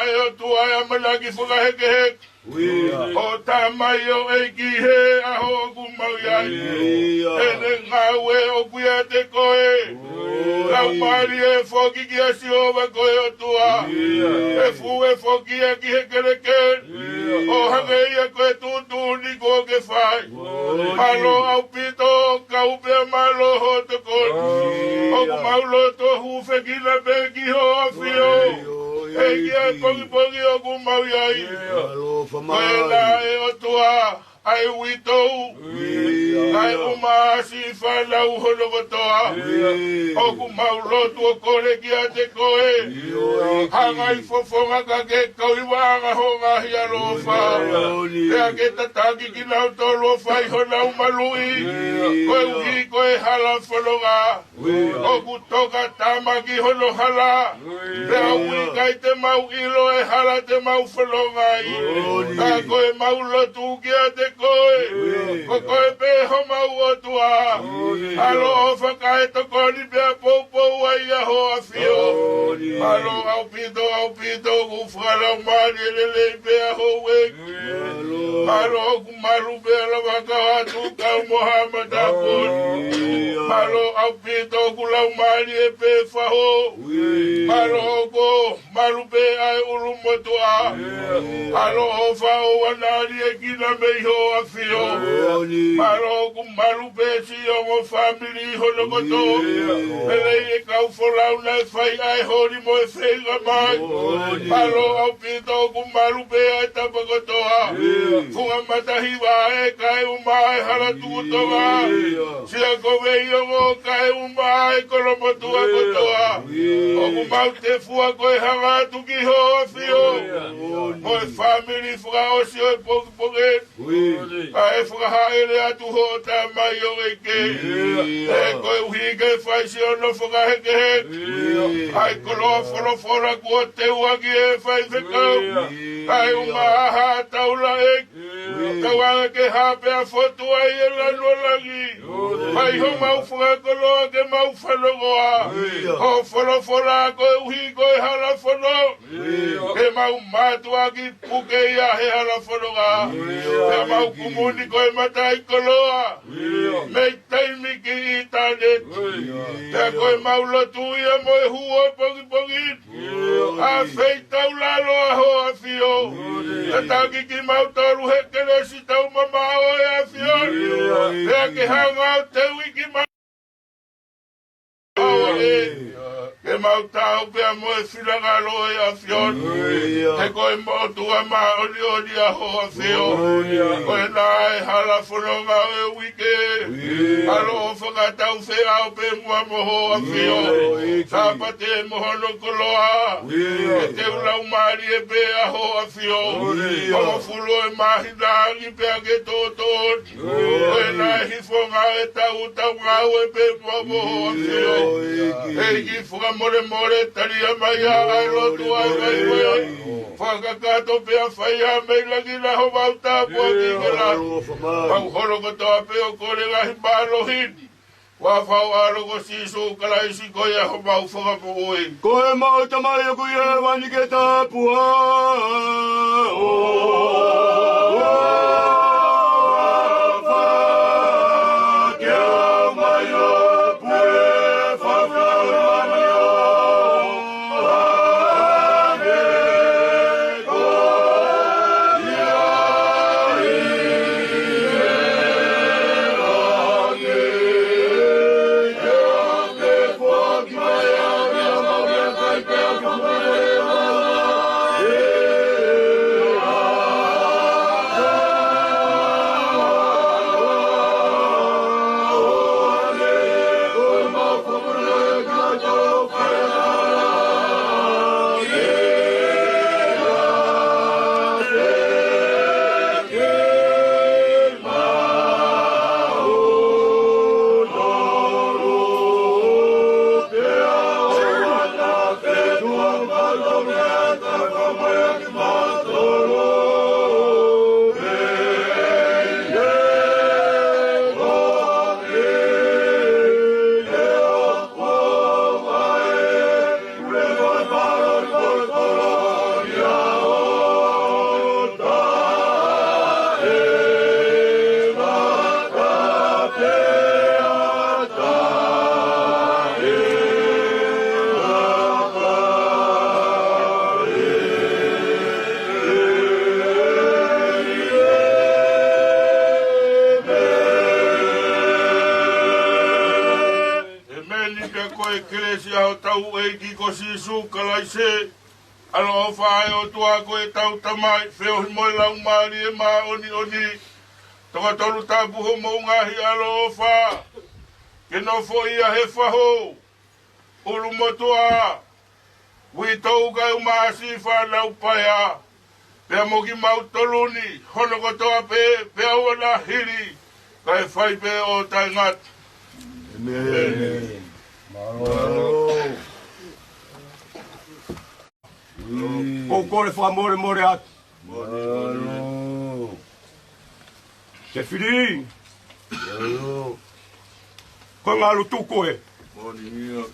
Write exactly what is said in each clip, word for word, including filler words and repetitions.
ʻE ʻOtua, ʻe ʻamanaki fakahekeheke ʻo Tamai ʻo e ʻEiki he ʻaho ʻoku mau ʻi ai. ʻEne ngāue ʻoku ʻiate koe. Laumālie, foki kia Sihova ko e ʻOtua. ʻE fuʻu ʻe foki ia ki he kelekele. ʻO hangē ia ko e tuʻutuʻuni kuo ke fai. Mālō ʻaupito, kau pē mālō hoʻo tokoni. ʻOku mau loto hūfekina pē ki hoʻo ʻAfio. ʻEiki, ʻa e pongipongi ʻoku mau ʻi ai. Ko e laʻā ʻe ʻOtua, ʻa e uitou, ʻa e ʻumaʻā siʻi fānau hono kotoa. ʻOku mau lotu ʻo kole kiate koe. Hanga ʻi fofonga ka ke kau ʻi vaʻanga ho ngaahi ʻaloʻofa. Pea ke tataki kinautolu ʻo fai honau maluʻi. Koeʻuhi ko e hala fononga. ʻOku toka tama ki hono hala. Pea ʻoku ʻikai te mau ʻilo e hala te mau fononga ai. Ka ko e mau lotu kiate koe. Ko koe pē homau ʻOtua. ʻAloʻofa kae tokoni pea poupou ai ʻa hoʻo ʻAfio. Mālō ʻaupito, ʻaupito, ʻoku fakalaumālie lelei pē ʻa houʻeiki. Mālō ʻoku malu pē ʻa Lavaka, Vatu, Kau mo Haʻa Matāpuni. Mālō ʻaupito ʻoku laumālie pē faho. Mālō ʻoku malu pē ʻa e ʻulumotuʻa. ʻAloʻofa ʻoua naʻa liʻekina mei hoʻo ʻAfio. Mālō ʻoku malu pē siʻi ongo fāmili hono kotoa. Pea lelei e kau folau naʻe fai ʻa e holi mo e feinga mai. Mālō ʻaupito ʻoku malu pē ʻa e tapa kotoa. Funga mata hiva ʻe kae ʻumaʻā e hala tukutonga. Sia ko Veiongo kae ʻumaʻā e kolomotuʻa kotoa. ʻOku mau tefua ko e hanga atu ki hoʻo ʻAfio. Mo e fāmili fakaʻosi ʻo e pongipongi. Kae fakahaʻele atu hoʻo tamaioʻeiki. He koeʻuhi ke fai siʻono fakahekeheke. ʻA e koloa folofola kuo teuaki ʻe he faifekau. Kae ʻumaʻā ha taulaʻeiki. Tauange ke hā pea fotu ai e lanu ʻo langi. Fai homau fakakoloa ke mau fanongoa. Hoʻo folofola koeʻuhi ko e hala fononga. Ke mau mātuʻaki puke ia he hala fononga. Pea mau kumuni ko e mataʻikoloa. Mei taimi ki ʻitāniti. Pea ko e mau lotu ia mo e hū ʻo e pongipongi. ʻA feitaulalo ʻa hoʻo ʻAfio. Tataki kimautolu he kelesi taumamaʻo ʻo e ʻAfio. Pea ke hanga ʻo teuʻi kimautolu. Ke mau taau pea mo e finangalo ʻo e ʻAfio. He ko e motuʻa māʻoniʻoni ʻa hoʻo ʻAfio. Ko ena e hala fononga ʻo e uike. ʻAloʻofa kae tau feʻao pē muʻa mo hoʻo ʻAfio. Sāpate mo hono koloa. Ke teu laumālie pē ʻa hoʻo ʻAfio. Hongofulu ʻo e māhina angi pea ke tōtō. Ko ena e hifonga e tau, tau ngāue pē muʻa mo hoʻo ʻAfio. ʻEiki fakamolemole, talia mai ʻa e lotu ʻa e vaivai. Fakakakato pea fai ʻa e meʻa ʻi langi na homau tāpuaki ke la. Mau holo kotoa pē ʻo kole ngaahi mālohi ni. Huafa ho ʻAlo ko Sīsū Kalaisi ko ia homau Fakamoʻui. Ko ʻemau Tamai ʻoku ʻi hēvani, ke tāpuhā ho huafa, ke aʻu mai ho puleʻanga, Kelesi ʻa hotau ʻEiki ko Sīsū Kalaisi, ʻaloʻofa ʻa e ʻOtua ko ʻetau Tamai, feohi mo e Laumālie Māʻoniʻoni, tokotolu tapu homou ngaahi ʻaloʻofa, ke nofoʻia he fahu, ʻulumotuʻa, uitou kae ʻumaʻā siʻi fānau paea, pea mo kimautolu ni, hono kotoa pē, pea ʻoua naʻa hili, kae fai pē ʻo taʻengata. ʻĒmeni. Mālō. ʻOku ou kole fakamolemole atu. Mālō. Sefili. Mālō. Ko e ngalu tuku ē. Mālō.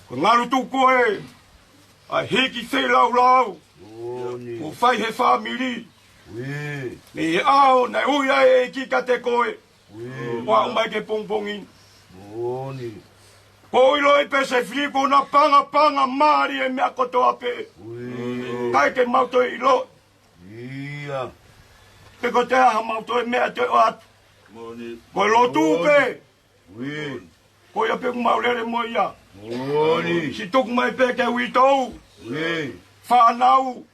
Ko e ngalu tuku ē. ʻA e hiki feilaulau. Mālō. Kuo fai he fāmili. Mālō. Mei he ʻaho naʻe ui ai e ʻEiki kiate koe. Mālō. ʻO aʻu mai ki he pongipongi ni. Mālō. Kuo u ʻiloʻi pē Sefili kuo na pangapanga mālie e meʻa kotoa pē. Mālō. ʻIkai ke mau toe ʻilo. ʻIo. Pe ko e hā haʻamau toe meʻa te ʻoatu. Mālō. Ko e lotu pē. Mālō. Ko ia pē ʻoku mau lele mo ia. Mālō. Siʻi tuku mai pē ke uitou. Mālō. Fānau.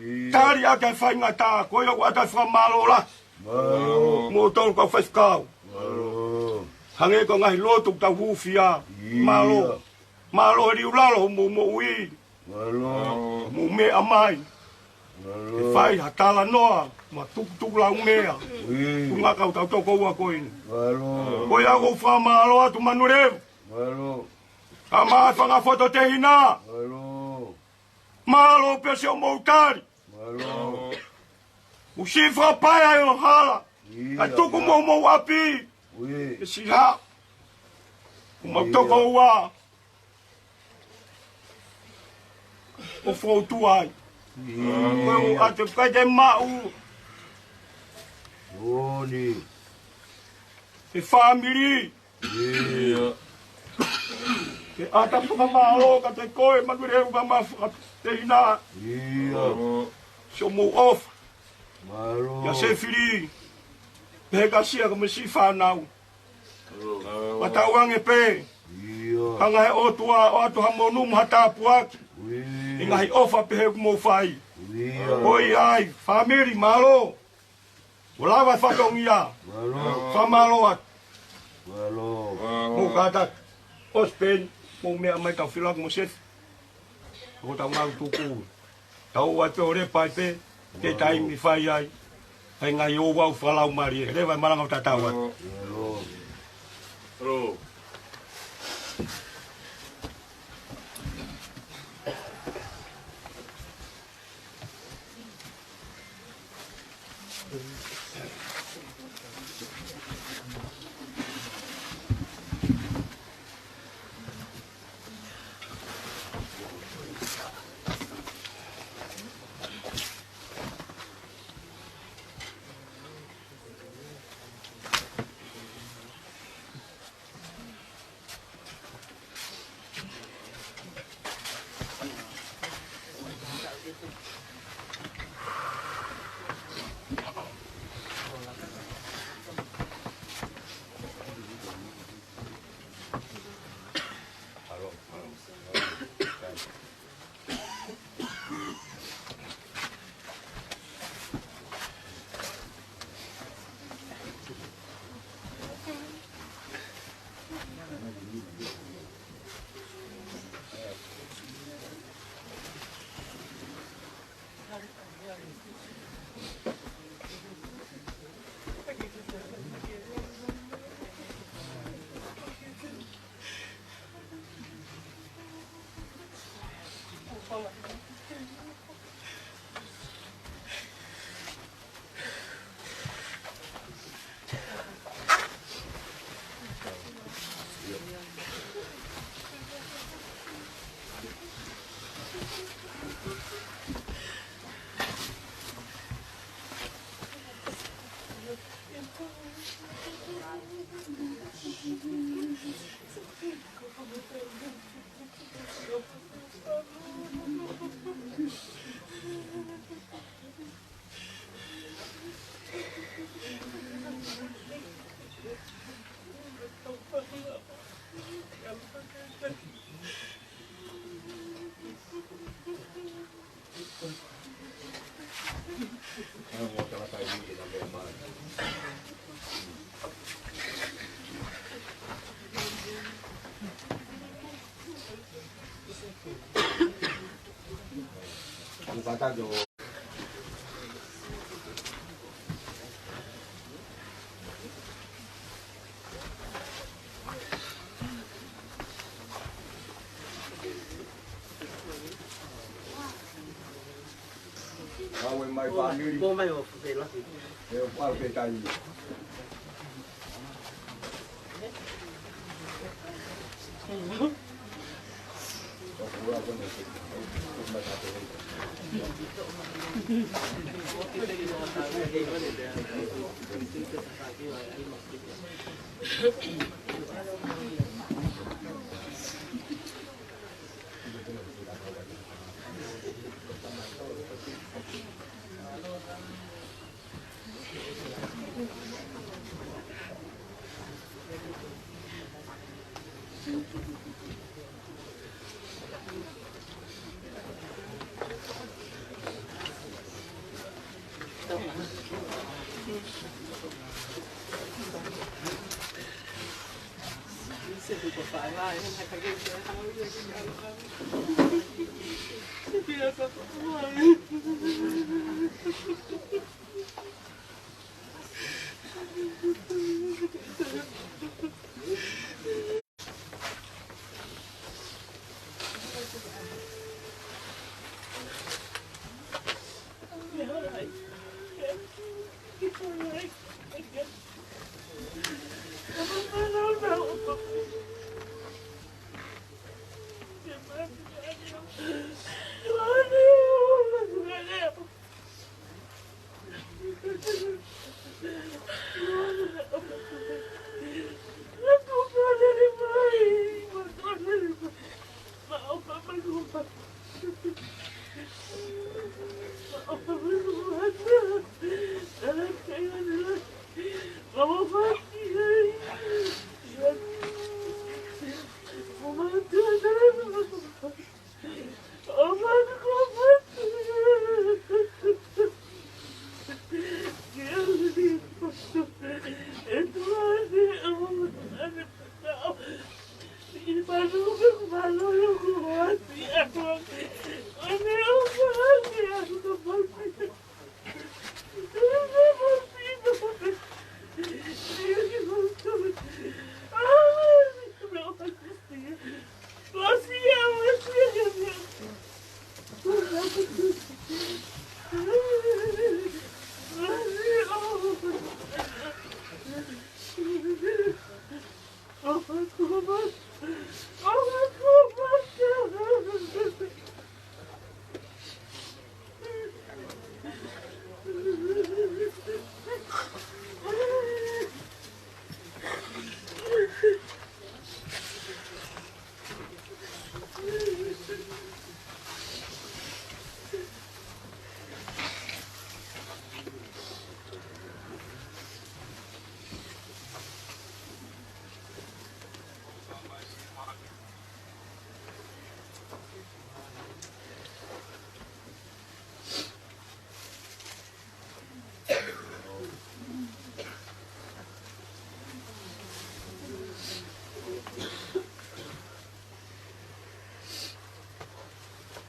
ʻIo. Tali ʻaki e faingataʻa, ko ia ʻoku ʻoatu e fakamālō lahi. Mālō. Mo kimoutolu kau faifekau. Mālō. Hangē ko e ngaahi lotu ʻoku tau hūfia. ʻIo. Mālō. Mālō e liu lalo hoʻomou moʻui. Mālō. Mou meʻa mai. Mālō. Ke fai ha talanoa, mo ha tukutukulaumea. ʻIo. Ko e ngaahi kau tau toko ua ko eni. Mālō. Ko ia ʻoku ou fakamālō atu Manuleva. Mālō. Kae ʻumaʻā e fanga fototehina. Mālō. Mālō pē siʻomou tali. Mālō. Mou siʻi fakapaea e hala. ʻIo. Kae tuku mo homou ʻapi. ʻIo. Ke siʻi hā. Ko mau toko ua. ʻIo. ʻO fou tuai. ʻIo. Ko e ʻoatu ʻikai te maʻu. ʻIo. E fāmili. ʻIo. Ke ʻatā fakamālō kiate koe, Manuleva, mo e fanga fototehina. ʻIo. Siʻomou ʻofa. Mālō. ʻIa Sefili. Pehē kia Sia kae ʻumaʻā siʻi fānau. Mālō. Matauange pē. ʻIo. Hanga he ʻOtua ʻo ʻoatu ha monū mo ha tāpuaki. ʻIo. ʻI he ngaahi ʻofa pehē ʻoku mou fai. ʻIo. Ko ia ai, fāmili, mālō. Kuo lava e fatongia. Mālō. Fakamālō atu. Mālō. Mou kātaki. ʻOsi pē eni, mou meʻa mai, tau feʻiloaki mo Sefi. Ko ʻetau ngalu tuku. Tau ʻai pē ʻo lepa ai pē, ke taimi fai ai. ʻAi ngaahi ouau fakalaumālie. Leva e malanga ʻo tatau atu. Mālō. Mālō. Awe mai family. Mo mai o fela. E o pau ke tai.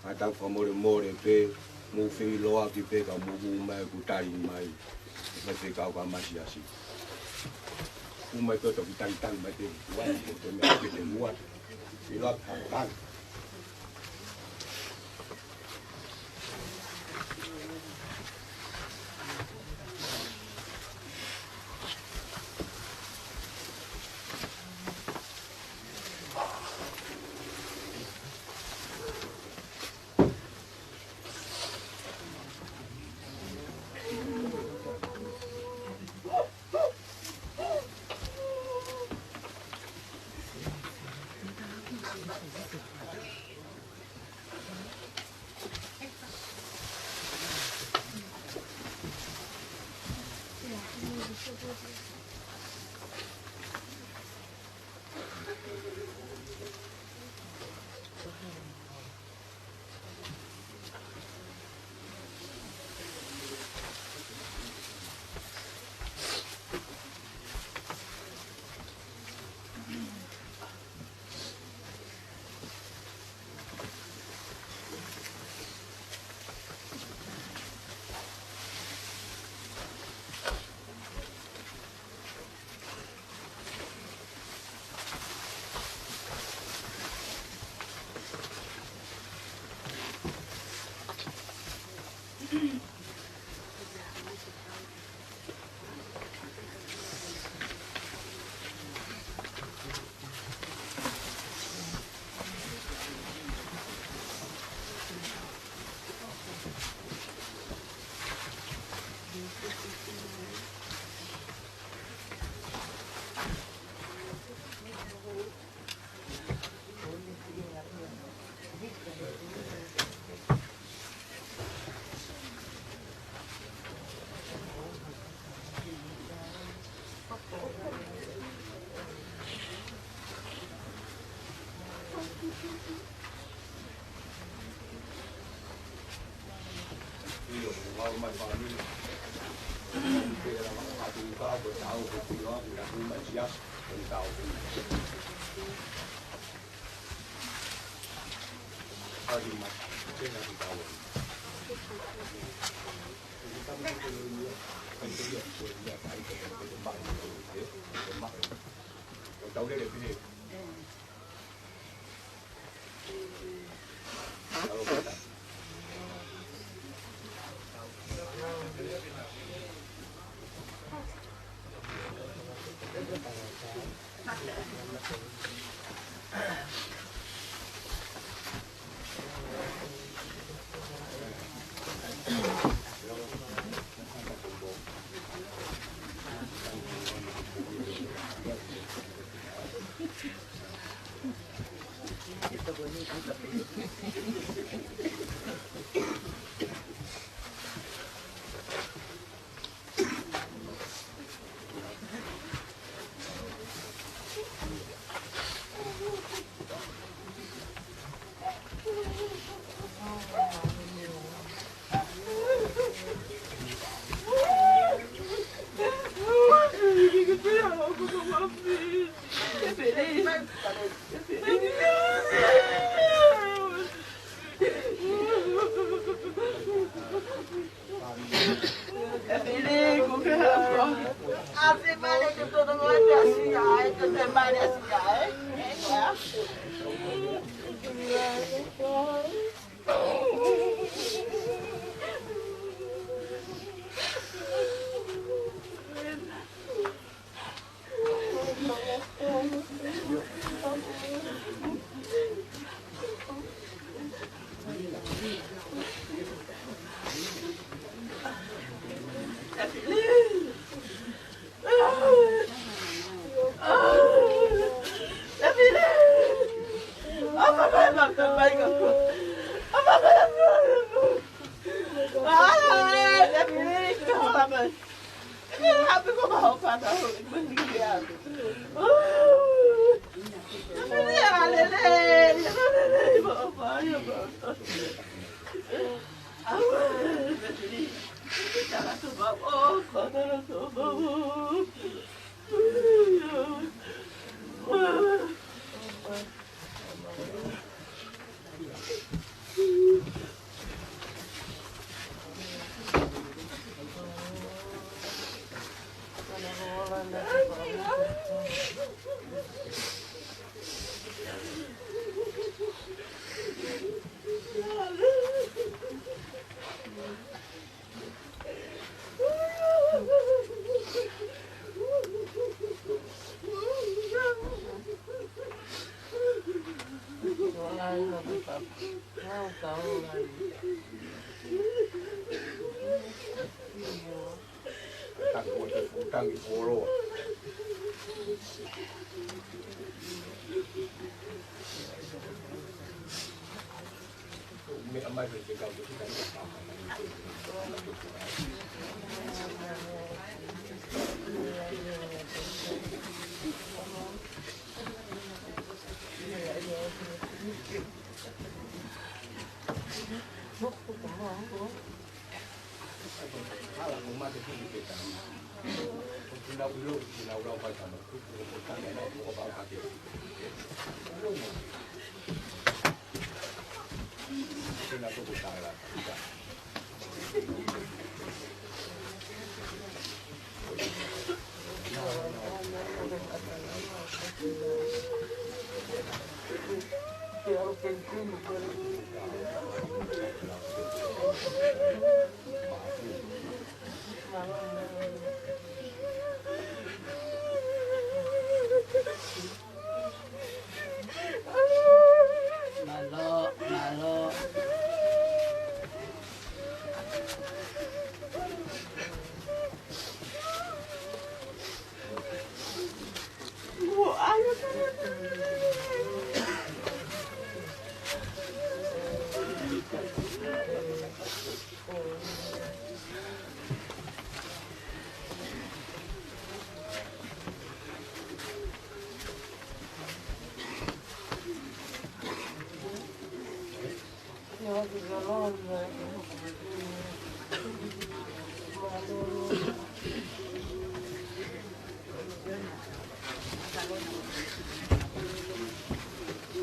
ʻA e tau fakamolemole pē, mou feʻiloaki pē ka mou hū mai ʻoku tali mai. Mai fekau ka masiasi. Hū mai pē ʻo toki talitali mai pē, ua, ko e meʻa pē te mua. Feʻiloaki ka tali.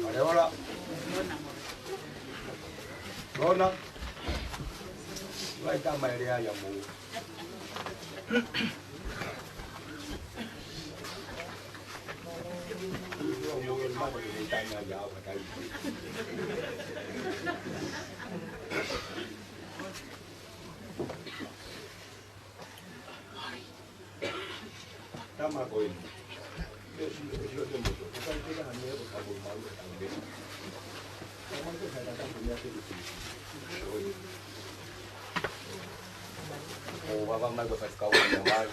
Aleola. Lona. Vai tā mai lea ia mo. Tama ko ē. ʻO vava mai ko e faifekau ʻo mai.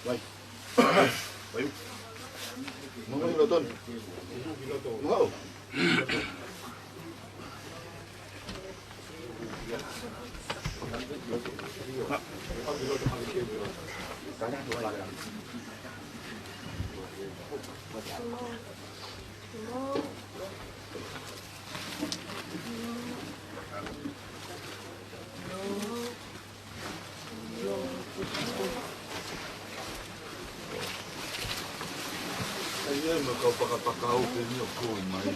Vai. Vai. Mau mai loto. Mau. Ai, ai, ma kau pakapaka au ke ni o koi mai.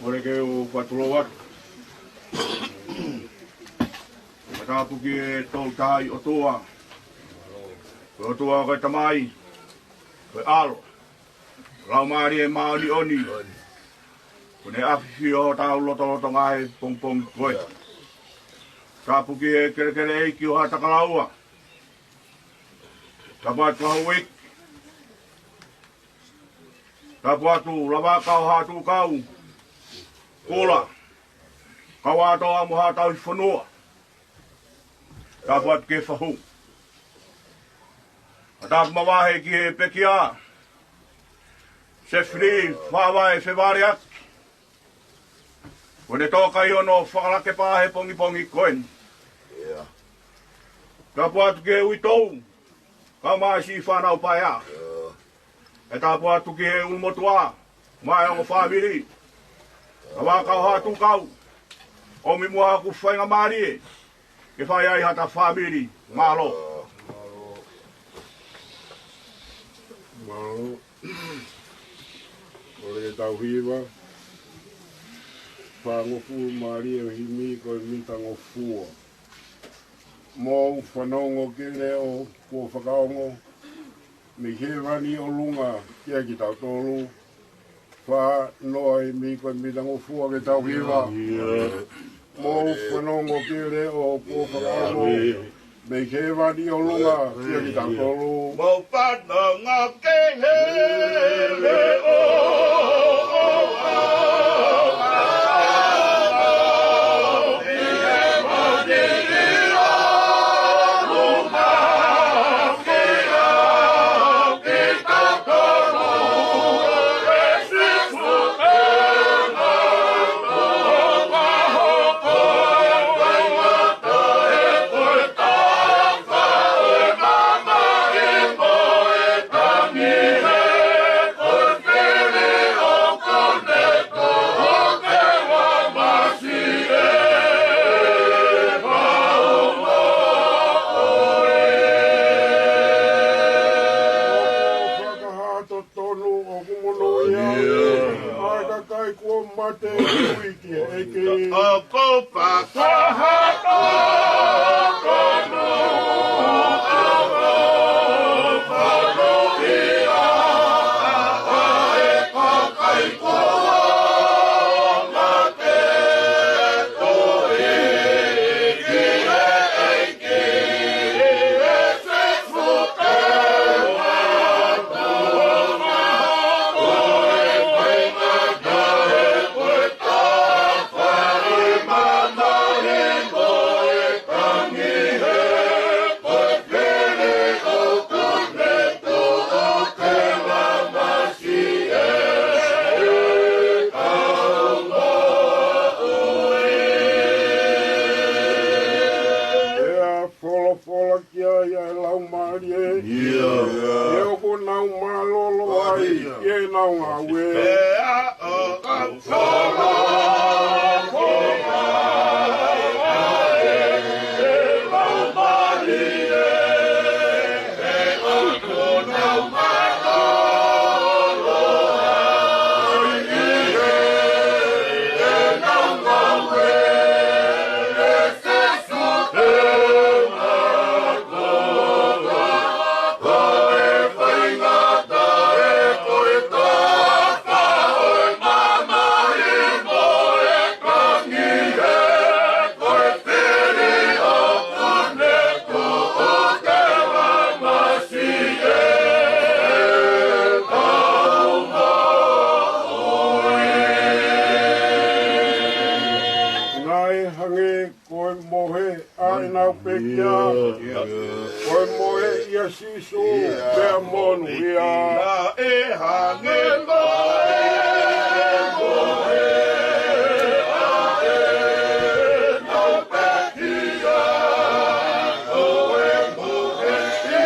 Mole ke u patulou atu. Fakatapu ki he Toutai ʻOtua, ko e ʻOtua ko e Tamai, ko e ʻAlo, Laumālie Māʻoniʻoni, kuo ne ʻafio ʻi hotau lotolotonga he pongipongi ko eni. Tapu ki he kelekele ʻeiki ʻo Haʻatakalaua. Tapu atu ki he houʻeiki. Tapu atu Lavaka ʻo Haʻatūkau, Kula, Kauatoa mo Haʻatauhifonua. Tapu atu ki he fahu. Tapu mavahe ki he pekia, Sefili Faʻavae Fevaleaki, kuo ne toka ʻi hono fakalakepa he pongipongi ko eni. Tapu atu ki he uitou, kae ʻumaʻā siʻi fānau paea. ʻE tapu atu ki he ʻulumotuʻa mo e ongo fāmili, Lavaka ʻo Haʻatūkau, ʻomi muʻa haku faingamālie ke fai ai hata fāmili. Mālō. Mālō. ʻOku tau hiva, fāngofulu mālie ʻo e himi ko e Mitangofua. Mou fanongo ki he leʻo kuo fakaongo mei hēvani ʻo ʻolunga kiate kitautolu. Fā noa ʻi he himi ko e Mitangofua, ke tau hiva. Mou fanongo ki he leʻo kuo fakaongo mei hēvani ʻo ʻolunga kiate kitautolu. Mou fanongo ki he leʻo. Tonu ʻoku monūʻia ʻa e kakai kuo mate, ui ki he ʻEiki. ʻOku fakahā tonu ʻa e monūʻia ʻa e kakai kuo mate, ui ki he ʻEiki. Folofola ki ai ʻa e Laumālie. ʻIo. ʻIo, ʻoku nau mālōlō ai ʻi heʻenau ngāue. Naʻe hangē ko e mohe ʻa ʻenau pekia, ko e mohe ʻia Sīsū, pea monūʻia. Naʻe hangē ko e mohe ʻa ʻenau pekia, ko e mohe ʻia Sīsū,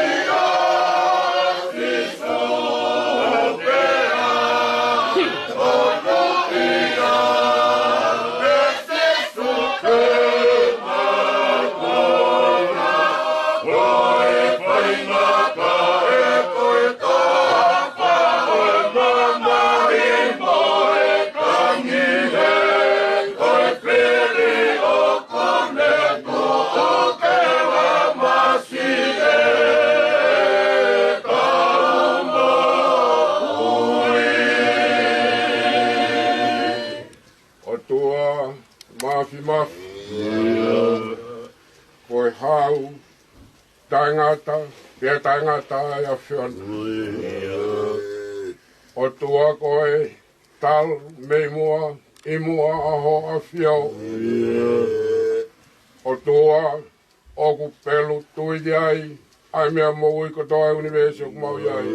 pea monūʻia. Mafi. Ko e hau taʻengata, pea taʻengata ʻa e ʻAfiona. ʻOtua ko e talu mei muʻa, ʻi muʻa ʻa ho ʻAfio. ʻOtua ʻoku pelu tui ki ai ʻa e meʻa moʻui kotoa ʻi he ʻunivēsi ʻoku mau ʻi ai.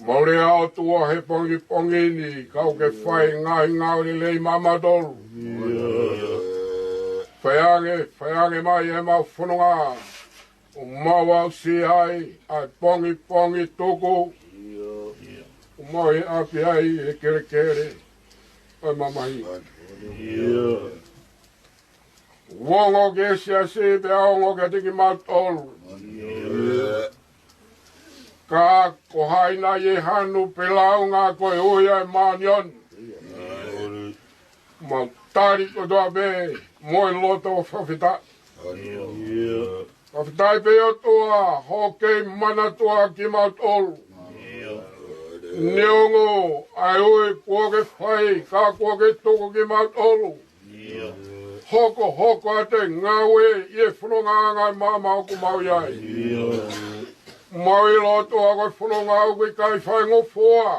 Mau lea ʻOtua he pongipongi ni, kau ke fai ngaahi ngāue lelei maʻa mautolu. Fai ange, fai ange mai ʻemau fononga ʻoku mau aʻusia ai ʻa e pongipongi tuku ʻoku mau ʻi ʻapi ai he kelekele ʻo e mamahi. Ongo ki he siasi pea ongo kiate kimautolu. Ka ko hai naʻe ʻi he hanu pe lāunga ko e ui ʻa e māʻoniʻoni. Mau tali kotoa pē mo e loto fakafetaʻi. Fakafetaʻi pē ʻOtua hoʻo kei manatua kimautolu. Neongo ʻa e ui kuo ke fai, ka kuo ke tuku kimautolu. Hokohoko atu e ngāue ʻi he fonongaʻanga ʻa e maama ʻoku mau ʻi ai. Mau ʻilo ʻOtua ko e fononga ʻoku ʻikai faingofua.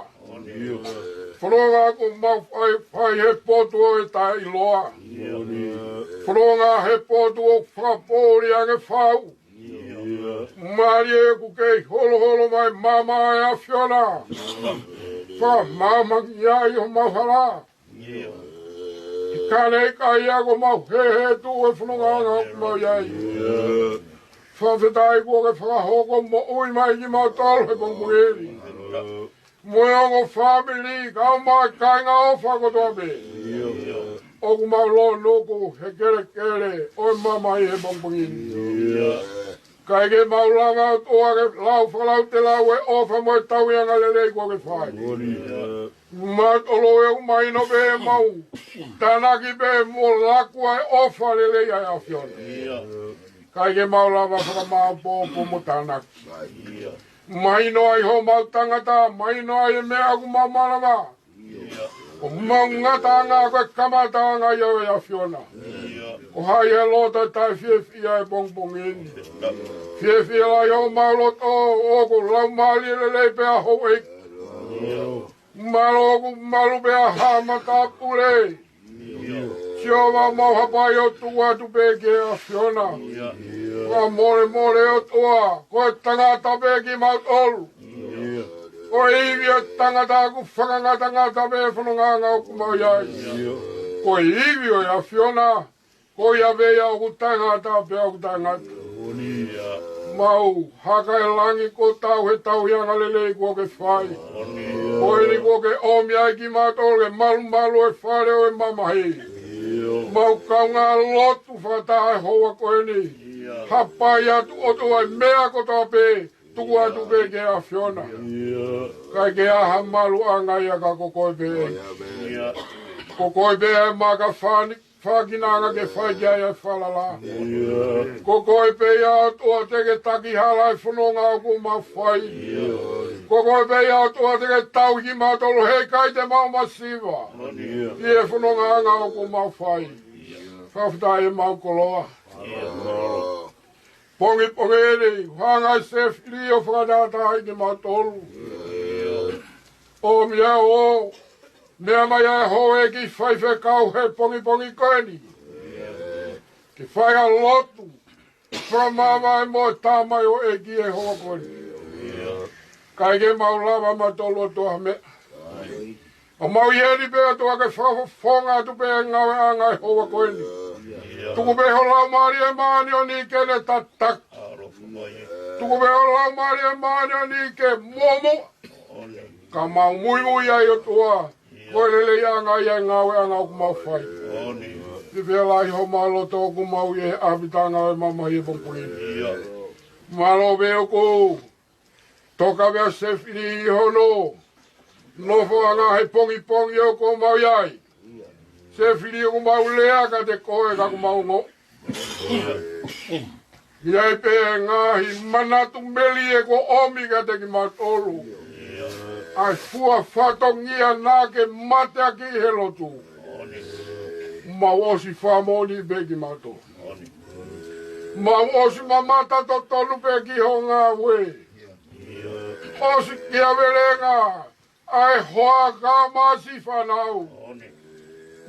Fononga ʻoku mau fai, fai he potu ʻo e taʻeʻiloa. Fononga he potu ʻoku fakapoʻuli ange fau. Mālie ʻoku kei holoholo mai maama ʻa e ʻAfiona. Fakamāmaʻi ai homau hala. ʻIkai, ʻikai ia ko mau hē he tuʻu e fonongaʻanga ʻoku mau ʻi ai. Fakafetaʻi kuo ke fakahoko moʻui mai kimautolu he pongipongi ni. Mo e ongo fāmili, kau mai kāinga ʻofa kotoa pē. ʻOku mau lōnuku he kelekele ʻo e mamahi he pongipongi ni. ʻIkai ke mau lava ʻOtua ke lau fakalautelau e ʻofa mo e tauhiʻanga lelei kuo ke fai. Mautolu ʻoku mahino pē mau tānaki pē mo laku ʻa e ʻofa lelei ʻa e ʻAfiona. ʻIkai ke mau lava fakamāʻopoʻopo mo tānaki. Mahino ai homau tangata, mahino ai e meʻa ʻoku mau malava. ʻOku mau ngataʻanga ko e kamataʻanga ia ʻo e ʻAfiona. Ko hai ʻe loto taʻefiefia he pongipongi ni. Fiefia lahi homau loto ʻoku laumālie lelei pē ʻa houʻeiki. Mālō ʻoku malu pē ʻa haʻa matāpule. Sihova mau hapai ʻo tuku atu pē ki he ʻAfiona. Fakamolemole ʻOtua, ko e tangata pē kimautolu. Ko e ivi ʻo e tangata ʻoku fakangatangata pē fonongaʻanga ʻoku mau ʻi ai. Ko e ivi ʻo e ʻAfiona, ko ia pē ia ʻoku tangata pea ʻoku tangata. Mau haka e langi kuo tau he tauhiʻanga lelei kuo ke fai. Ko eni kuo ke ʻomi ai kimautolu ke malumalu e fale ʻo e mamahi. Mau kaungā lotu fakataha he houa ko eni. Hapai atu ʻOtua e meʻa kotoa pē, tuku atu pē ki he ʻAfiona. ʻIkai ke ʻi ai ha maluʻanga ia ka ko koe pē. Ko koe pē ʻa e maka fani, fākinaʻanga ke fai ki ai ʻa e falala. Ko koe pē ia ʻOtua te ke taki hala e fononga ʻoku mau fai. Ko koe pē ia ʻOtua te ke tauhi kimautolu he ʻikai te mau masiva ʻi he fonongaʻanga ʻoku mau fai. Fakafetaʻi ʻemau koloa. Pongipongi ni, hanga ʻe Sefili ʻo fakatātā ai kimautolu. ʻOmi ʻa e meʻa mai ʻa e houʻeiki faifekau he pongipongi ko eni. Ke fai ha lotu fakamāvae mo e tamaioʻeiki he houa ko eni. ʻIkai ke mau lava mautolu ʻOtua ha meʻa. ʻOku mau ʻi heni pē ʻOtua ke fakafofonga atu pē ngāueʻanga he houa ko eni. Tuku pē ho Laumālie Māʻoniʻoni ke ne tataki. Tuku pē ho Laumālie Māʻoniʻoni ke muʻomuʻa. Ka mau muimui ai ʻOtua, ko e leleiʻanga ia e ngāueʻanga ʻoku mau fai. Fiefia lahi homau loto ʻoku mau ʻi he ʻapitanga ʻo e mamahi he pongipongi ni. Mālō pē ʻoku toka pē ʻa Sefili ʻi hono nofoʻanga he pongipongi ʻoku mau ʻi ai. Sefili ʻoku mau lea kiate koe ka ʻoku mau ongoʻi. ʻI ai pē ngaahi manatu melie kuo ʻomi kiate kimautolu. ʻA e fua fatongia naʻa ke mateaki he lotu. Mau ʻosi fakamoʻoni pē kimautolu. Mau ʻosi mamata totonu pē ki hoʻo ngāue. ʻOsi kiavelenga ʻa e hoa, kau masiʻi fānau.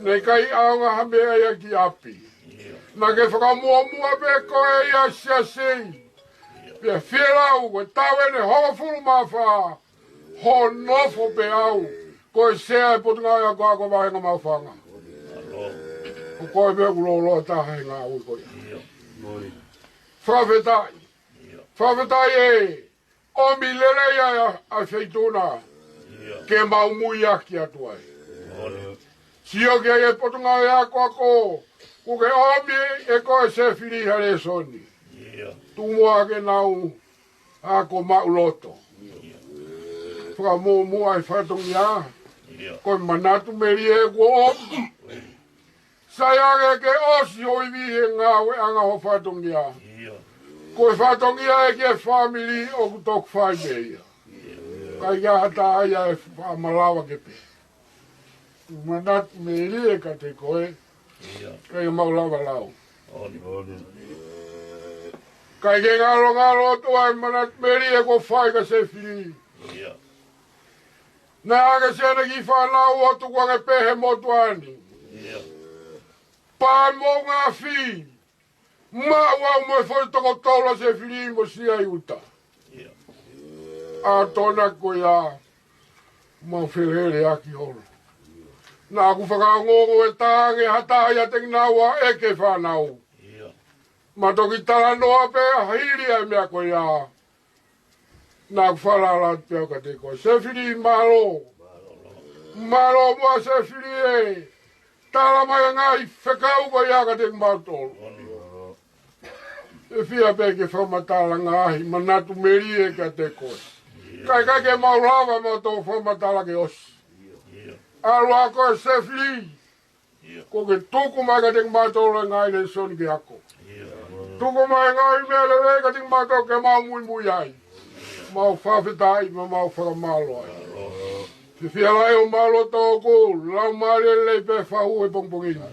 Naʻe ʻikai ʻaonga ha meʻa ia ki ʻapi. Naʻa ke fakamuʻomuʻa pē koe ia siasi. Pea fielau ko e taʻu ʻeni ʻe hongofulu mā fā, hoʻo nofo pē au ko e sea ʻo e Potungāue Akoako Vāhenga Maʻufanga. Ko koe pē ʻoku lōloa taha he ngāue ko ia. Fakafetaʻi. Fakafetaʻi ē, ʻomi lelei ʻa e, ʻa e feituʻu na ke mau muiaki atu ai. Sio ki ai e Potungāue Akoako, kuo ke ʻomi ʻe koe Sefili ha lēsoni. Tuku muʻa ke nau ako maʻuloto. Fakamuʻomuʻa e fatongia, ko e manatu melie kuo ʻomi. Sai ange ke ʻosi hoʻo ivi he ngāueʻanga hoʻo fatongia. Ko e fatongia ē ki he fāmili ʻoku tokufai mei ai. ʻIkai ha taha ia ʻe faʻa malava ke pehē. Manatu melie kiate koe. ʻIkai ke mau lava lau. ʻIkai ke ngalongalo atu ʻa e manatu melie kuo fai kia Sefili. Naʻe ʻoange siʻana kiʻi fānau ʻo tukuange pē he motuʻa ni. Pea mo ngaahi fī, maʻu au mo e foʻi toko tolu ʻa Sefili mo siʻi ʻuta. ʻA tona ko ia, mau feleleʻaki holo. Naʻa ku fakaongoongo ʻe taʻange ha taha ʻiate kinaua ʻeke fānau. Mau toki talanoa pē ʻa hili ʻa e meʻa ko ia. Naʻa ku falala atu pē au kiate koe Sefili, mālō. Mālō muʻa Sefili ē. Tala mai ngaahi fekau ko ia kiate kimautolu. ʻE fiemaʻu pē ke fakamatala ngaahi manatu melie kiate koe. Kae ʻikai ke mau lava mautolu fakamatala ke ʻosi. ʻAlu ā koe Sefili. Ko ke tuku mai kiate kimautolu e ngaahi lēsoni ke ako. Tuku mai e ngaahi meʻa lelei kiate kimautolu ke mau muimui ai. Mau fakafetaʻi mo mau fakamālō ai. Fifia lahi ʻo mau loto ʻoku lau mālie lelei pē fahu e pongipongi ni.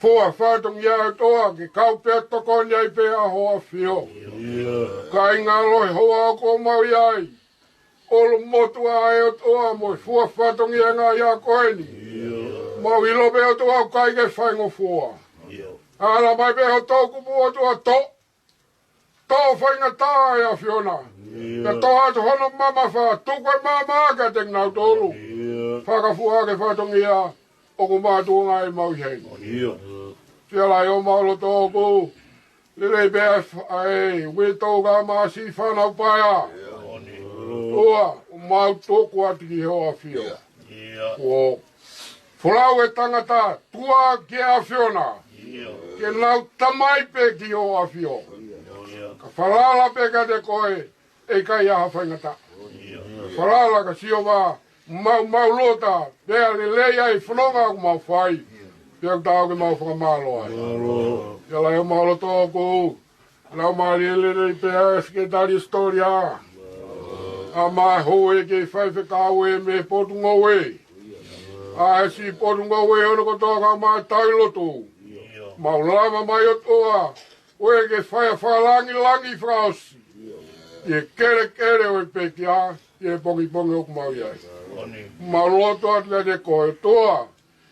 Fua fatongia ʻOtua ke kau pē tokoni ai pē ʻa hoʻo ʻAfio. Kāinga lohe hoa ʻoku mau ʻi ai. ʻOlo motuʻa ʻa e ʻOtua mo e fua fatongia ngaahi ako eni. Mau ʻilo pē ʻOtua ʻoku ʻikai ke faingofua. Ala mai pē ho toʻukupu ʻOtua to. To faingataʻa ʻa e ʻAfiona. Ka to atu hono mamafa, tuku e maama kiate kinautolu. Fakafua ke fatongia ʻoku mātuʻa ngaahi mau ʻi heni. Fia lahi ʻo mau loto ʻoku lelei pē ʻa e f-, ʻa e uetou ka masiʻi fānau paea. ʻOtua, ʻoku mau tuku atu ki hoʻo ʻAfio. Kuo folau e tangata tuʻa ki he ʻAfiona. Ke nau tamai pē ki hoʻo ʻAfio. Ka falala pē kiate koe, ʻe ʻikai ha faingataʻa. Falala ka sio vā, mau, mau loto, pea lelei ai fononga ʻoku mau fai. Pea ʻoku taau ke mau fakamālō ai. Fia lahi ʻo mau loto ʻoku lau mālie lelei pē ʻa e Sekelitali Sitōlia. ʻA e houʻeiki faifekau ē mei he Potungāue. ʻA e siʻi Potungāue hono kotoa ka mau tauhi lotu. Mau lava mai ʻOtua. ʻOku ke fai ʻa e fakalangilangi fakaʻosi. ʻI he kelekele ʻo e pekia, ʻi he pongipongi ʻoku mau ʻi ai. Mau loto atu kiate koe ʻOtua,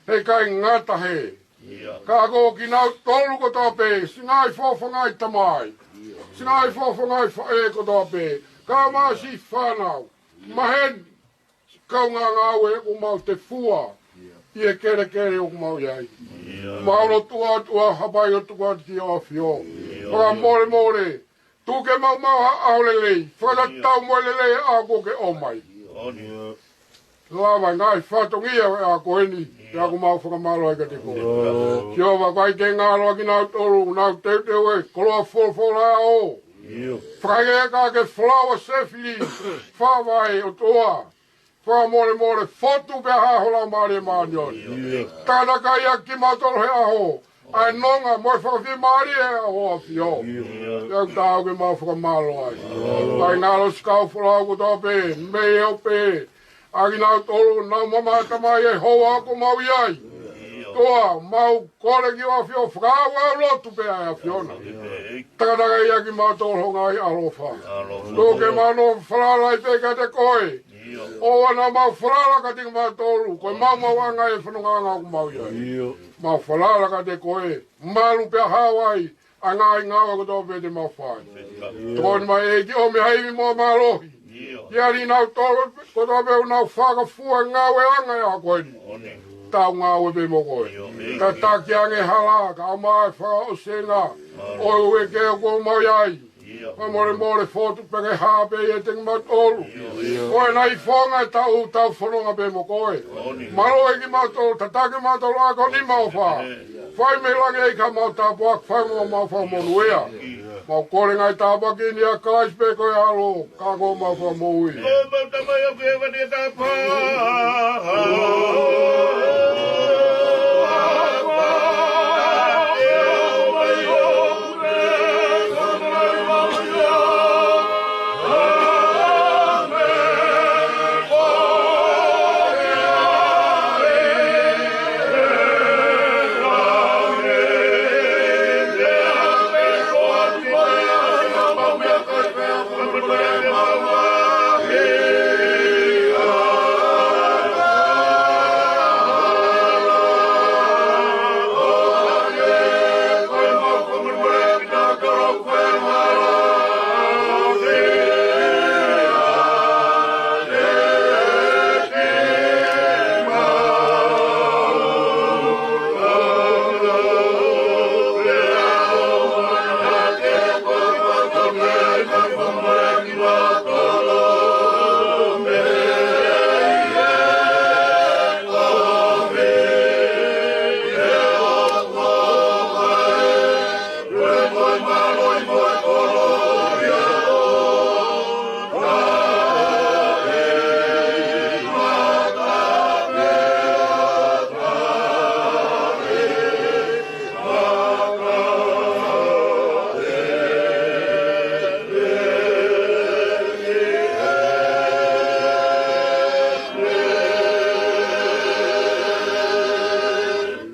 he ʻikai ngata hē. Ka ko kinautolu kotoa pē, siʻi ngaahi fofonga ʻi tamai. Siʻi ngaahi fofonga ʻi faʻē kotoa pē. Ka masiʻi fānau. Maheni. Kaungā ngāue ʻoku mau tefua ʻi he kelekele ʻoku mau ʻi ai. Mau lotu atu ʻa hapai ʻo tuku atu ki hoʻo ʻAfio. Fakamolemole, tuku ke mau maʻu ha ʻaho lelei. Fakatatau mo e lelei ʻa ʻoku ke ʻomai. Lava ngaahi fatongia ʻo e ako eni, ʻa ʻoku mau fakamālō ai kiate koe. Sihova, ʻoku ʻikai ke ngalo ʻa kinautolu, nau teuteu e koloa folofola ʻo. Fakaʻeke ka ke folau ʻa Sefili, fakavaʻe ʻOtua. Fakamolemole fotu pē ha ʻaho Laumālie Māʻoniʻoni. Takatakai ʻa kimautolu he ʻaho. ʻA e nonga mo e fakafiemālie ʻa hoʻo ʻAfio. Pea ʻoku taau ke mau fakamālō ai. Kae ngalo siʻi kau folau kotoa pē, mei he ope. ʻA kinautolu nau mamata mai e hoa ʻoku mau ʻi ai. ʻOtua, mau kole ki ho ʻAfio, fakaʻau ʻa e lotu pē ʻa e ʻAfiona. Takatakai ʻaki kimautolu ho ngaahi ʻaloʻofa. Tuku ke mau nofo falala pē kiate koe. ʻOua naʻa mau falala kiate kimautolu, ko e maumauʻanga ʻo e fonongaʻanga ʻoku mau ʻi ai. Mau falala kiate koe, malu pea hao ai ʻa e ngaahi ngāue kotoa pē te mau fai. Tokoni mai ʻEiki ʻo meʻa ʻi he ivi mo e mālohi. ʻIa, ʻi he ngaahi tolo kotoa pē ʻoku nau fakafua ngāueʻanga ʻi he ʻaho ko eni. Tau ngāue pē mo koe. Tataki ange hala, ka ʻomai e fakaʻosinga ʻo e uike ʻoku mau ʻi ai. Fakamolemole fotu pē ke hā pē ʻiate kimautolu. Ko e ngaahi founga ʻetau, tau fononga pē mo koe. Mālō ʻEiki kimautolu, tataki kimautolu ʻaki ho nima ʻofa. Fai mei langi ʻEiki haʻamau tāpuaki, fai mo haʻamau fakamonūʻia. Mau kole ngaahi tāpuaki ni ʻia Kalaisi pē ko e ʻAlo, ka ko homau Fakamoʻui. Ko homau Tamai ʻoku ʻi hēvani, ʻa e tāpuaki.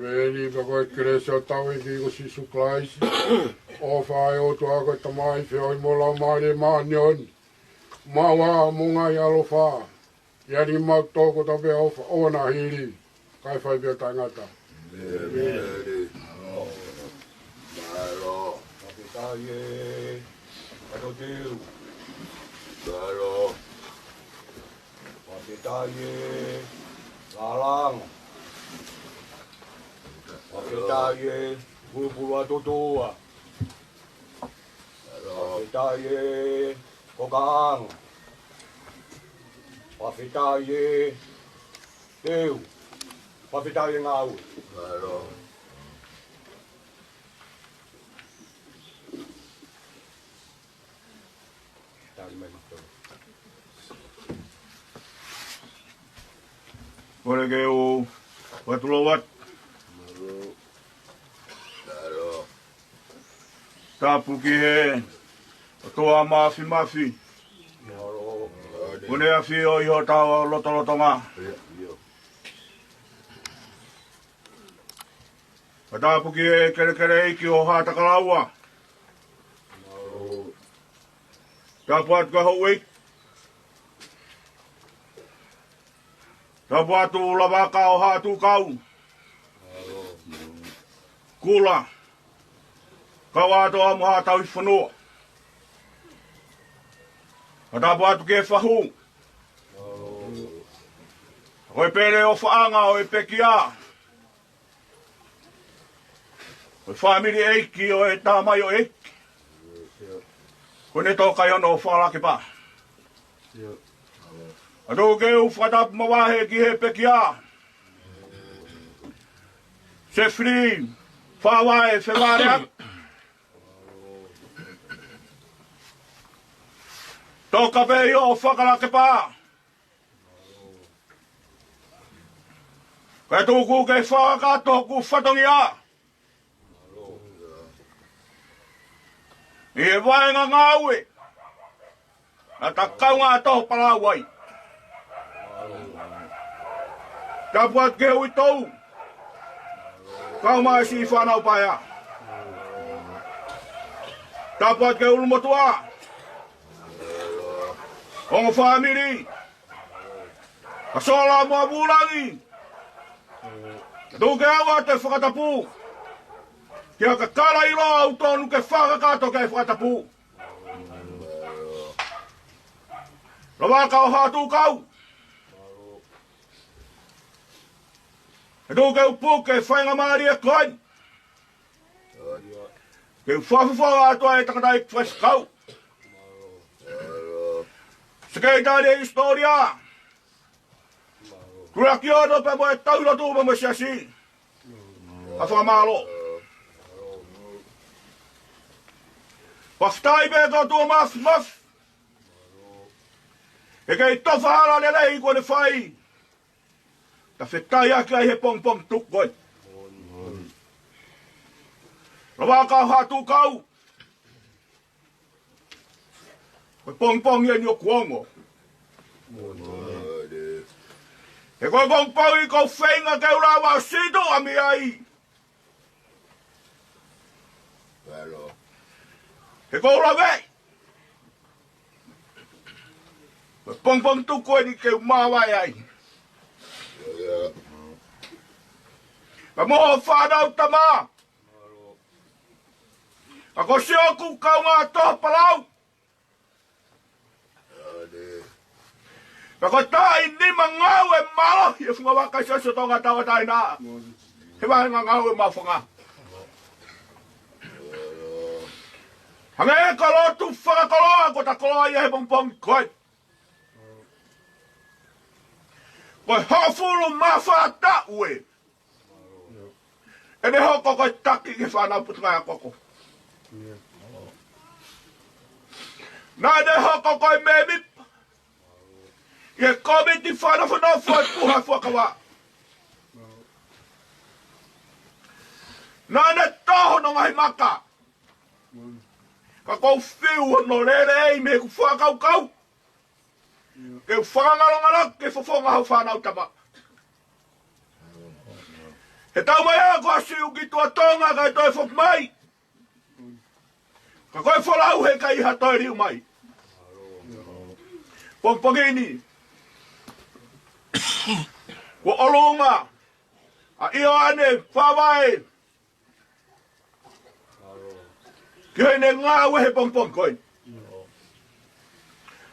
Veni pea ko e kelesi ʻa hotau ʻEiki ko Sīsū Kalaisi, ʻofa ʻa e ʻOtua ko e Tamai, feohi mo e Laumālie Māʻoniʻoni, maʻu ā mo e ngaahi ʻaloʻofa, ʻia kimautolu kotoa pē ʻo ʻofa ʻo na hili, kae fai pē ʻo taʻengata. ʻĒmeni. Mālō. Fakafetaʻi ʻe Kato Teu. Mālō. Fakafetaʻi ʻe Lalanga. Fakafetaʻi ʻe Pulupulu ʻa Totoa. Fakafetaʻi ʻe Kokaʻanga. Fakafetaʻi ʻe Teu. Fakafetaʻi ʻe Ngāue. Tali mai mautolu. Kole ke u fakatulou atu. Tapu ki he ʻOtua Māfimafi, ʻoku ne ʻafio ʻi hotau lotolotonga. Pea tapu ki he kelekele ʻeiki ʻo Haʻatakalaua. Tapu atu ki he houʻeiki. Tapu atu Lavaka ʻo Haʻatukau. Kula, Kauatoa mo Haʻatauhifonua. Pea tapu atu ki he fahu. Ko e pele ʻofaʻanga ʻo e pekia, ko e fāmili ʻeiki ʻo e tamaioʻeiki. Ko ʻene tō kai hono ʻofa Lakepa. Pea tuku ke u fakatapu mavahe ki he pekia, Sefili Faʻavae Fevaleatu. Toka pē ʻi hoʻo ʻofa Lakepa. Kae tuku ke fakakakato hoku fatongia ʻi he vaʻinga ngāue naʻa ta kaungā toho palau ai. Tapu atu ki he uitou. Kau mai siʻi fānau paea. Tapu atu ki he ʻulumotuʻa. Ongo fāmili. ʻA Sola mo ʻa Vulangi. Tuku ke ʻoatu e fakatapu. Kia Kakala ʻiloa ʻoku tonu ke fakakakato ki ai e fakatapu. Lava ka o hatu kau. He tuku ke u puke e faingamālie ko eni. Ke u fakafofonga atu ai e tangataʻeiki faifekau. Sekelitali ʻo e ʻIsitōlia. Tuʻuaki ʻo e tau pē mo e tau ʻi lotu pē mo e siasi. Ka fakamālō. Fakafetaʻi pē ki he ʻOtua Māfimafi. He kei tofa hala lelei kuo ne fai. Tau fetaʻi ʻaki ai he pongipongi tuku ko eni. Lava ka o hatu kau. Ko e pongipongi eni ʻoku ongo. He ko e pongipongi ʻoku ou feinga ke u lava ʻo sītuʻa mei ai. He ʻoku ou laveʻi. Ko e pongipongi tuku eni ke u māvae ai. Ka mo hoʻo fānau tama. Ka ko siʻoku kaungā toho palau. Ka ko e taʻu nima ngāue mālohi e fungavaka ʻi he Siasi ʻo Tonga Tauʻatāina. He vāhenga ngāue maʻu fanga. Hangē ko e lotu fakakoloa kuo ta koloa ia he pongipongi ko eni. Ko e hongofulu mā fā taʻu ē. ʻEne hoko ko e taki ki he fānau Potungāue Akoako. Naʻá ne hoko ko e mēmipa ʻi he kōmiti fakanofonofo e puha fuakava. Naʻá ne toho hono ngaahi maka. Ka ʻoku ou fiu hono lelei mei heʻeku fakakaukau. Ke u fakangalongalo ke fofonga hoʻo fānau tama. He tau mai ā ko Siʻuki Tuʻa Tonga kae toe foki mai. Ka ko e folau he ʻikai ha toe liu mai. Pongipongi ni. Kuo ʻolunga ʻa ʻIoane Favae. Ki heʻene ngāue he pongipongi ko eni.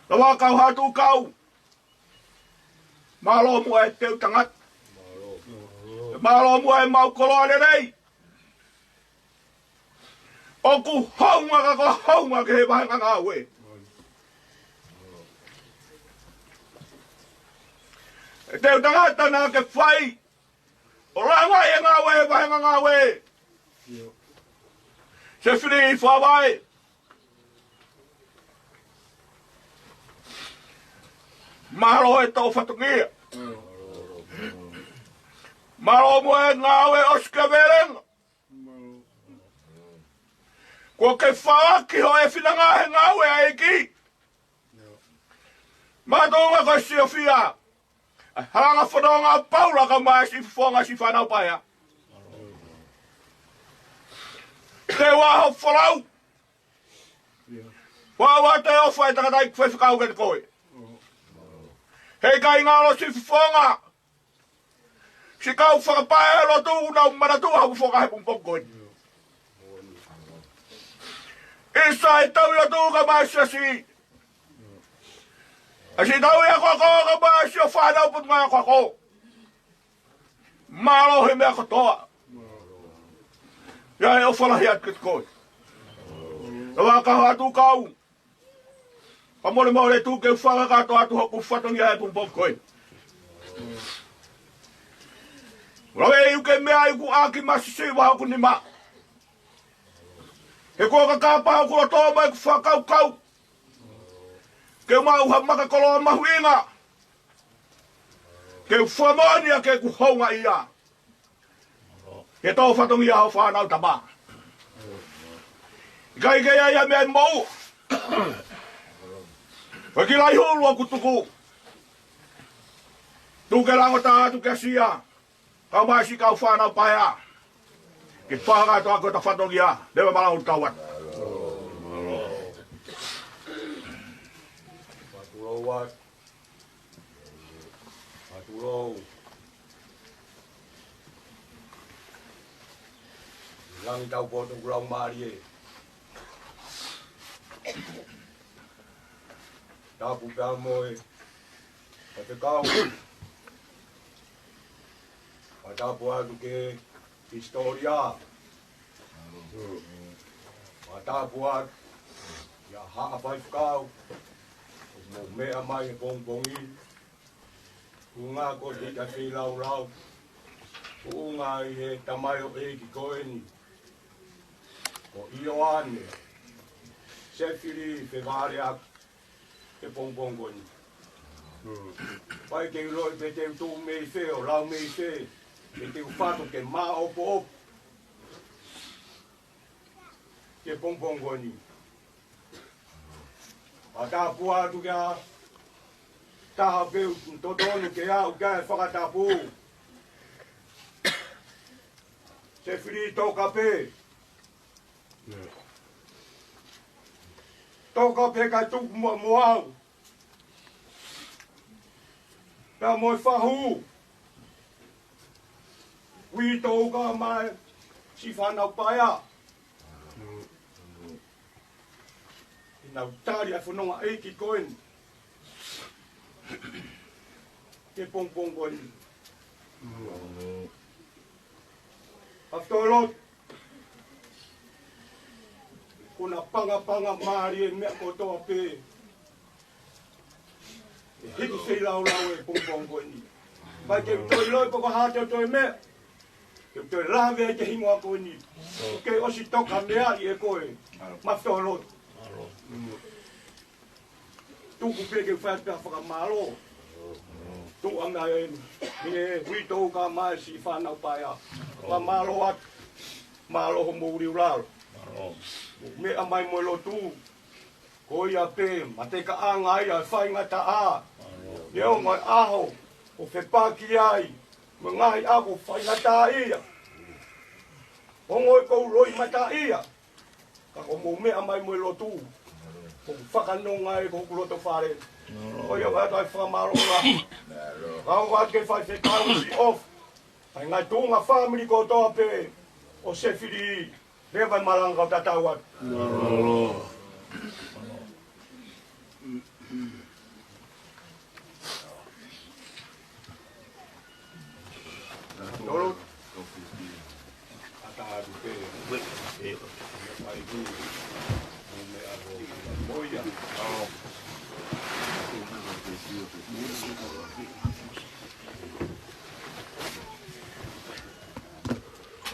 Lava ka o hatu kau. Mālō muʻa e teu tangata. Mālō muʻa e maʻu koloa lelei. ʻOku hounga ka ko hounga ki he vāhenga ngāue. E teu tangata naʻá ke fai ʻo langa e ngāue, vāhenga ngāue. Sefili Favae. Mālō e tō fatongia. Mālō mo e ngāue ʻo sikevelenga. Kuo ke fāki hoʻo finanga he ngāue ʻa e ʻEiki. Mātuʻa ko e siofia. ʻA e halanga fononga ʻa Paula kae ʻumaʻā siʻi fofonga siʻi fānau paea. Te ua ho folau. Ua ua te ofa e tangataʻeiki faifekau kiate koe. He ʻikai ngalo siʻi fofonga. Siʻi kau fakapae lotu ʻoku nau manatuʻi hoʻo fofonga he pongipongi ko eni. ʻIsa e tau ʻi lotu kae ʻumaʻā siasi. ʻA siʻi tau ʻi akoako kae ʻumaʻā siʻo fānau Potungāue Akoako. Mālō he meʻa kotoa. ʻIo e ʻofa lahi atu kiate koe. Lava ka o hatu kau. Ka molemole tuku ke u fakakakato atu hoku fatongia he pongipongi ko eni. Lave ʻi he ʻuke meʻa ʻi he ʻoku ʻaki masisiva hoku nima. He kuo kakapa hoku loto mo ʻeku fakakaukau. Ke u maʻu ha maka koloa mahuʻinga. Ke u fakamoʻoni ʻa ʻeku houngaʻia. Ke tō fatongia hoʻo fānau tama. ʻIkai ke ʻi ai ha meʻa ʻe moʻua. Ko e kiʻi laʻi hulu ʻoku tuku. Tuku ke lango tā atu kia Sia. Kae ʻumaʻā siʻi kau fānau paea. Ke fakahā atu ko ʻeta fatongia, leva malanga ʻo tau atu. Mālō. Mālō. Mālō. Langi taupotu ʻoku lau mālie. Tapu pea mo e faifekau. Fakatapu atu ki he hisitōlia. Fakatapu atu kia Haʻa Faifekau. Mou meʻa mai he pongipongi ni. Kuo ngāue ko e hika feilaulau. Kuo ngāue ʻi he tamaioʻeiki ko eni. Ko ʻIoane Sefili Fevaleaki he pongipongi ko eni. Pea ʻikai ke u ʻilo pe te u tuʻu mei fē ʻo lau mei fē, pe te u fatu ke māʻopoʻopo he pongipongi ko eni. Fakatapu atu ki ha taha pē ʻoku totonu ke aʻu ki ai e fakatapu. Sefili, toka pē. Toka pē kae tuku muʻa mo au. Pea mo e fahu. Uitou ka mai siʻi fānau paea. ʻI heʻenau tali ʻa e fononga ʻeiki ko eni he pongipongi ko eni. After all, ko e pangapanga mālie e meʻa kotoa pē ʻe hiki feilaulau he pongipongi ko eni. Pea ʻikai ke u toe ʻilo pe ko e hā te u toe meʻa ke u toe lave ai ki he hingoa ko eni. ʻOku kei ʻosi toka meʻa ʻi he ko e mafutolo. Tuku pē ke u fai pē ha fakamālō. Tuʻu ʻa meʻa eni, ʻi he uitou ka mai siʻi fānau paea. Fakamālō atu. Mālō hoʻomou liulalo. Meʻa mai mo e lotu. Ko ia pē, matekaʻanga ia ʻo e faingataʻa. Neongo e ʻaho ʻoku fepaki ai mo e ngaahi ʻaho faingataʻaʻia. Ongo e kou loi mataʻia. Ka ko hoʻomou meʻa mai mo e lotu, ʻoku fakanonga ai ko hoku loto fale. Ko ia ʻoku ʻoatu ai e fakamālō. Ka ʻoku ʻoatu ki he faifekau siʻi ʻOfa. ʻA e ngaahi tuʻunga fāmili kotoa pē ʻo Sefili, leva e malanga kae tatau atu. Tolu. Ata atu pē. Mai tu. Mo ia.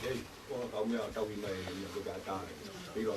Ei, ko e kau meʻa tau ʻi mai, ʻi ko ka tā. Pilo.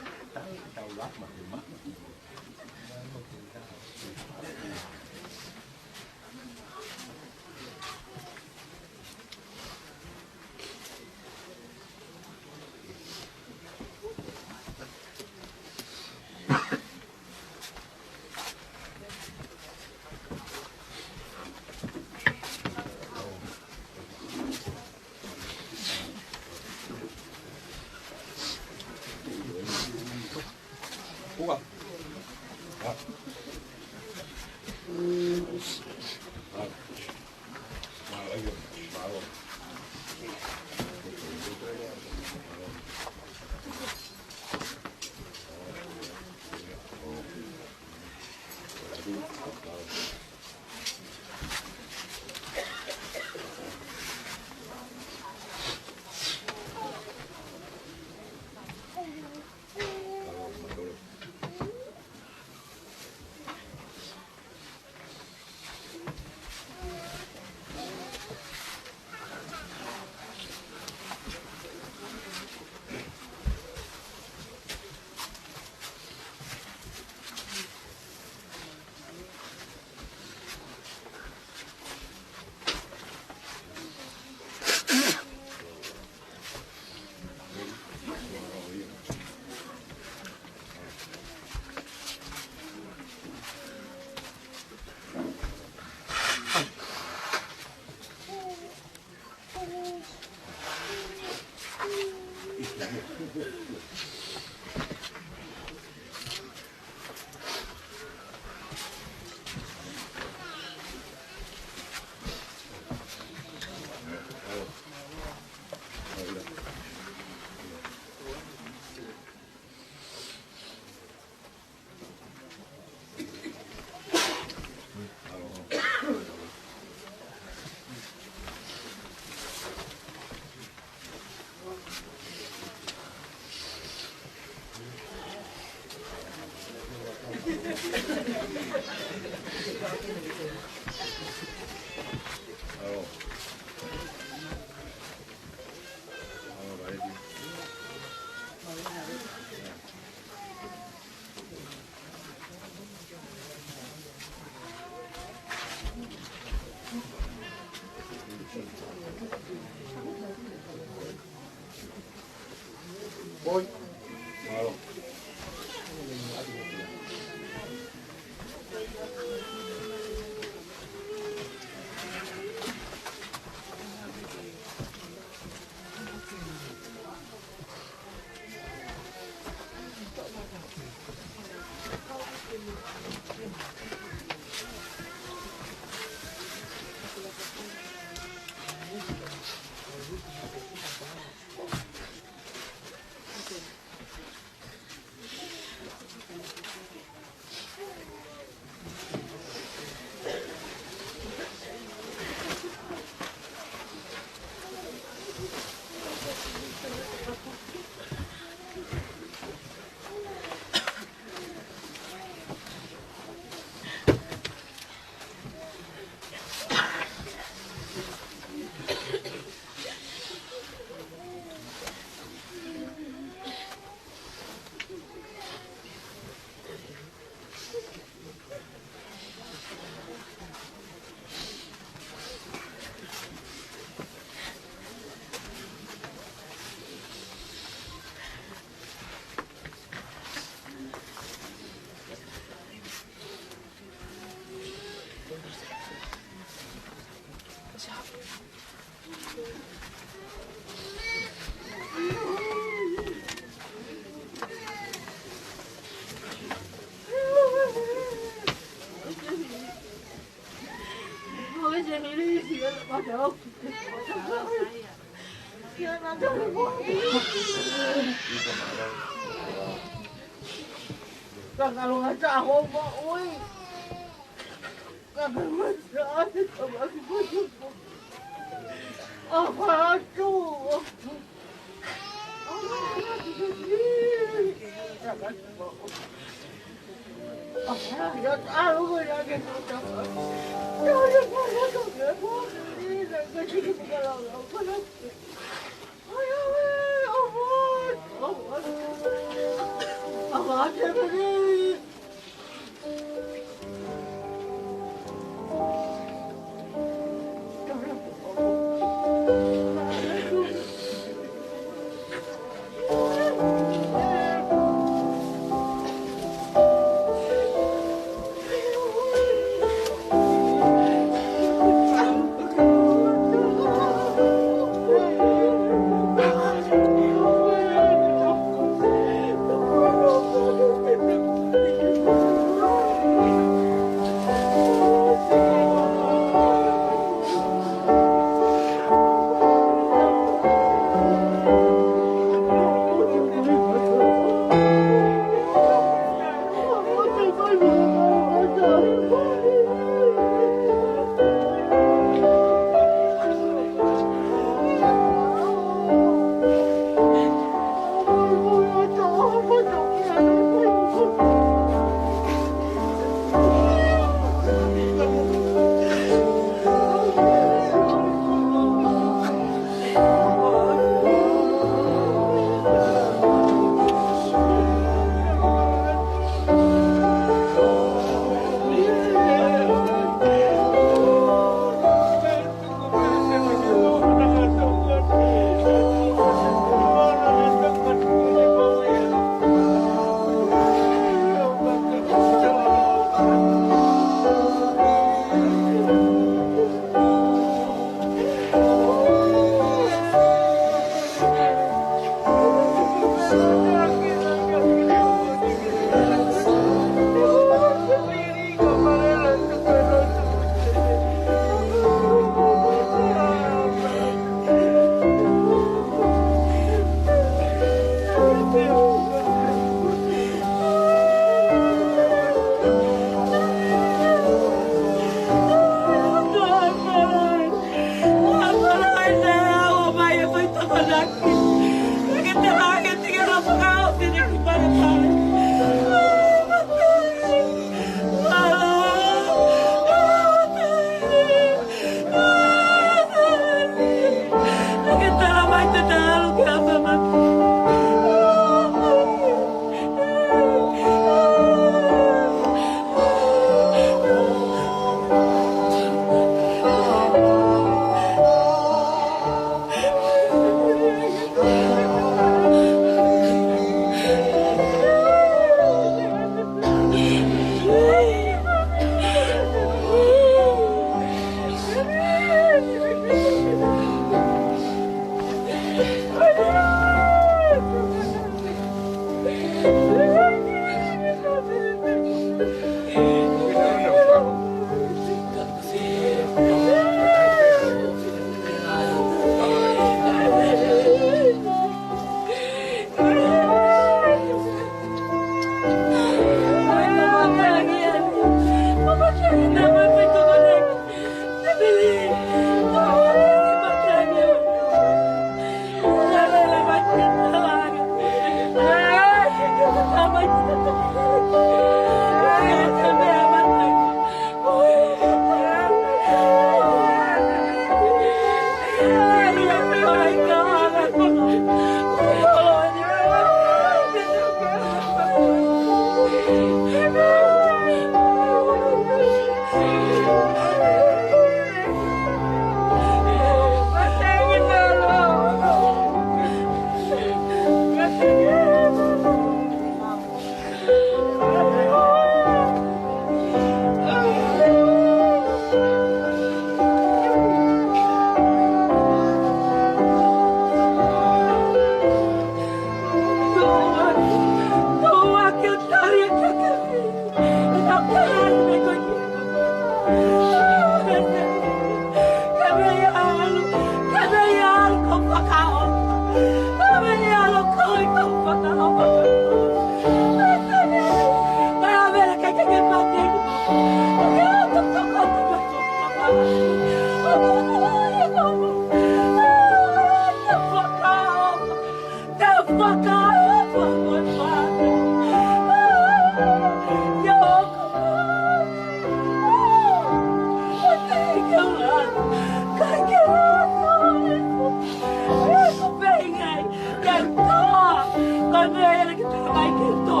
Meʻa ia ke tala mai ke tō.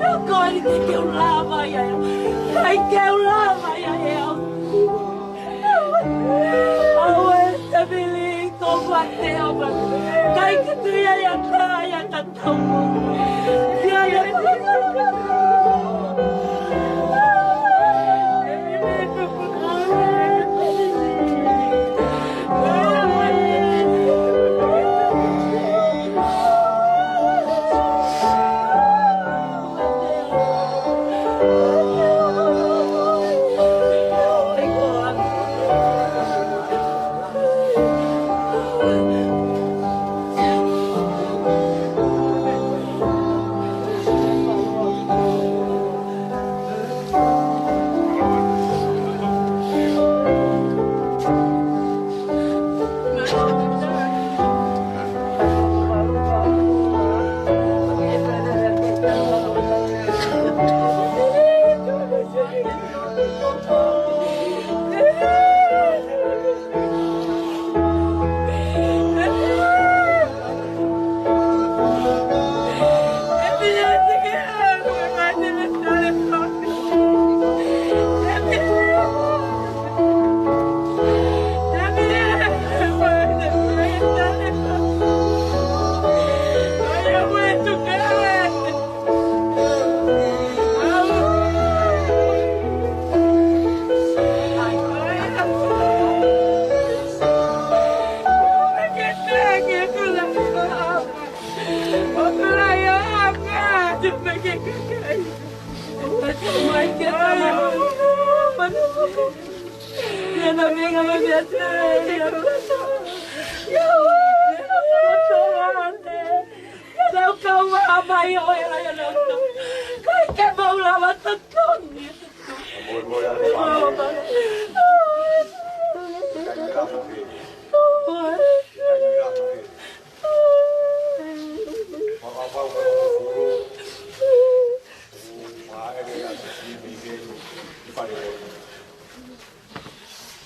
Naʻa ko eni ke u lava ia ʻe au. ʻIkai ke u lava ia ʻe au. Aue, te vili ko fate o ma. ʻIkai ke tui ai a ka ia ka tau. Ia ia.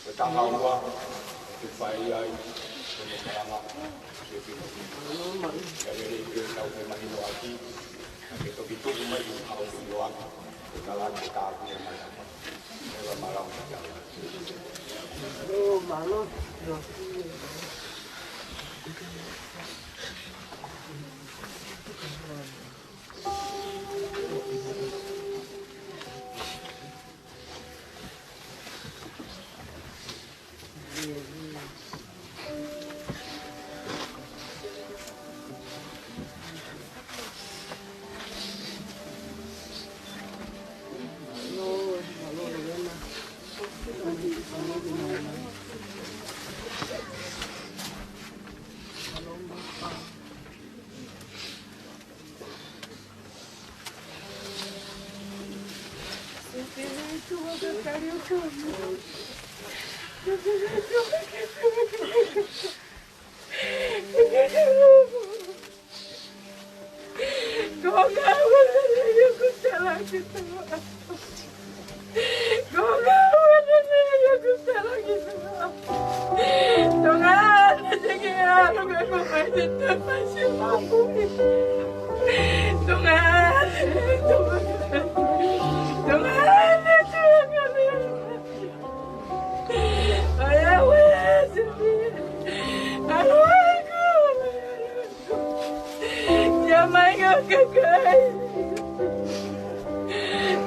Ko e taha ua, ke fai ai, ko e kalanga, ke pino. Ka lele i ke tau ke mahino ʻaki, ka ke toki tuku mai ki hau filo ʻaki, ko e kalanga ke tāpuni mai. Ela malau ke tau. Ō, mālō. Ia mai ngā kakai.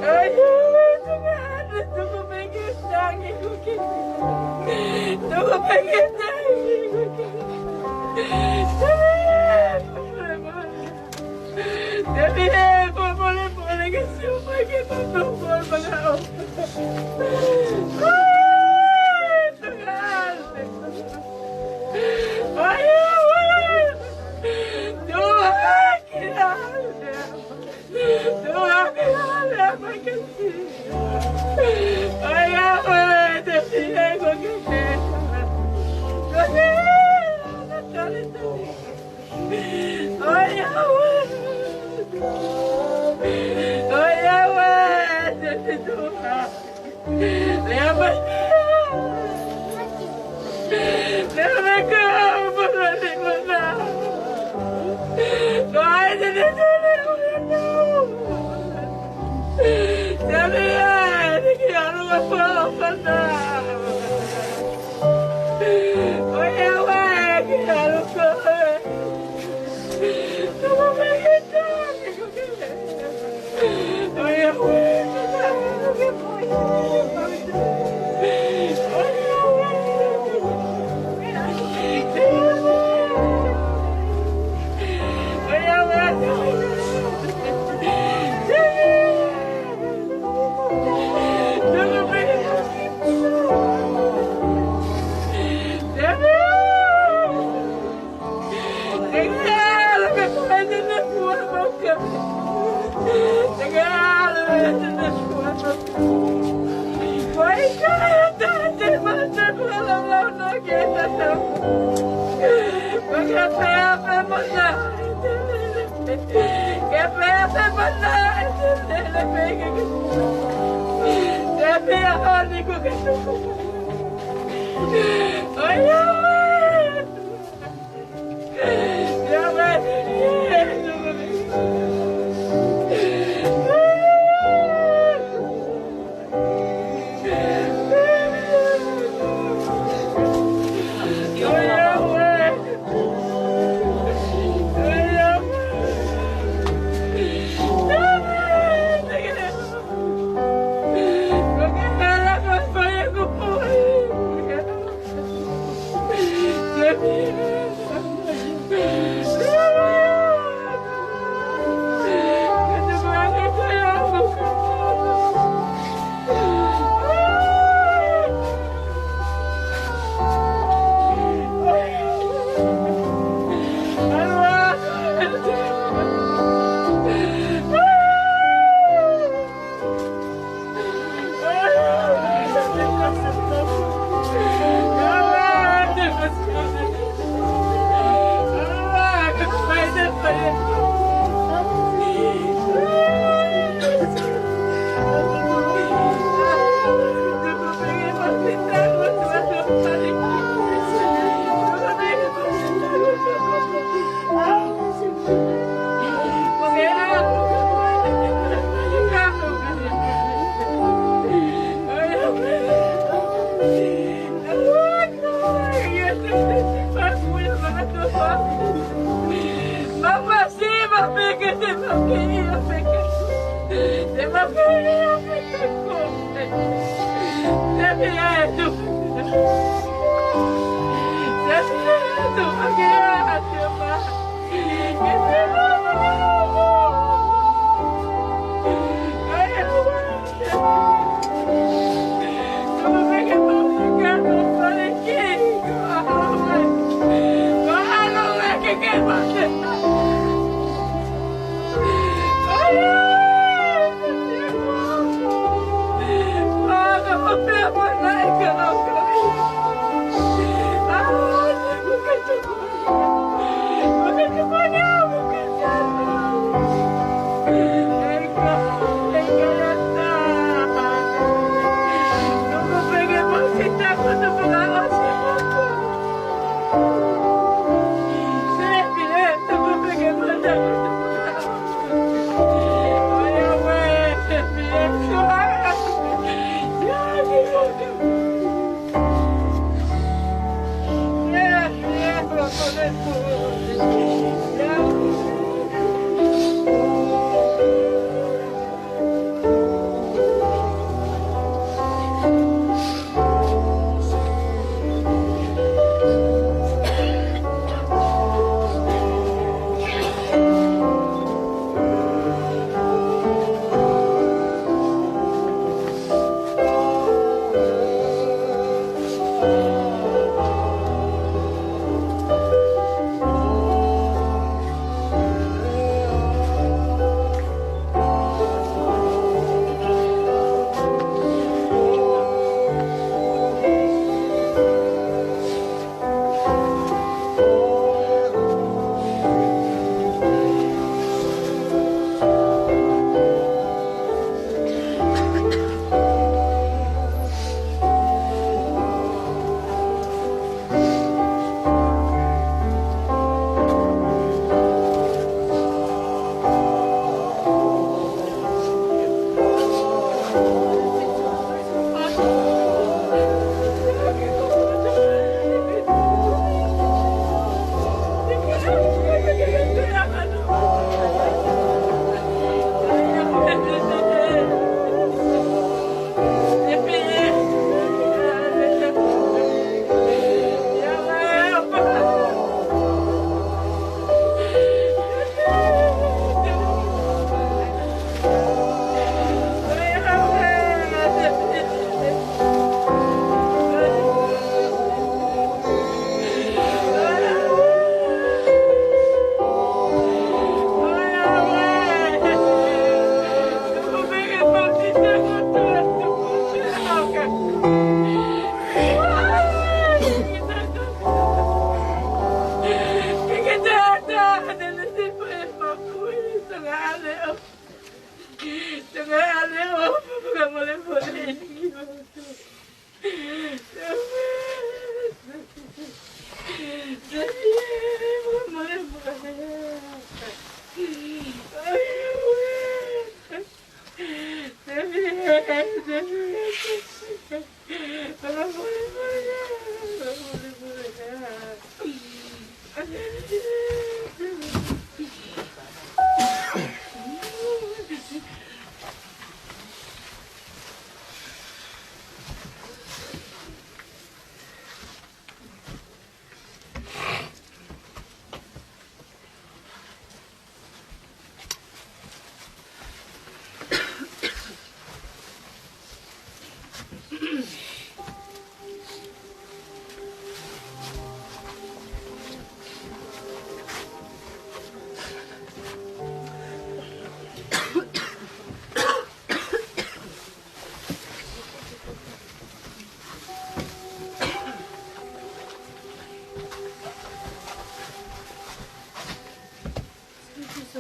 ʻAi, ʻae, tuku pē ke tangi kuki. Tuku pē ke tangi kuki. Te mie, pole, pole, pole, ke siu mai ke pole, pole, pole, pole. ʻAi, tuku pē. ʻAi, ʻae. Tuku pē.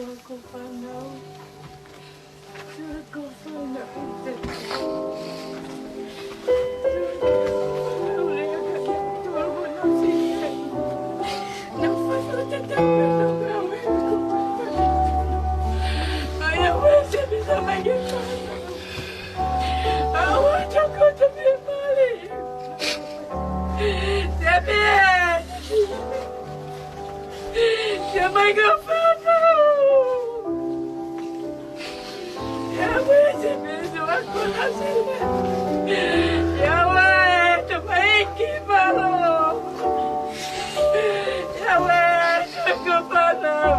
Te mei ka fānau. Ia we te mei ka fānau. Ia we te mei ki malo. Ia we te ka fānau.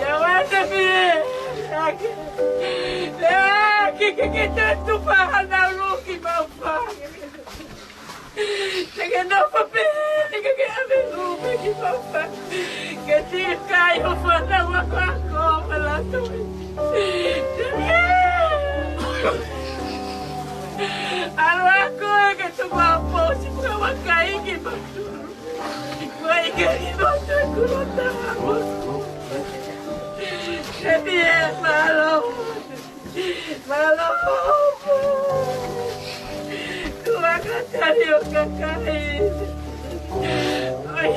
Ia we te mei. Ia ke. Ia ke ke ke te tu fānau luki mau fānau. Te ke nofo pē, ke ke ʻave ʻo pē ki fafā. Ke tikai ʻo fānau ako ako ma la toi. Te ke. ʻAlu ako ke tu ma posi ka wa kai ki ma. Wa i ke ki ma te kuro ta mo. Te ke mālō. Mālō. Tuʻa ka tali ʻo kakai. ʻAi.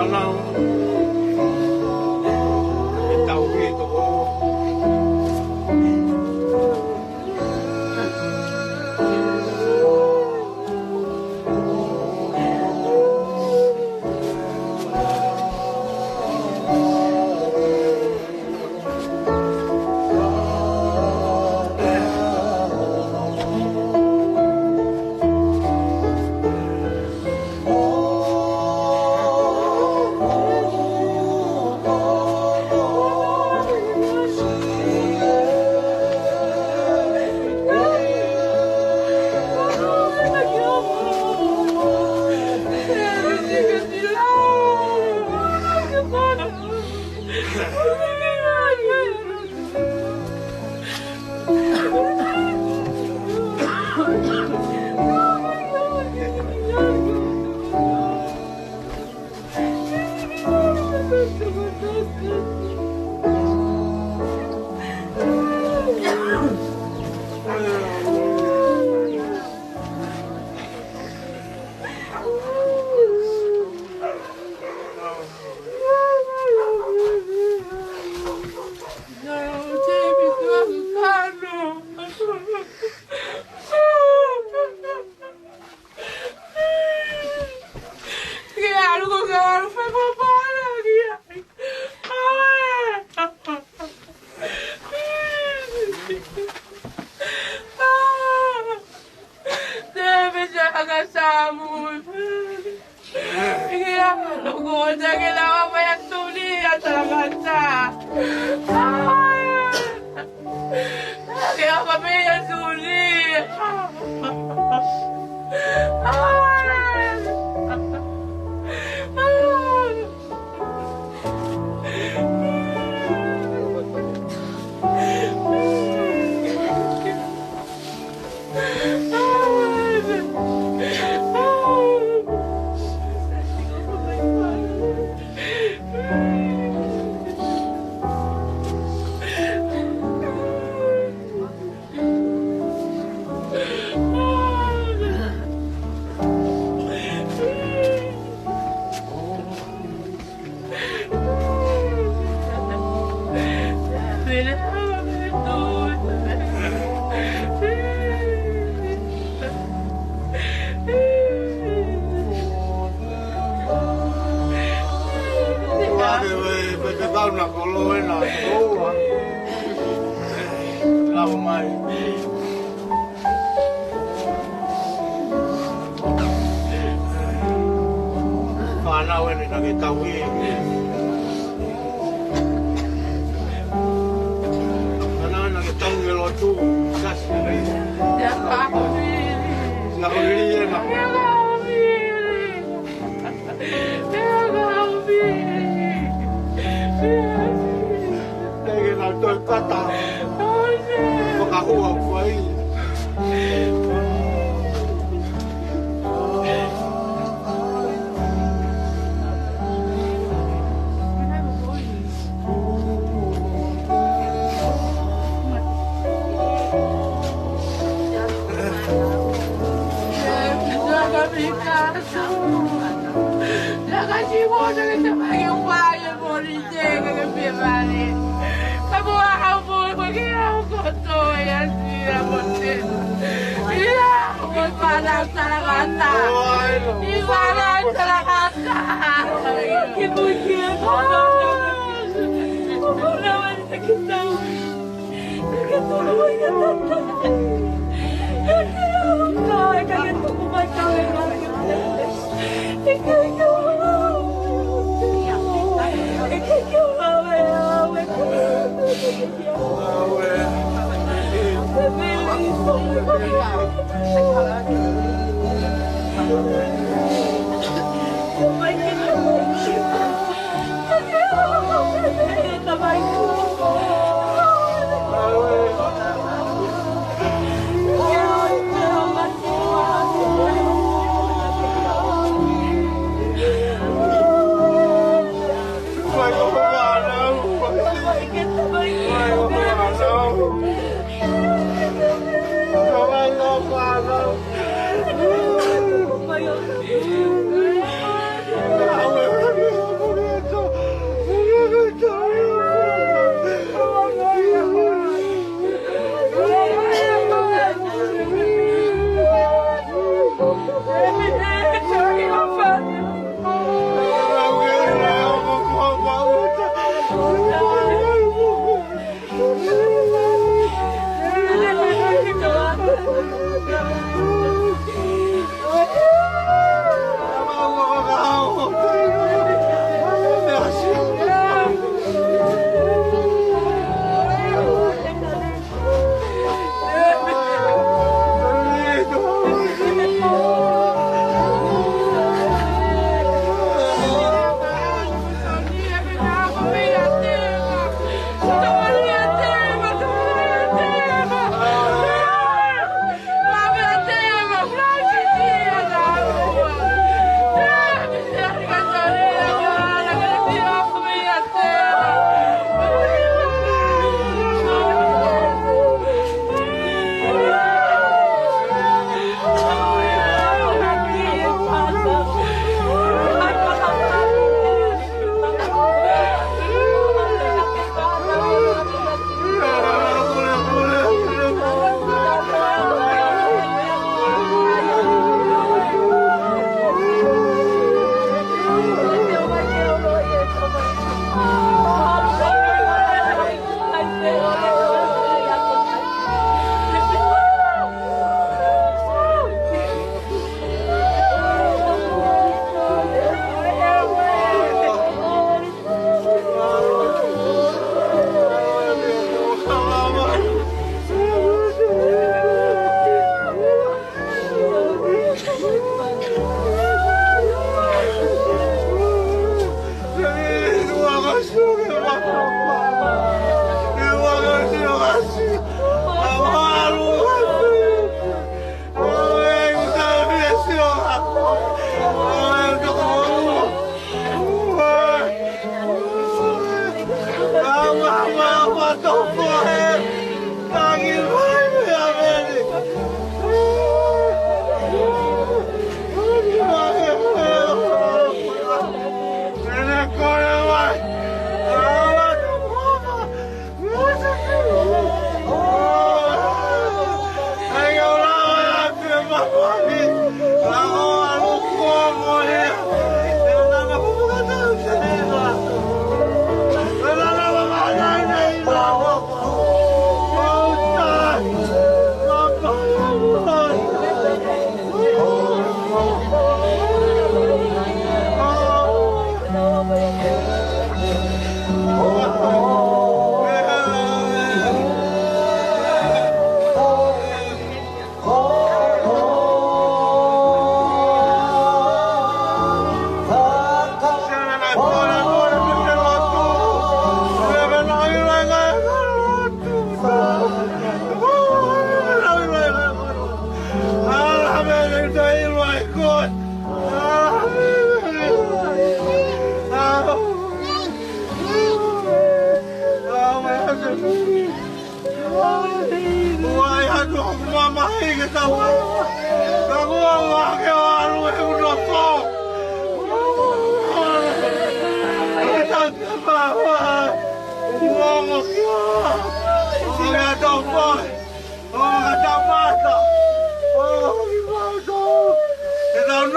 Nau. E tau ki toko. Pe, pe, pe, pe, kau na kolo ena, kolo ua. Lava mai. Fānau eni naʻa ke tauhi. Fānau naʻa ke tauhi e lotu. Kasi. Naʻa ko lili ena. Pea ka au pili. Pea pili. Pea ke nau toe kata. Fakahua fai.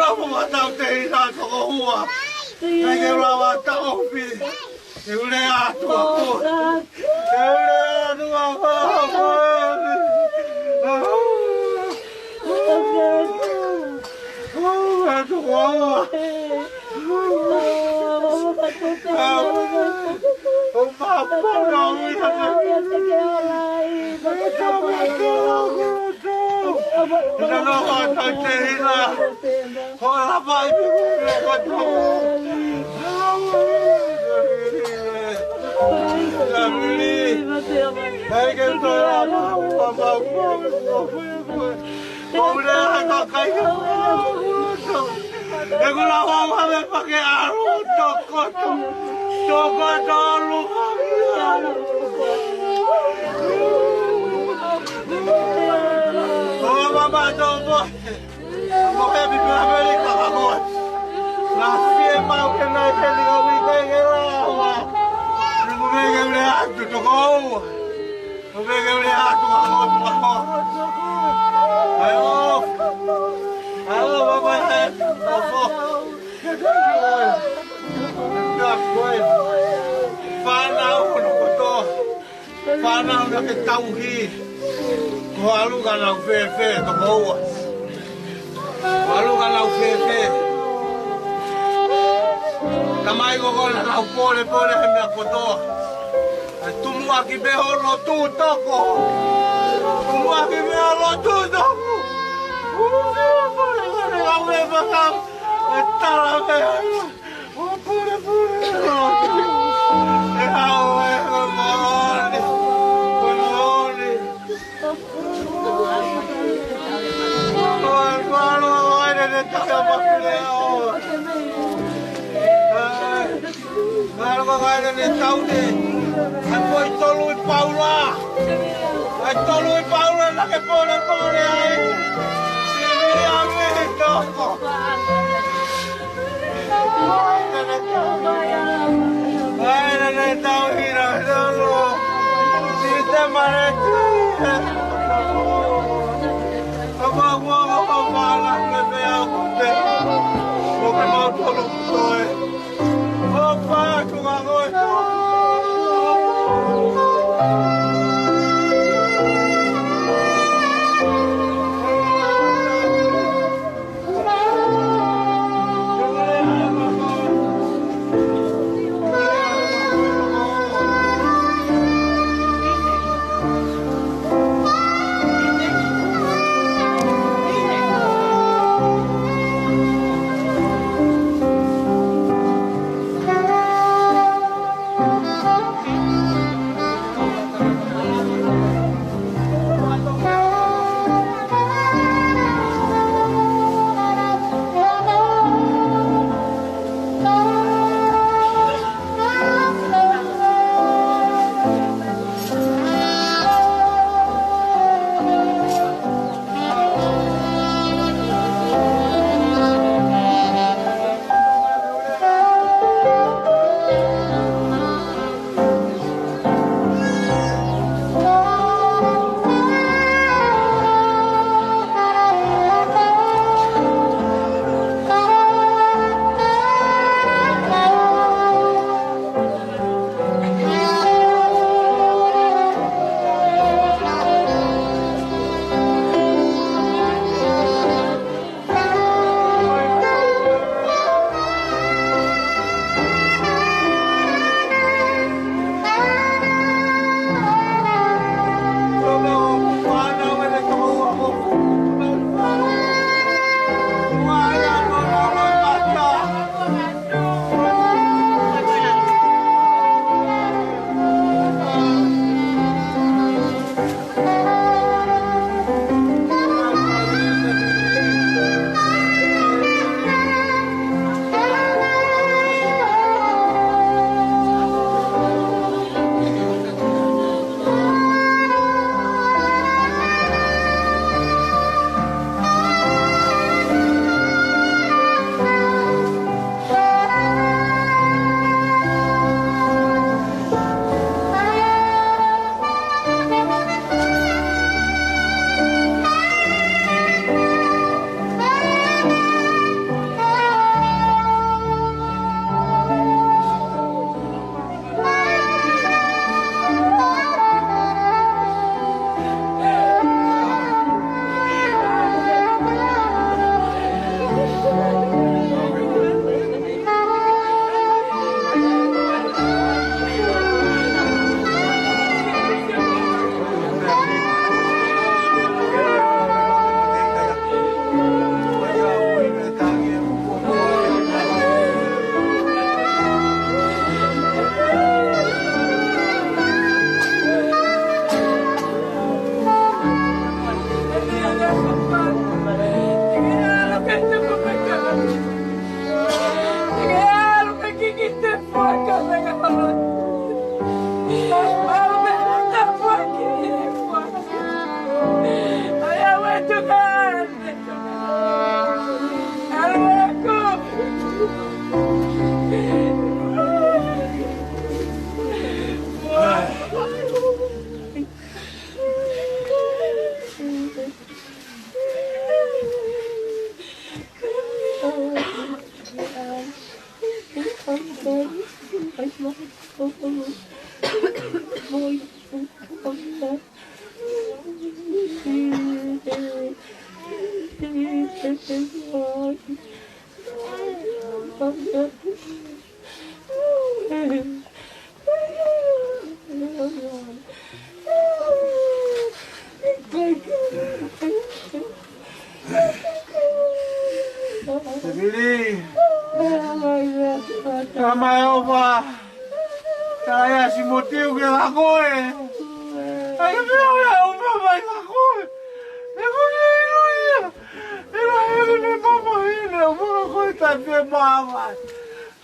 Apo matau te ina toko ua. Kai ke lava taofi. Ke u lea atu a koe. Ke u lea atu a koe. Atu a koe. O mapana ui na. Ina no ata te ina. Hola, pai, pai, pai. Ai, ke toe lava, ua, ua, ua. Ko ule ai ka kai. E kula ua, ua, me pake alu, tokoto. Tokoto, alu. Ua, ua, ua, tokoto. Ko e happy birthday ka ka koe. Na fie mau ke nai peni ka ui kai ke lawa. Nuku mei ke ule atu toko ua. Nuku mei ke ule atu ka koe ka koe. Ai o. Ai o, bye bye, hai. Toko. Ka koe. Fānau unu kotoa. Fānau naʻa ke tauhi. Ko e ʻalu ka nau fēfē, toko ua. Ko e ʻalu ka nau fēfē. Tamai ko ko na nau pole pole he meʻa kotoa. E tumuʻaki pē hono tū toko. Tumuʻaki pē hono tū toko. Ua, pole pole, ʻau e fakau. E tala pē. Pule, pule, e au e ko moʻoni, ko moʻoni. Ko e falo, ko e nene taka makule au. Ai, falo, ko e nene taune. Ai, ko e tolu ʻi Paula. Ai, tolu ʻi Paula, naʻa ke pole, pole ai. Sili a me toko. Tēvili. Tama e opa. Tala ia si motiu ke la koe. Ai, meʻa ia, opa mai la koe. E ko ni ilo ia. Ilo ia, ne papa ine, opa la koe, tafe mama.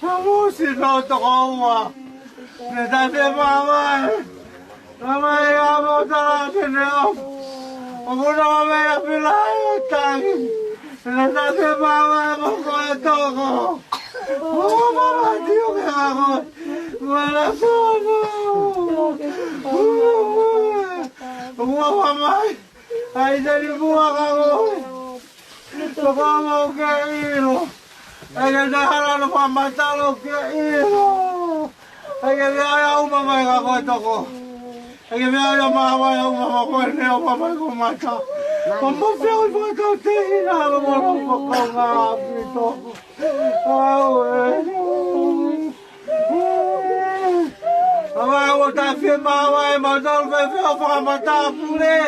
Sa mo si no toko ua. Ne tafe mama. Mama ia mo tala te ne o. O kuna mama ia pila ia tangi. Ne tafe mama mo ko e toko. O mama tiu ke ako. Mala sono. O mama mai. Ai, tali mua ka koe. Toko mau ke ilo. Ai, ke te hala no pa matalo ke ilo. Ai, ke mea ia uma mai ka koe toko. Ai, ke mea ia mama ia uma mai koe ne uma mai ko mata. Ko mo feo i fakatau te hina alo mo lo ko kau ngā api toko. Au e. Mama, ua tafe mama e mau tolu fefeo fakamatapule.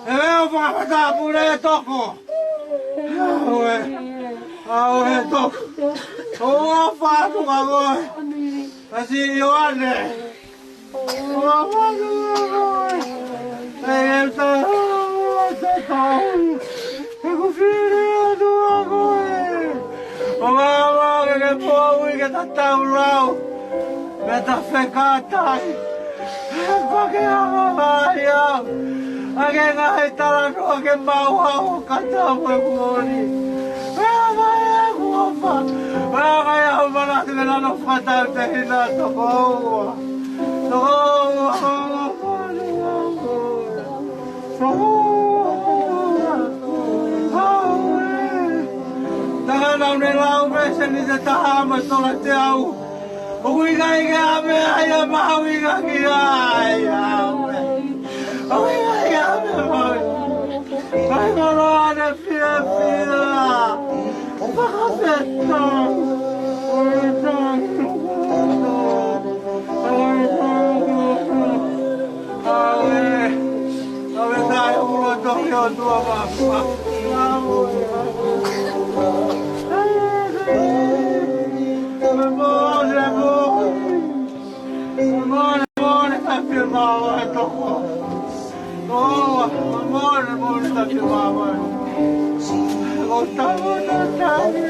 E feo fakamatapule toko. Au e. Au e toko. O fatu ka koe. Kasi Ioane. O fatu ka koe. E ta, ta, ta. He ko fili atu a koe. O mama ke ke pōui ke ta tau lau. Me ta fekatai. He ko ke anga mai au. A ke ngaahi talanoa ke mau au ka tau e kuoni. Mea mai e kuopa. Mea mai au mana te mena no fakatau te hina toko ua. Toko ua. Tangata ne lau mese ni te taha mo tola te au. O kui kai ke ame ai a maui ka ki ai a ue. O kui kai ke ame maui. Kai kolo ane fia fia. Fakafetai. Fakafetai. Aue, aue, tae ulo toki o tua mama. Aue, aue. Mole, mole. Mole, mole, tafi mama e toko. Oh, mole, mole, tafi mama. Lo tamo na tani.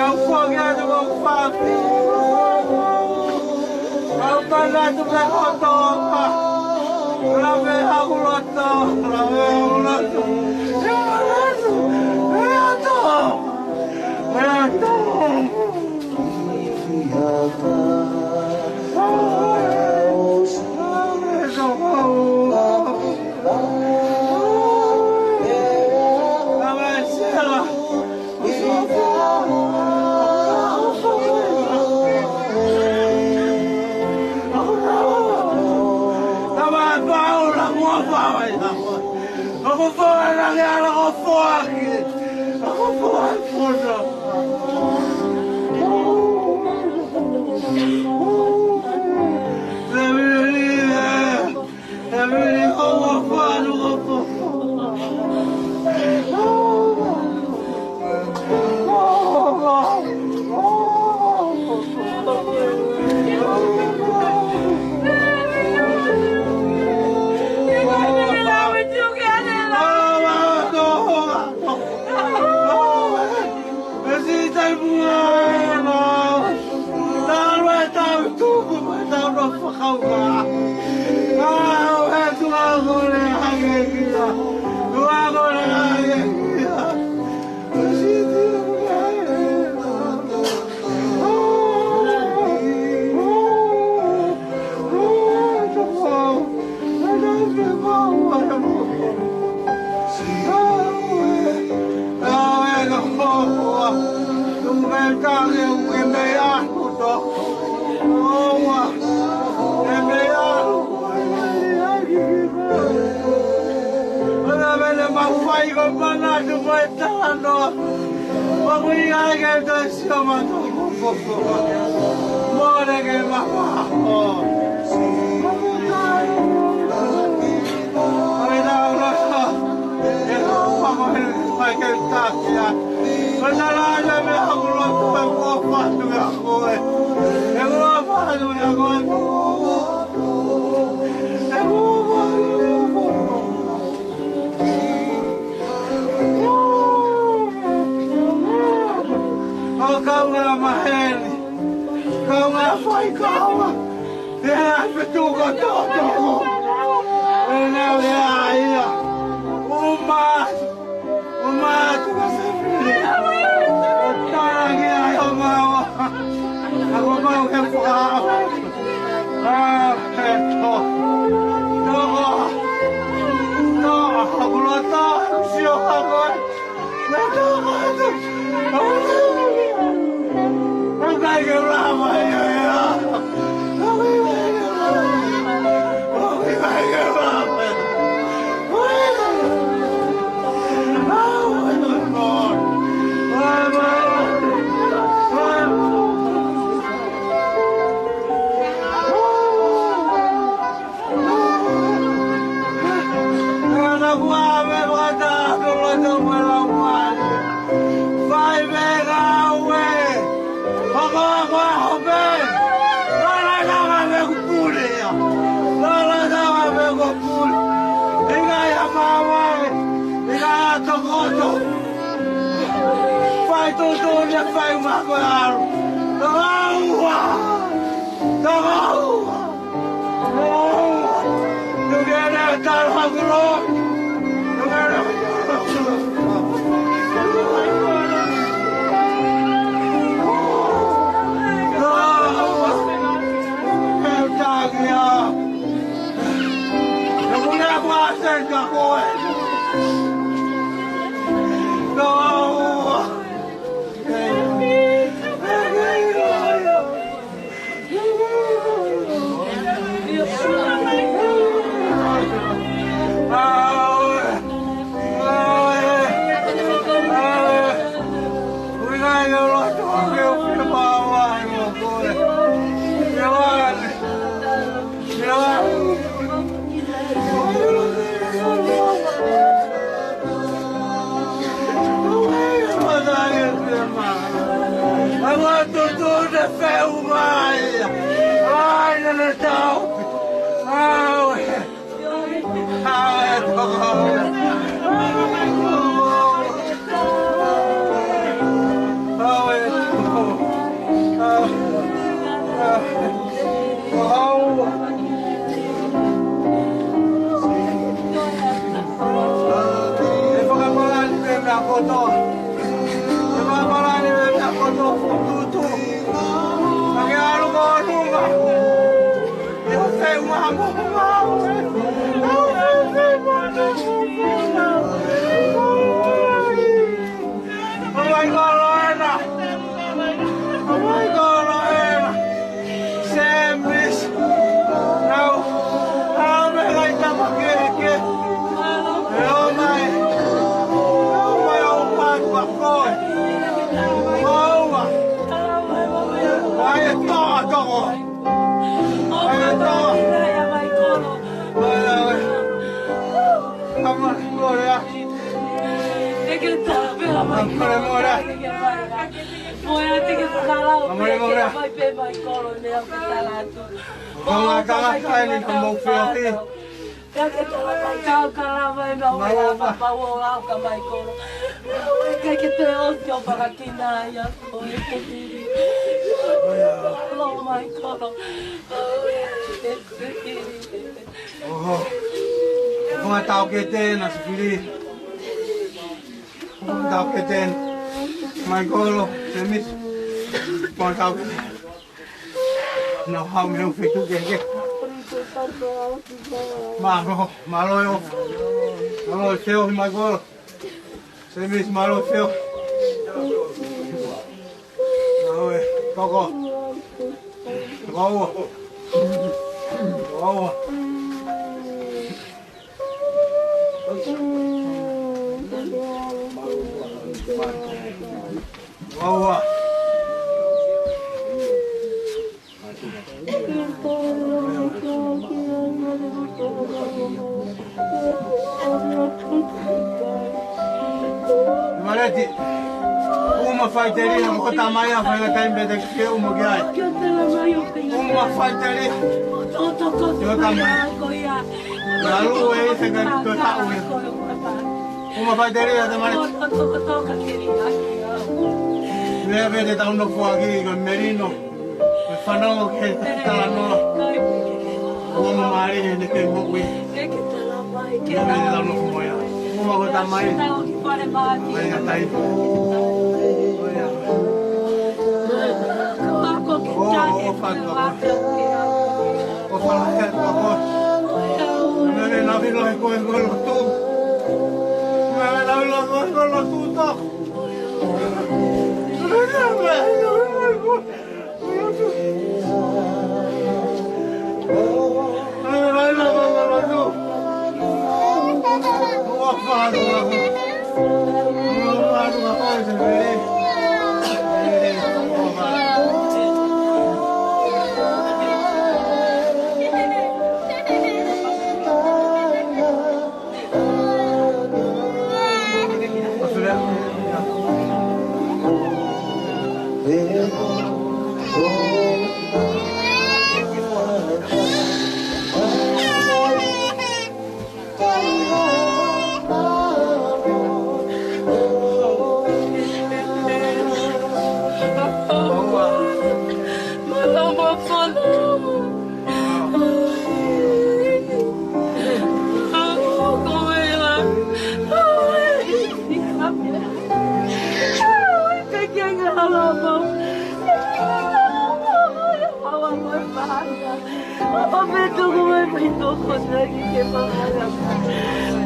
Au fua ke atu mau fatu. Au tana atu ke koto pa. Lave au loto, lave au loto. E loto, e loto, e loto. Lave sela. Ano, ʻoku ʻikai ke toe sio mautolu ko ko ko. Mole ke mamaʻo. ʻOi, naʻa ʻoku loto. ʻE ʻofa mai ke taki ai. Ko e tala ʻa e meʻa ʻoku loto ʻe ʻofa atu ia koe. ʻE ʻofa atu ia koe. ʻE ʻofa atu ia koe. ʻO kaungā maheni, kaungā faikava, ʻe ʻai fetuka tōtō. ʻE nau ʻe ʻai ia. Uma, uma tuka sefili. ʻO talangi ai ʻo maua. Ako mau he fua. Ah, he to. To. To, aku lo to, sio ako. Lo to, to. Aku kai ke lama, ya, ya. Aku kai ke lama. Aku kai ke lama. Fai tuʻutuʻuni, fai maʻu ko e ʻalu. Takaua! Takaua! Takaua! Tokene tala hakulo. Tokene tala hakulo. Takaua! Takaua! Takaua! ʻE fakapalani pē meʻa kotoa. ʻE fakapalani pē meʻa kotoa, fututu. Ka ke ʻalu ko ʻolunga. ʻE o se ua mo mau. ʻE o se ua mo mau. ʻOmai kolo ena. ʻOmai kolo ena. Semis. Nau. ʻAme ngai tama keke. ʻE ʻomai. ʻE ʻomai ʻo patu a koe. Maua. Ai e toa toko. Ai e toa. Ai, ai. Kama ni kore a. Kama ni kore a. Mo e ʻai ke fakalau, mo e ʻai ke fai pē mai kolo ne au ke tala atu. Kama, kama, kama ni ka mau feohi. Pea ke tala mai kau ka lava e mau e lava pau o lau ka mai kolo. Mau e kai ke te o te o fakakina ia ko e te piri. Lo mai kolo. Oho. Funga tau ke te na sifili. Funga tau ke te. Mai kolo, Semis. Funga tau ke te. Na hau me u fitu ke ke. Mālō, mālō ē. Mālō ē, Seo, mai kolo. Semis, mālō, Seo. Mālō ē, koko. Koko. Koko. Aua. Maleti. Uma faʻiteliha, ko e tamai ʻa e faʻahinga taimi pē te ke uma ki ai. Uma faʻiteliha. Ko e tamai. Naʻa lu e se ka ko e taʻu e. Uma faʻiteliha, tamai. Meʻa pē te tau nofo ʻaki ko e melino. Ko e fanongo ki he talanoa. Ua mo mali he ne ke moʻui. Meʻa pē te tau nofo mo ia. Uma ko e tamai. Mai a tai. ʻO, ʻo, ʻo, fatu, ʻo. ʻO fala he, ʻo, ʻo. Meʻa pē naʻa vilo he ko e ko e lotu. Meʻa pē naʻa vilo he ko e ko e lotu tō.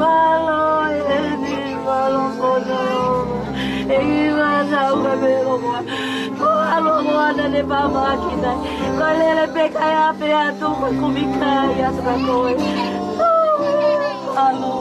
Mālō eni, mālō kono. ʻEiki, mālō ka melo koa. Ko alo koa naʻa ne pāmaki nai. Ko e lele pē kae ʻape atu, ko e kumi kai atu ka koe. Mālō.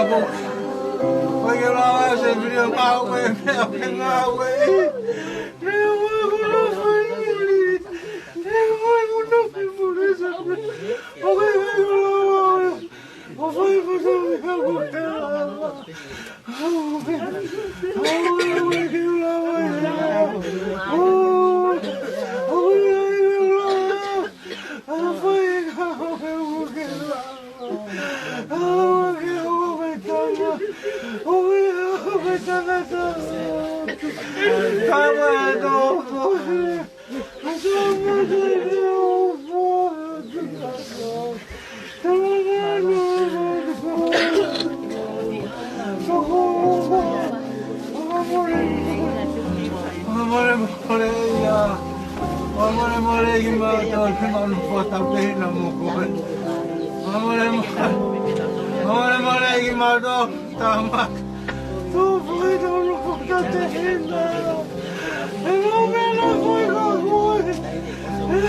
ʻOku ʻikai ke u lava ʻo se video ngāue, meʻa pē ngāue. Meʻa ngāue, ngāue. Meʻa ngāue, ngāue. ʻOku ʻikai ke u lava ʻo fai ko sa mi ka ko ke lava. ʻOku ʻikai ke u lava ʻo. ʻOku ʻikai ke u lava ʻo fai ko ke lava. Mole, mole, ia. Mole, mole, ki mautolu, ki mautolu, fota pehina mo koe. Mole, mole. Mole, mole, ki mautolu, tama. Tō fai tō no fota pehina. E no me na fai ka koe. E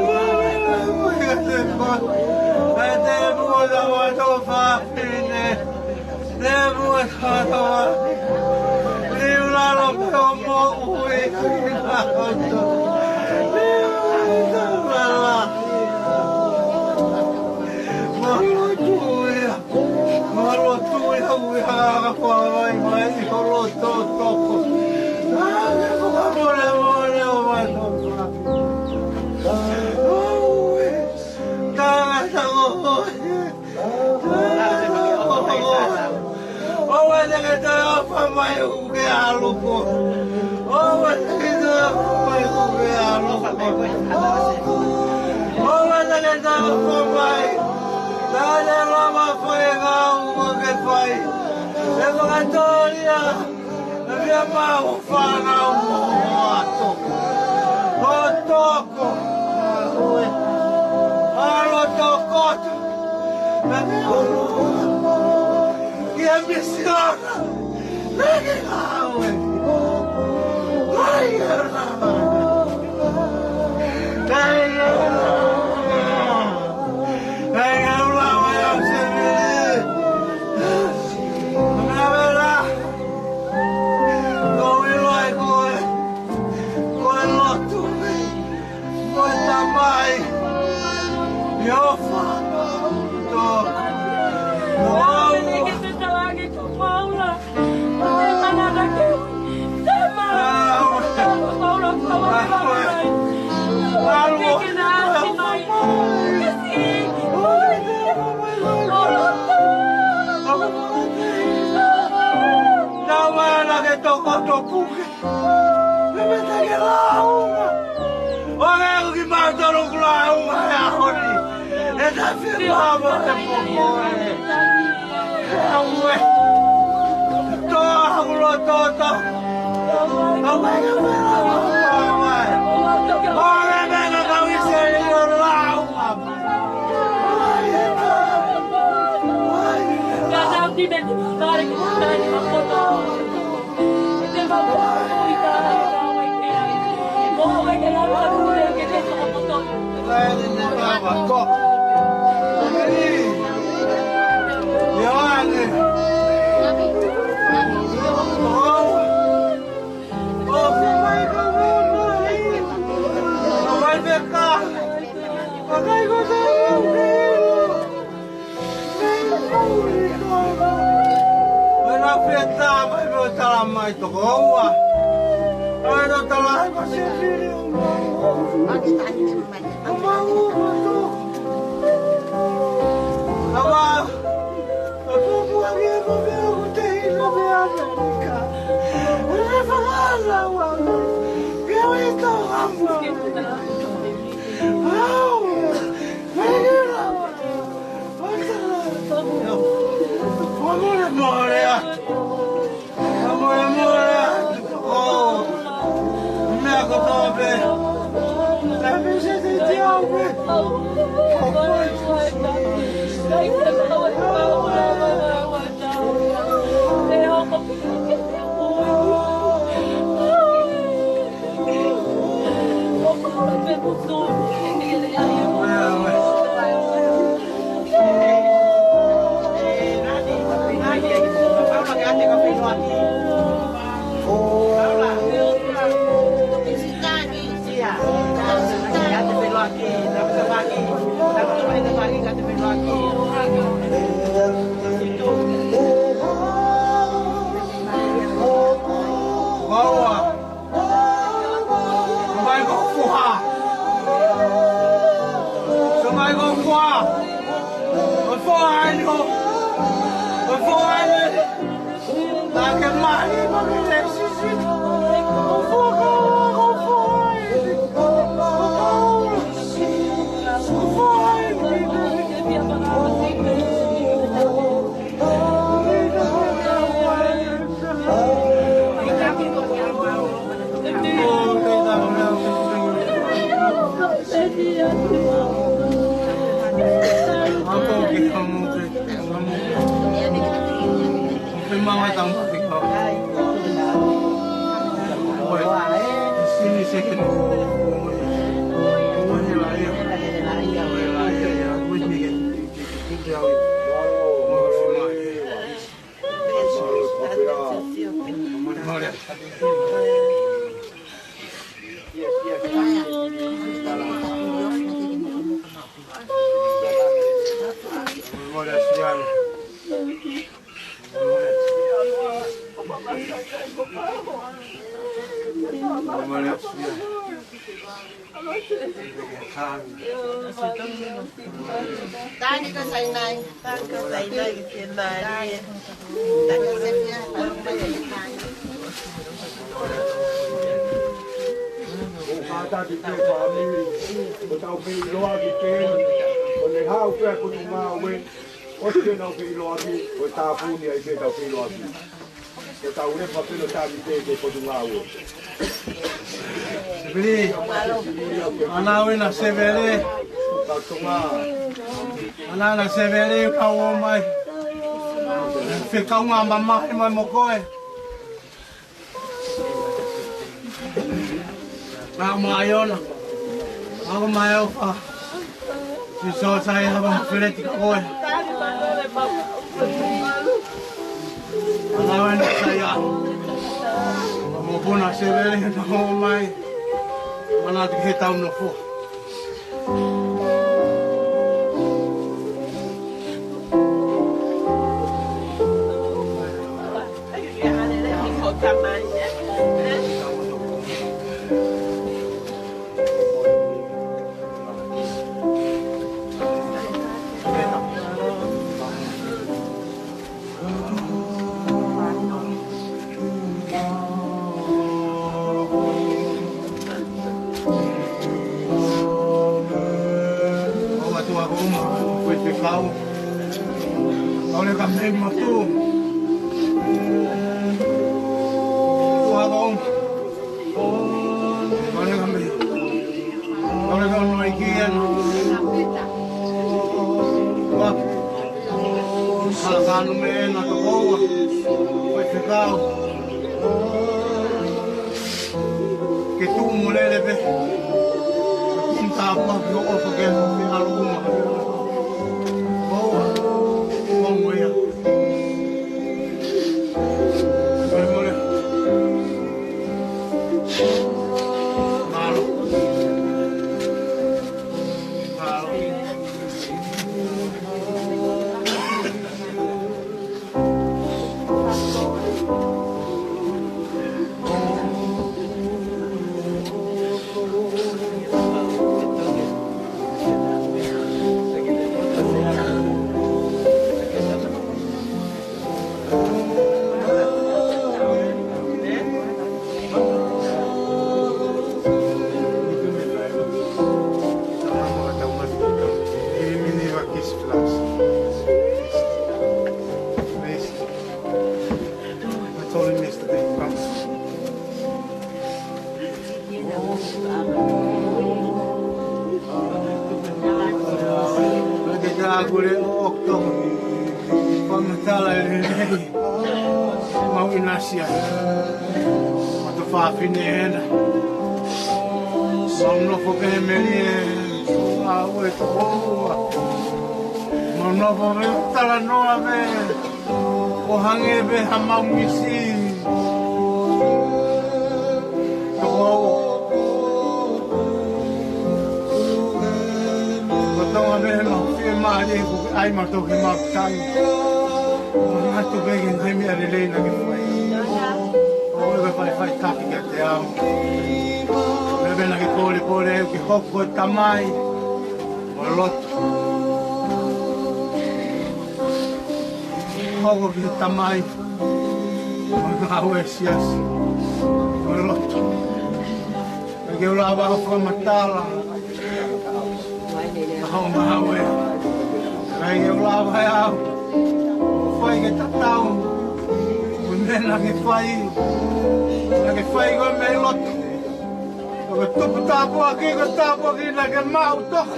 no me na fai ka te koe. E te mua tama tō fafine. Te mua tama. Liu lalo pē ʻo moʻui ki na hoto. Liu lalo. Malotu ia. Malotu ia ui ha ka kua vai mai ho loto toko. Ake ko ka mole mole ʻo vai toko. Ui. Tangata ko hoi. ʻOua te ke toe ʻofa mai ʻoku ke ʻalu koe. ʻOua te ke toe ʻofa mai ʻoku ke ʻalu koe. ʻOua te ke toe ʻofa mai. Taʻe lava fai e ngāue ʻoku ke fai. ʻE fakatōlia. ʻE fia mau fānau mo ʻato. Ho toko. ʻAlu toko. Naʻa ke ʻalu. Kia misiona. Naʻa ke ngāue. Ai, e lava. Ai, e lava. Ai, e lava, e au se vili. Mea vela. Ko e ʻilo ai ko e, ko e lotu, ko e tamai, ʻio fa, to, to. Tama na ke toko topuke. Mea mea ta ke lāunga. ʻOku ʻikai ko kimautolu ʻoku lāunga he ʻaho ni. ʻE ta fie lava e poko e. ʻE au e. Tō au loto tō. ʻOku ʻikai ke lava e poko e. ʻOku ʻikai ke lava e poko e. Oi, na feta mai mo tala mai toko ua. Oi, no tala mai ko se fili o mau. O mau o mau. Awa. Awa, awa, awa, awa, awa, te ina me Amerika. Ua fakaala, ua. Ke ui tau ama. Au. Mole, mole atu. Mole, mole atu. ʻO. Meʻa kotoa pē. Ka pese te te au pē. Tani ka sainai. Tani ka sainai ki te nai. Tani ka sefia. Ko kātaki pē fāmili, ko tau pē ʻiloa ki pē, ko ne hau pē ko tu ngāue, ʻosi ke nau pē ʻiloa ki, ko tāpuni ai pē tau pē ʻiloa ki. Ko tau lepa pē lo tāmi pē ke ko tu ngāue. Seveli, ana wena sevele, ka tunga. Ana na sevele ka o mai. Fekau ngā mamahi mai mo koe. Ka mai ona. Ka mai o fa. Si so sai ha ba feleti ka koe. Ka na wena sai a. Mo puna sevele ka o mai. Mana te ke tau nofo. ʻOua tua ko uma, ko e fekau. ʻOua le ka mei matu. Tua ko uma. ʻOua le ka mei. ʻOua le ka ono i ki ena. Ua. Hala kanu me ena toko ua. Ko e fekau. Ke tuʻu mo lele pē. Ke tuʻu tāpua ki hoʻo ʻofa ke hoʻo fekau uma. Ua. Ua mo ia. Mole, mole. Mālō. Mālō. Ke tā kule o okto. Fakamatala lelei. Mau ʻinasia. Matu fafine ena. Mau nofo pē melie. Au e toko ua. Mau nofo pē talanoa pē. ʻO hangē pē ha mau misi. Toko ua. Ko Tonga pē he mau fiemālie ko ke ʻai mautolu ke mau kai. Ko ngatu pē ke ngaahi meʻa lelei naʻa ke fai. ʻOku ʻikai faifai taki kiate au. Meʻa pē naʻa ke polepole au ke hoko ko e tamai. ʻO lotu. Hoko ki he tamai. Ngāue siasi. Ngāue lotu. ʻIkai ke u lava ʻo fakamatala ʻa hoʻo ngāue. ʻIkai ke u lava ʻe au ʻo fai ke tatau mo e meʻa naʻa ke fai. Naʻa ke fai ko e meʻa lotu. ʻO ke tupu tāpuaki, ko e tāpuaki naʻa ke maʻu toka.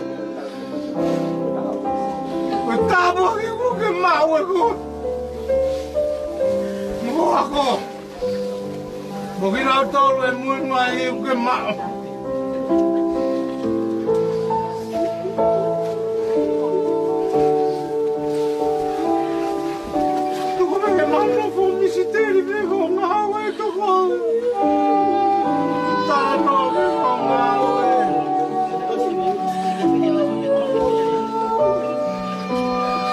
Ko e tāpuaki kuo ke maʻu ʻe koe. Mo ako. Mo kinautolu ʻe muimui ai kuo ke maʻu. Tuku mai ke mau nofo misiteli pē ko e ngāue toko. Tano pē ko e ngāue.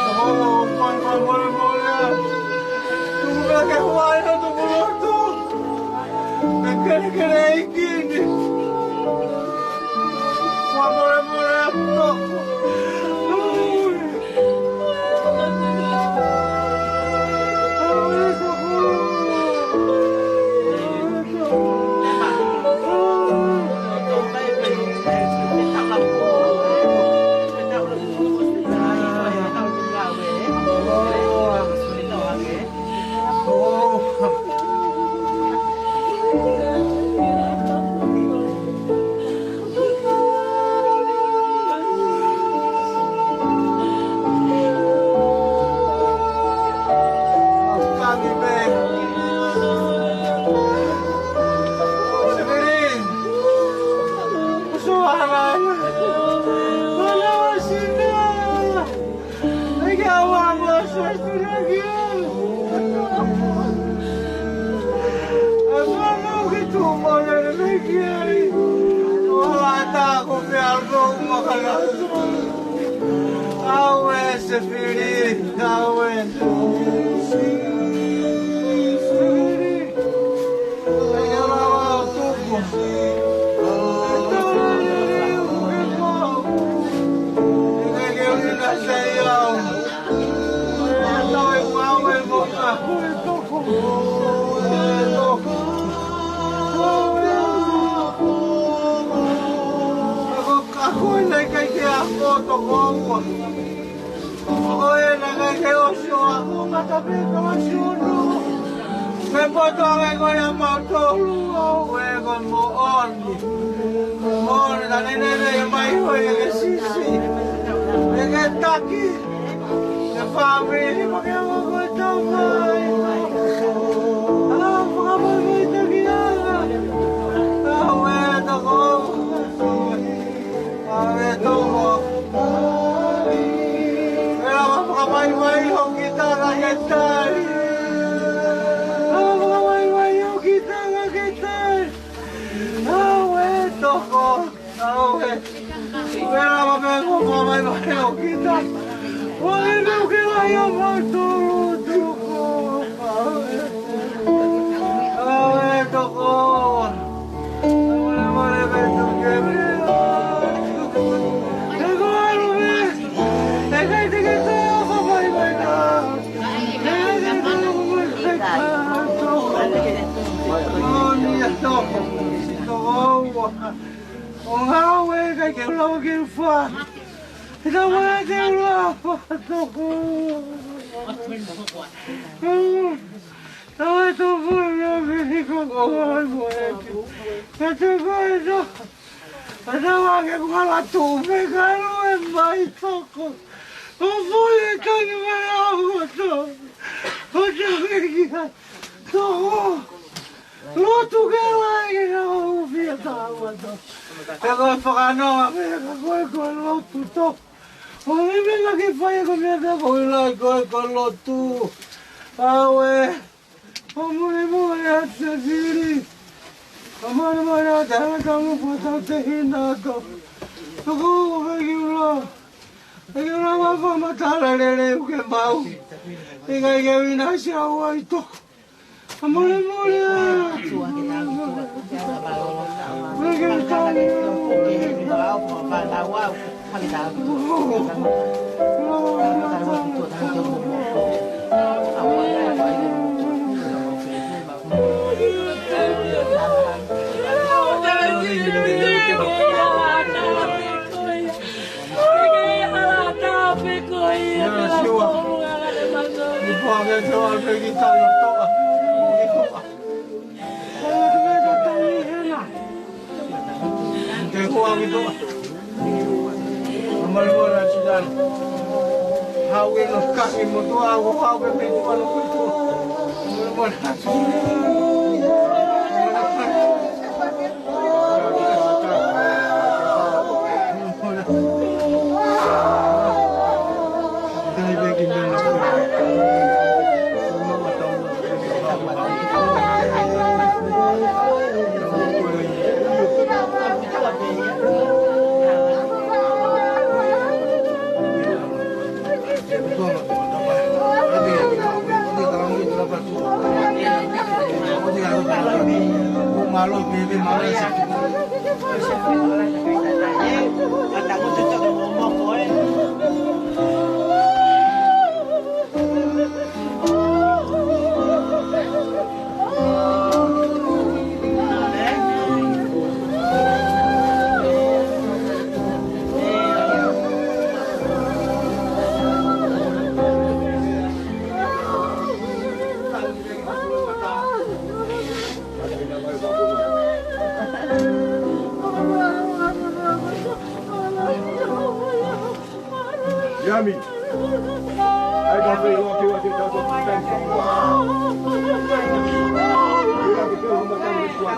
Toko, mai, mai, mole, mole, ā. Tuku mai ke huai atu ko e lotu. Ke kelekele ʻEiki ni. Fakamolemole atu. ʻAi ke au amo ʻo sō atu na ki ai. ʻA fānau ke tuʻu mo lele mai ki ai. ʻO ata ko fea alo makala. Au ē se fili, au ē. Fili. Ko e naʻe ʻikai ke ʻosi ʻa e ako mata pē ka ʻosi ʻunu. Mei he poto ange ko ia mautolu, ʻauē ko e moʻoni. Moʻoni, naʻa ne lele mai ʻo ʻikai ke sisi. ʻIkai ke taki. Ke fāmili, ma ke ʻoua ko e tamai. ʻA, fakamaʻi mai taki ana. ʻAuē toko. ʻAuē toko. Pea ʻoua fakamaʻi mai hoʻo kiʻi tangata ke tali. ʻOua fakamaʻi mai hoʻo kiʻi tangata ke tali. ʻAuē toko. ʻAuē. Pea ʻoua fakamaʻi mai hoʻo kiʻi tangata. ʻOua ʻe nau ke lai ʻa mautolu toko. ʻAuē. ʻAuē toko. ʻO ngāue ʻikai ke u lava ke u fai. ʻIkai ke u lava toko. Tau e tō foʻi mea me hiko ko ai mo e ki. Ka te koe tō. Ka te wā ke kuala tū me ka lue mai toko. ʻO foʻi e tangi mai au o tō. ʻO tangi ki ai. Toko. Lotu ke lai ke ka ufia tāua tō. Te koe fakanonga me ka koe ko lotu tō. ʻO e meʻa ke fai ko e meʻa ke koe lai koe ko lotu. ʻAuē. ʻO mulimuli atu se fili. ʻO mulimuli atu e tangata mo fua tau te hina atu. Toko ʻoku ʻikai ke u lava. ʻIkai ke u lava fakamatala lelei ʻoku ke maʻu. ʻIkai ke u ʻinasi au ai toko. ʻO mulimuli atu. ʻIkai ke u tali au. Yami. Ai ka fei loa ki wa ki tato ki tanto. Ila ki teu huma tanto ki wa.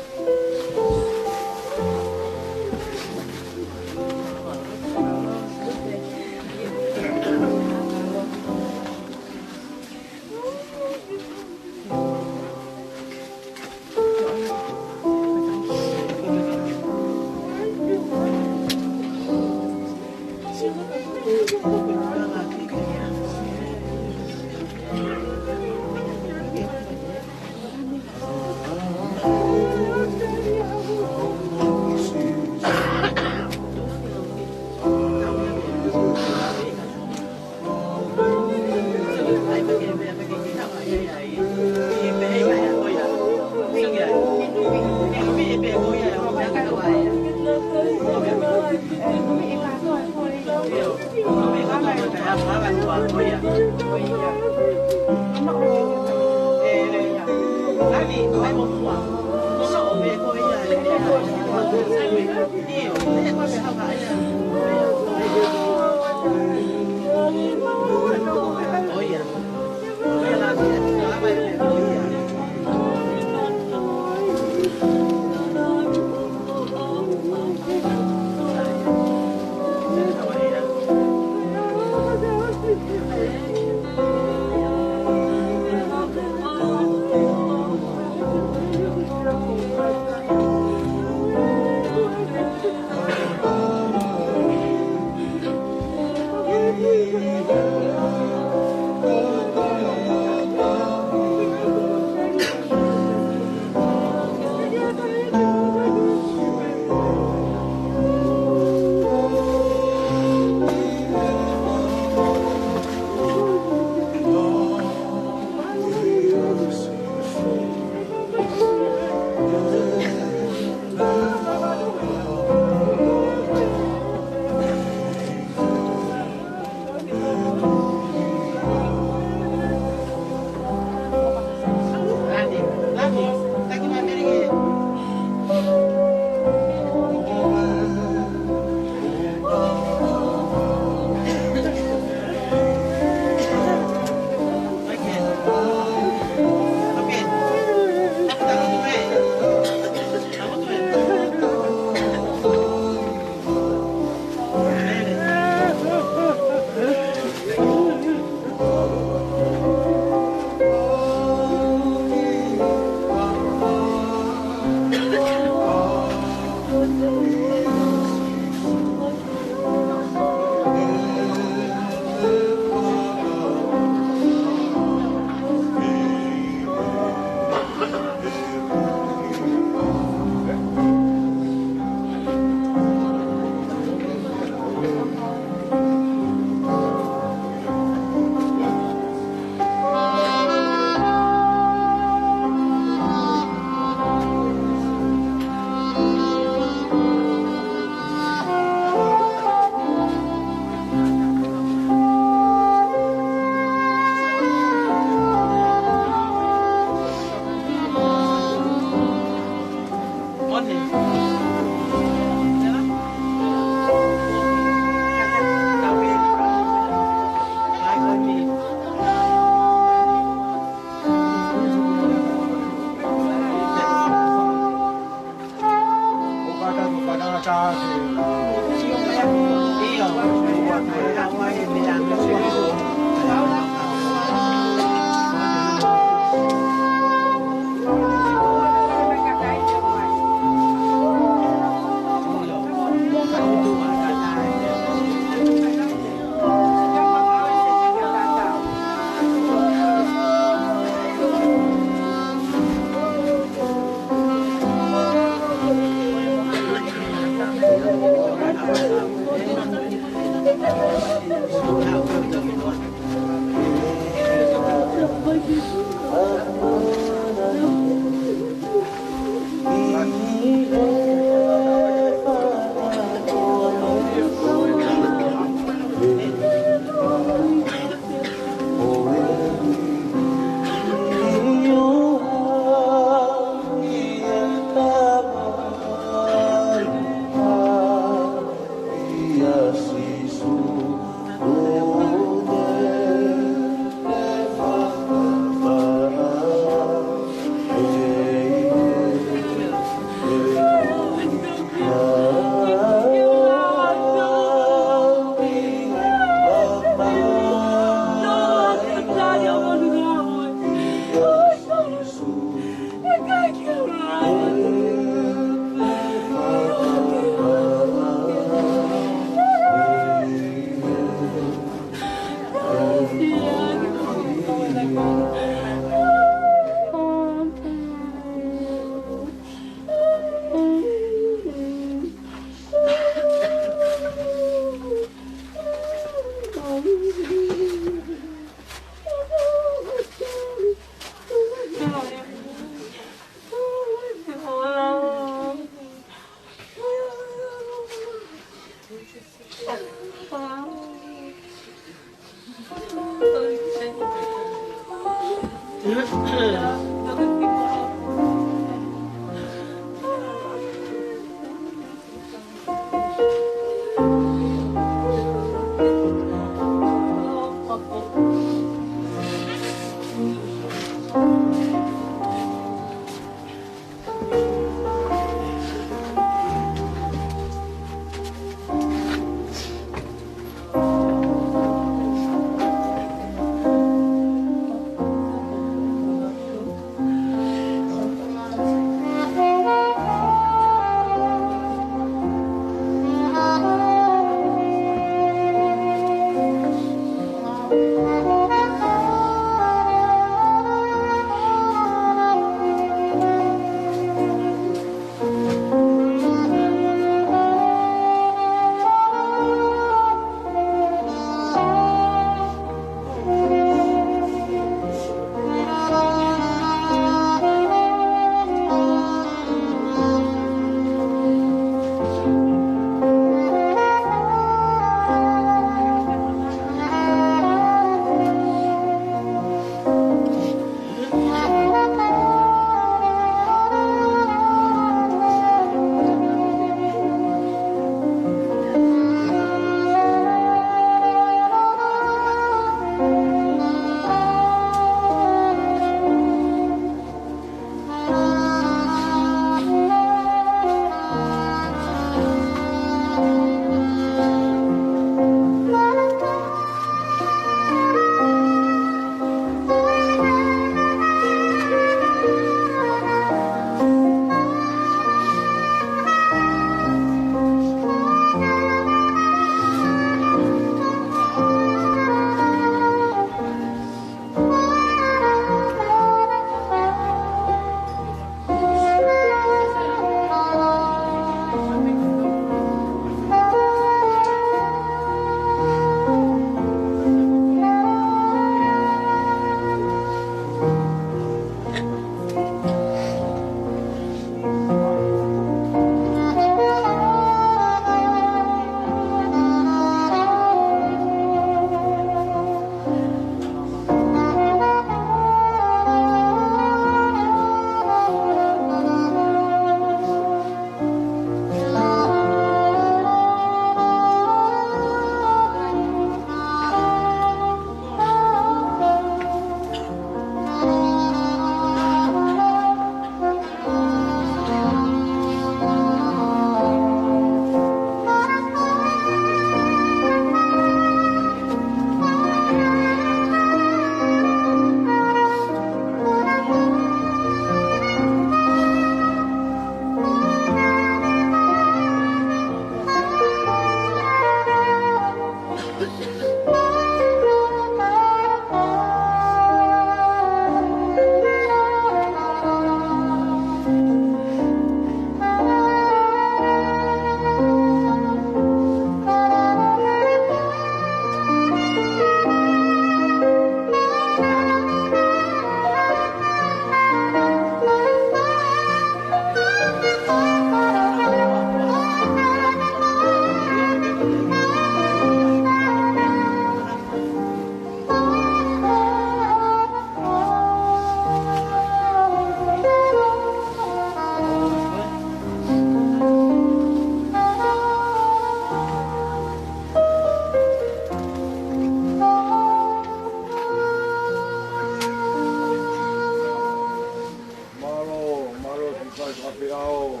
Pea ʻo,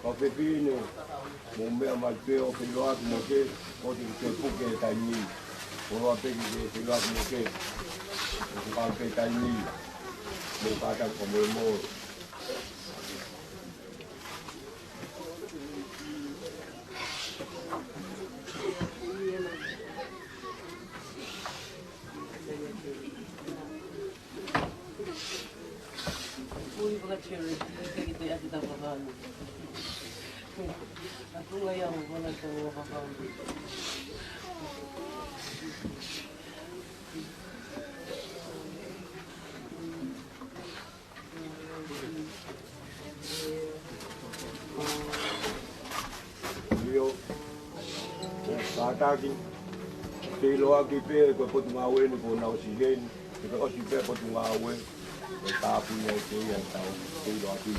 ka fefine, mou meʻa mai pē ʻo feʻiloaki mo ke, ko te ke puke e taimi. Ko loa pē ke feʻiloaki mo ke, ko ka pē taimi. Mou kātaki ka molemole. Ui, fakatere, ui, fakatere, ʻaki tau fakaanu. Atunga ia mo kona tau fakaanu. ʻIo, ʻo kātaki, feʻiloaki pē ko e potungāue ni ko nau si heni, ke ʻosi pē potungāue, ʻe tāpuni ai ke ia tau feʻiloaki.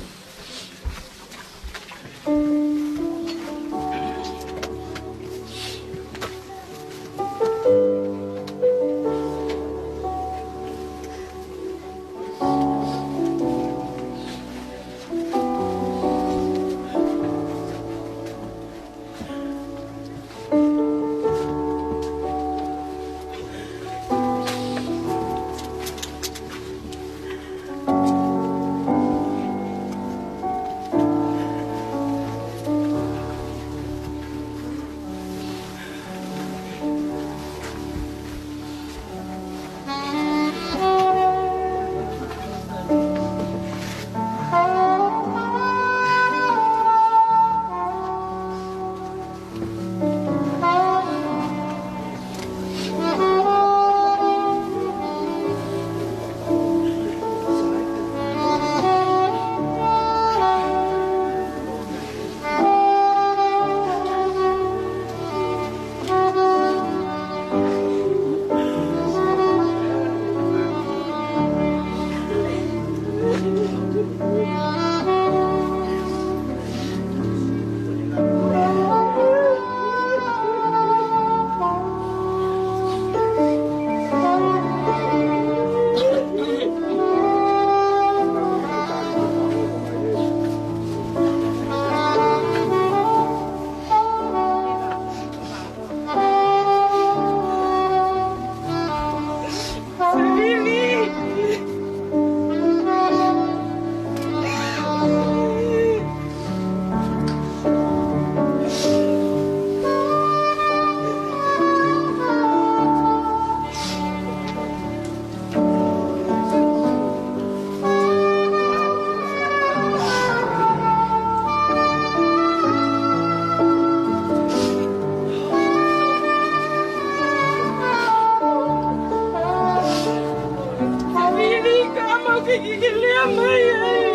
Sefili, ka mau ke kikilea mai ai.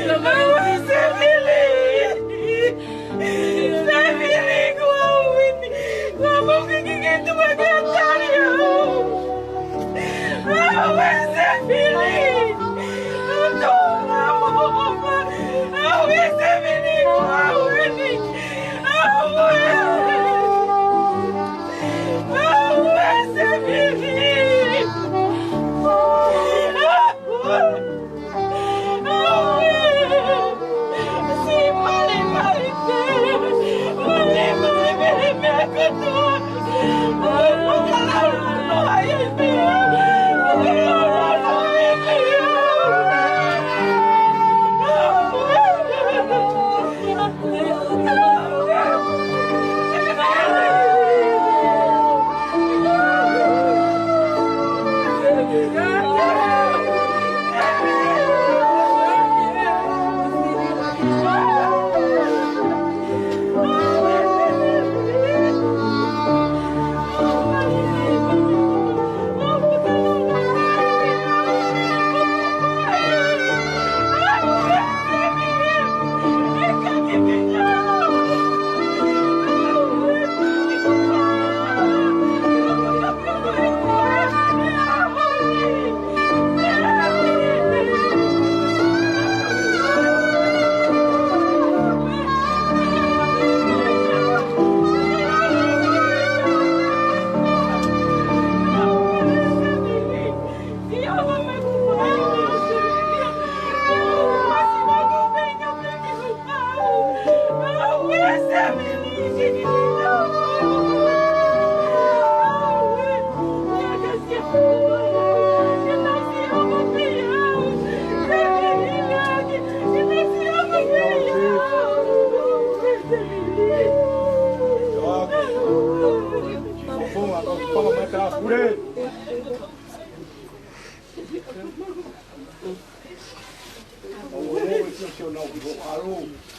Ka mau sefili. Sefili, ko au eni. Ka mau ke kikilea mai ke tali au. Au e sefili. Au tō mau opa. Au e sefili, ko au eni. Au e. Au e sefili. Au e.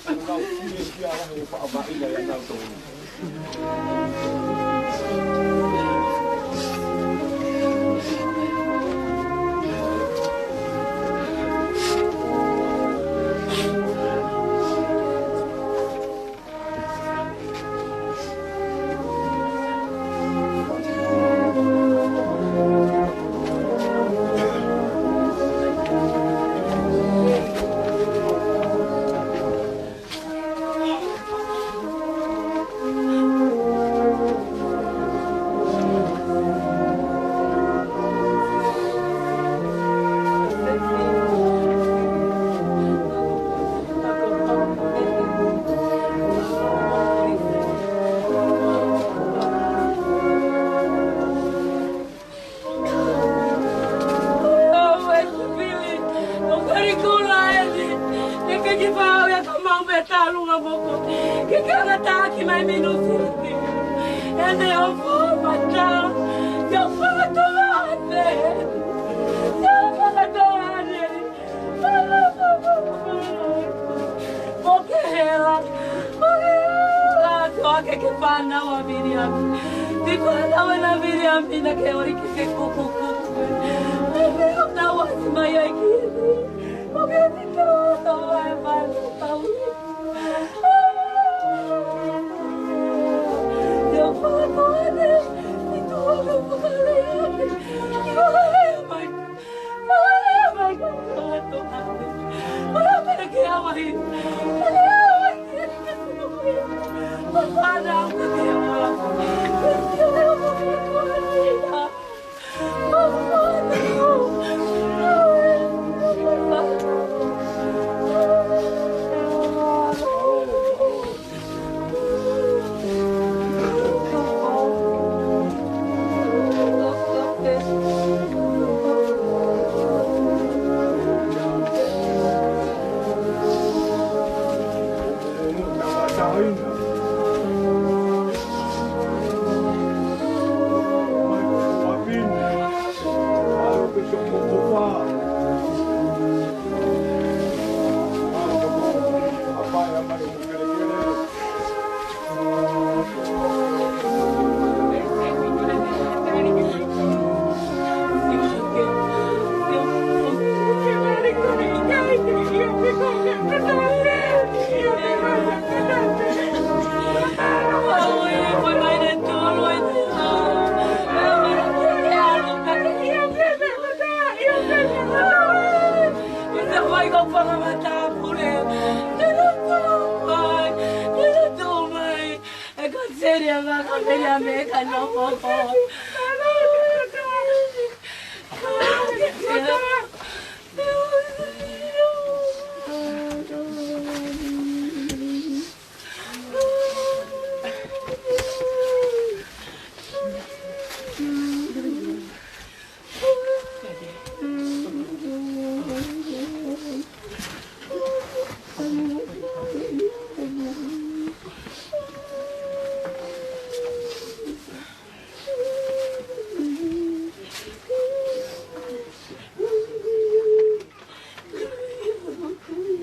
ʻOku ʻikai ke u kula eni, ʻe ke ki fau ia ka mau me talu nga moko. Ke ke anga taki mai minu siti. Ene o fo mata, ia fo mata ane. Ia fo mata ane. Mo ke hela, mo ke hela, ko ake ke fānau ʻa Viliami. Ki fānau ʻena Viliami naʻa ke ʻoli ke ke kukuku. Mo ke hela ʻo tau ʻasi mai ai ki ni. Mo ke hela ʻo tau ʻai mai ʻo tau. Ia fānau ane, i tuʻa ka fakalea. Ia fakalea mai. E ka seri a ka ka meri a me ka no ko ko.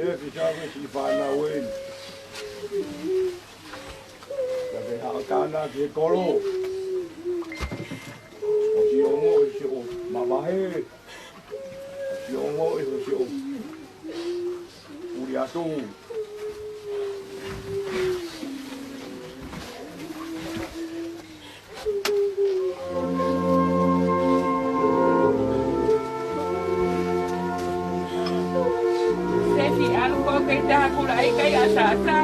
ʻE ki ka me ki fānau eni. Ka ke haʻakana ki he kolo. ʻOsi ongo ʻi siʻo mavahe. ʻOsi ongo ʻi siʻo ʻuli atu. Sefi, ʻalu ko ke tā kula ʻikai ʻa Sasa.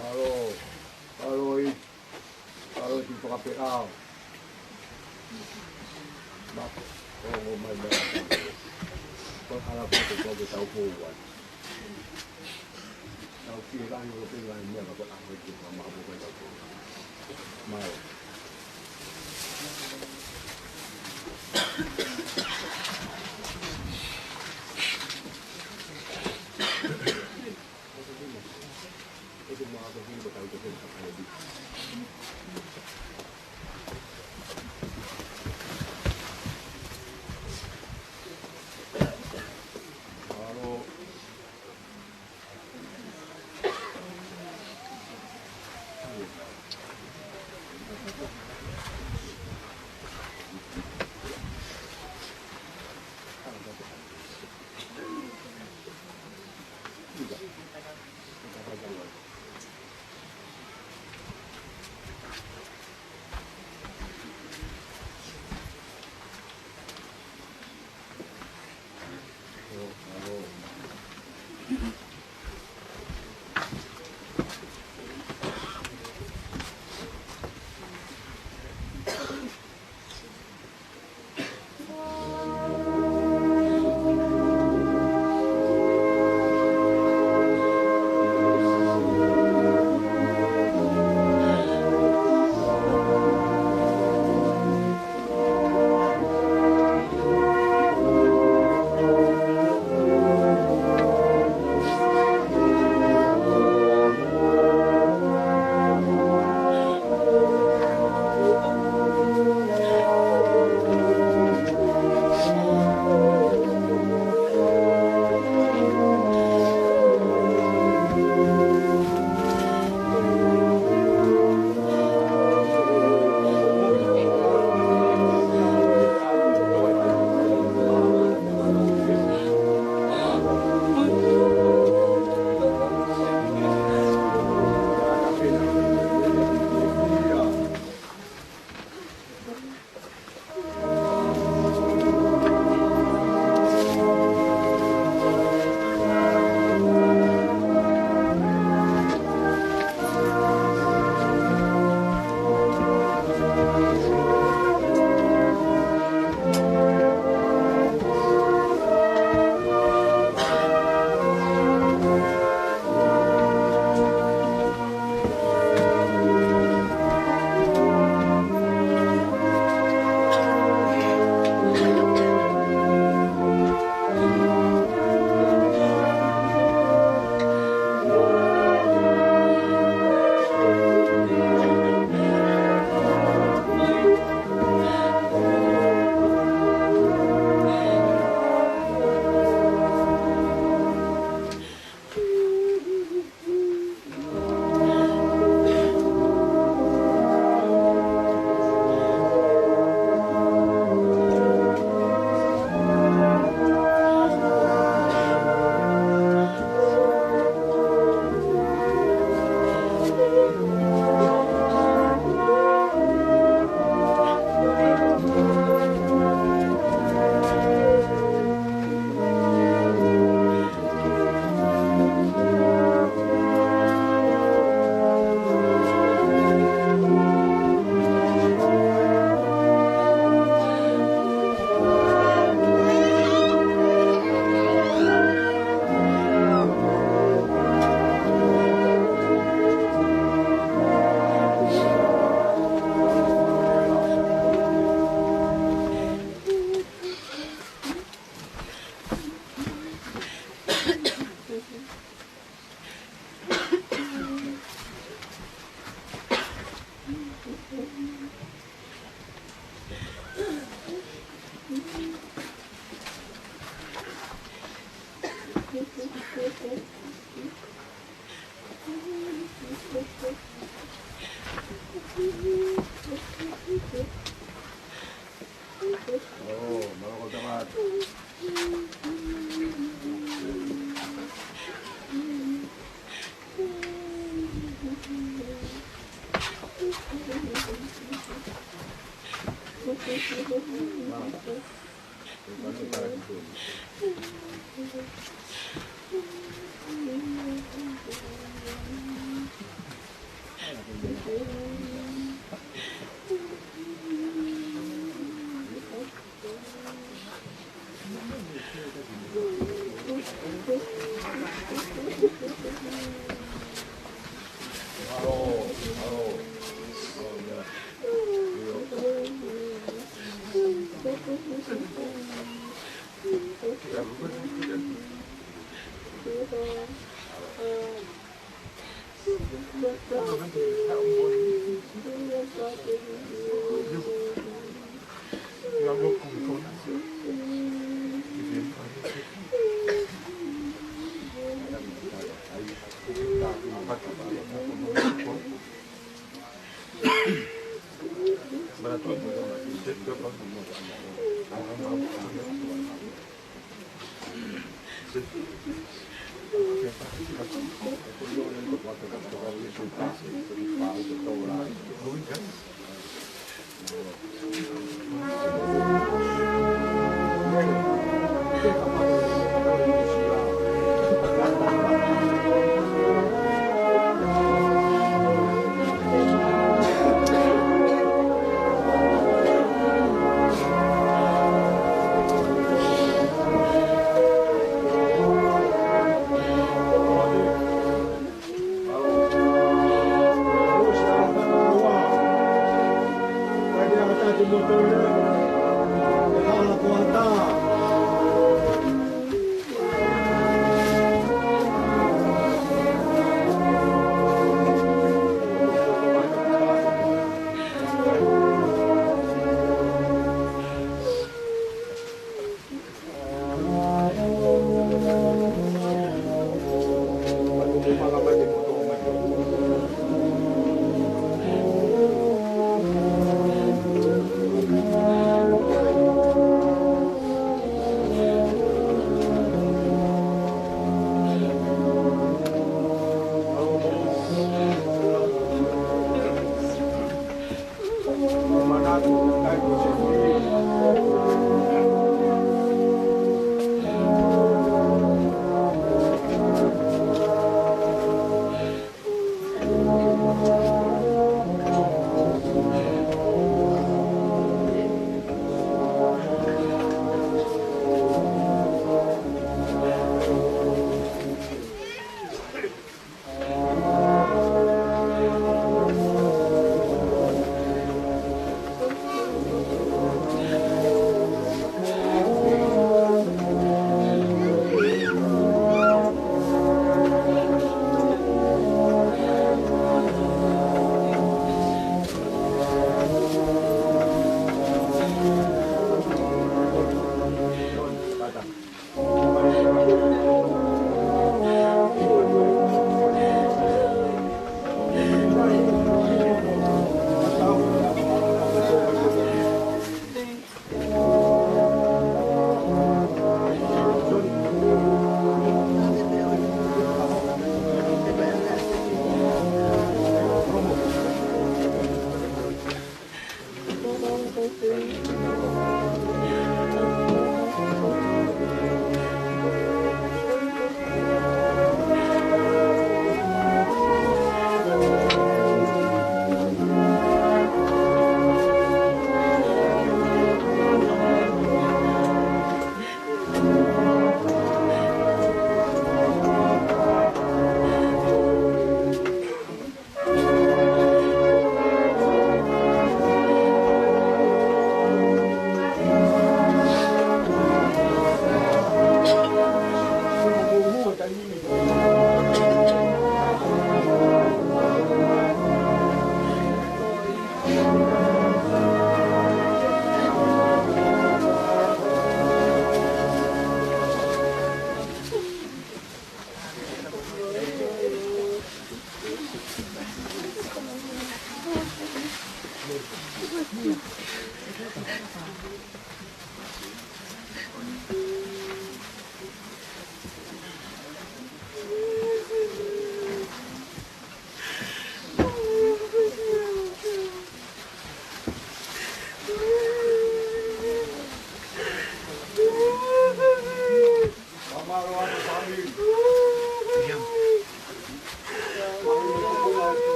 Mālō, mālō ē, mālō ē ki he fakapeau. Mālō, ʻo, ʻo, mai, mai. Ko e hala ko ē ko ē ke tau fou ai. Tau fie lahi ʻo pē lahi meʻa ka ko e ʻaho ē ke tau maʻu ko ē tau fou. Mālō.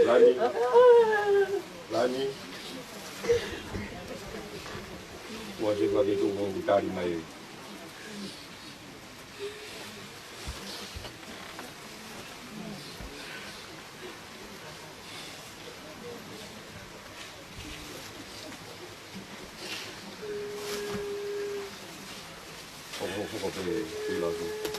Lani. Lani. Ua Ke ua ke tuʻu mo ku tali mai. Hoko, hoko, hoko pē, kui lau.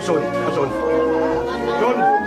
Sorry, sorry. John.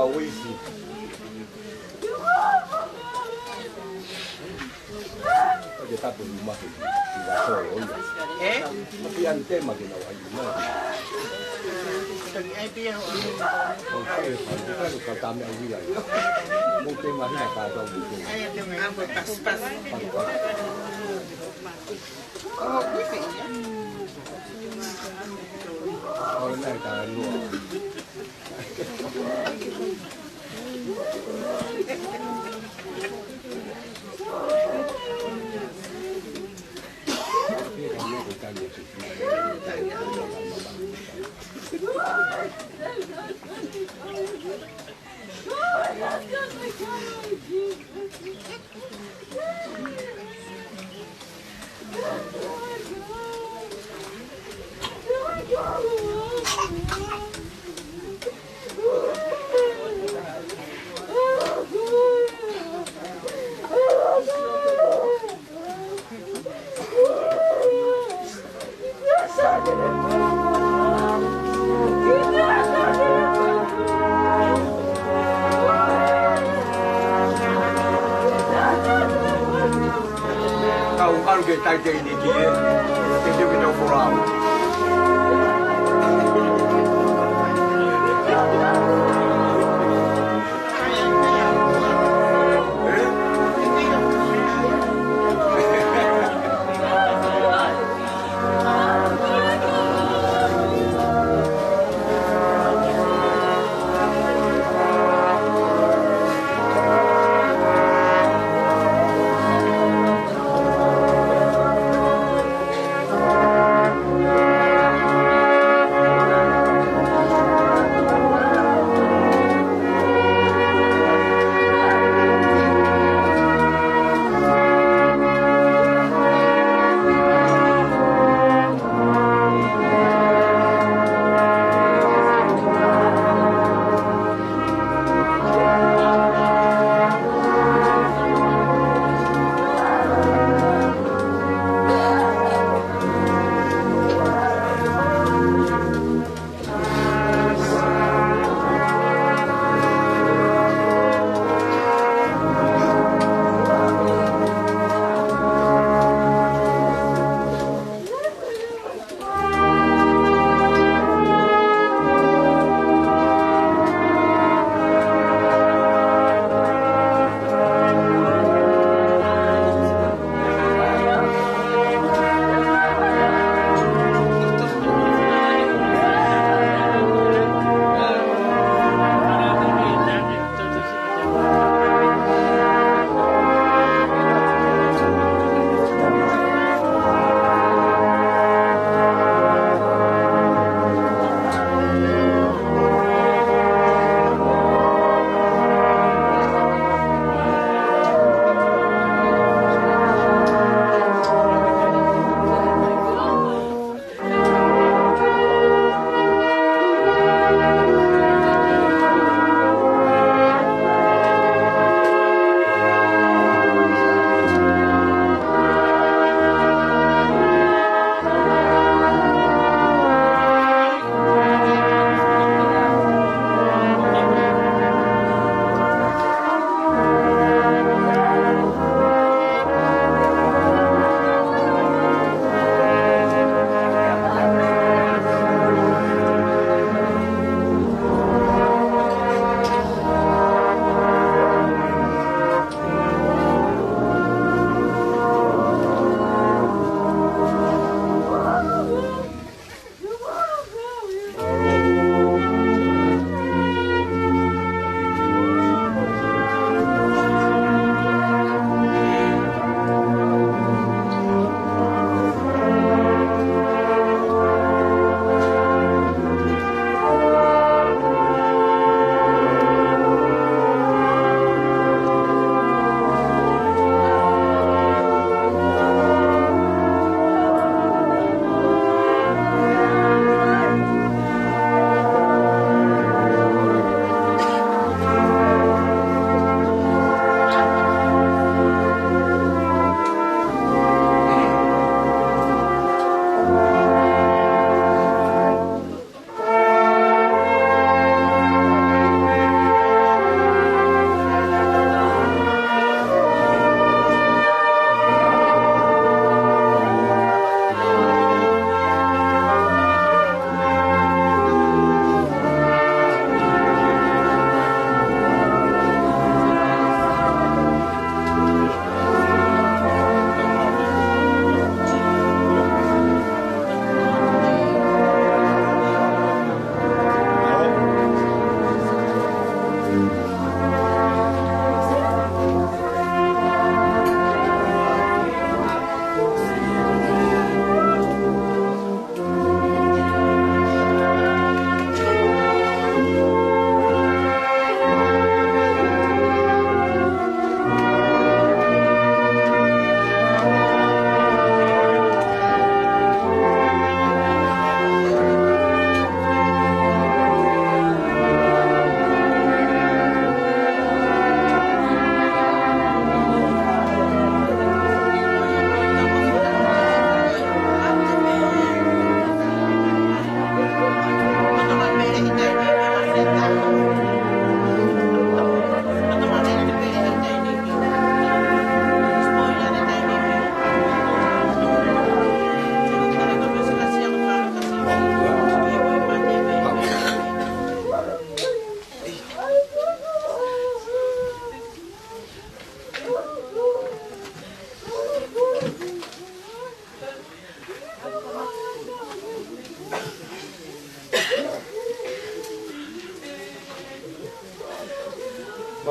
Uisi. Ke tapu ni mahi. Ua solo, ia. Eh? Mahi ante ma ke na wai. Tangi ai pia ho. Oke, oke, ka tame au ia. Mo ke mahi na ka tau mo ke. Ai, te me. Apa pas, pas. Pas, pas. Oh, wisi ia. Oh, na ka lua. Kau kalu ke tai te ini ki e, ke te ke tau folau.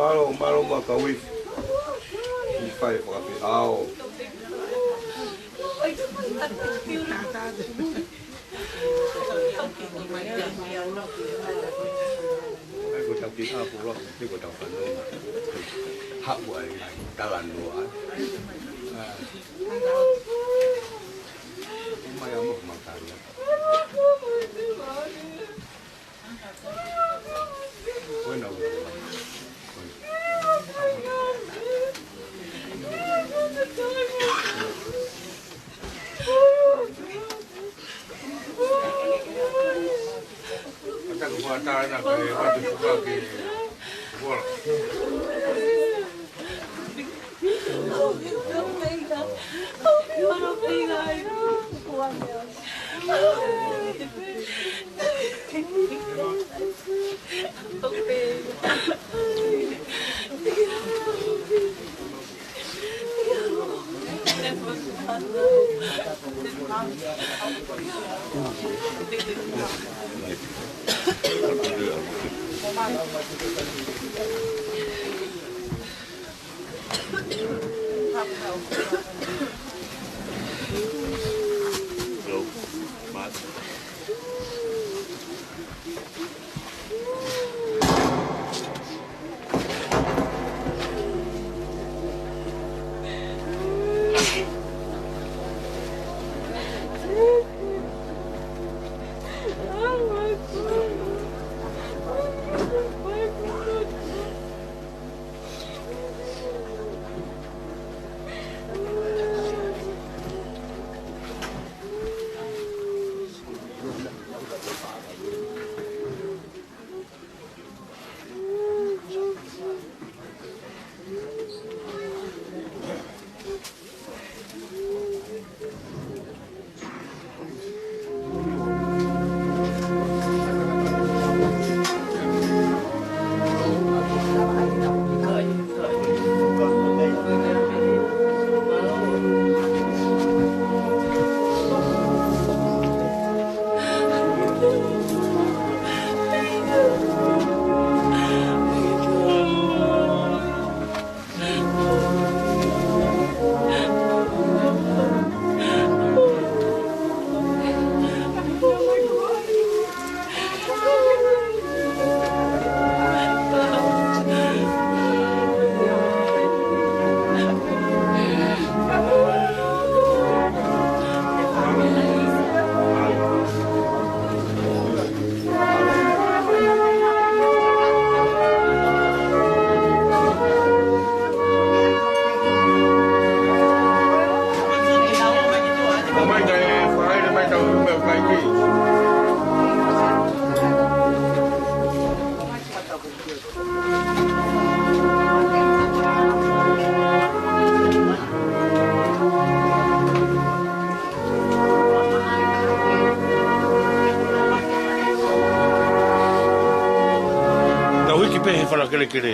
Mālō, mālō muʻa ka uifi. Uifi fai fakafeʻao. Ai, ko tau ki ha polo, te ko tau fanongo. Haʻu ai, ai, talanoa. Ah. Mai amo, mai tari. Bueno, bueno. Ata ko fata na ko e watu suka ke. Tau hiki pē he fala kelekele.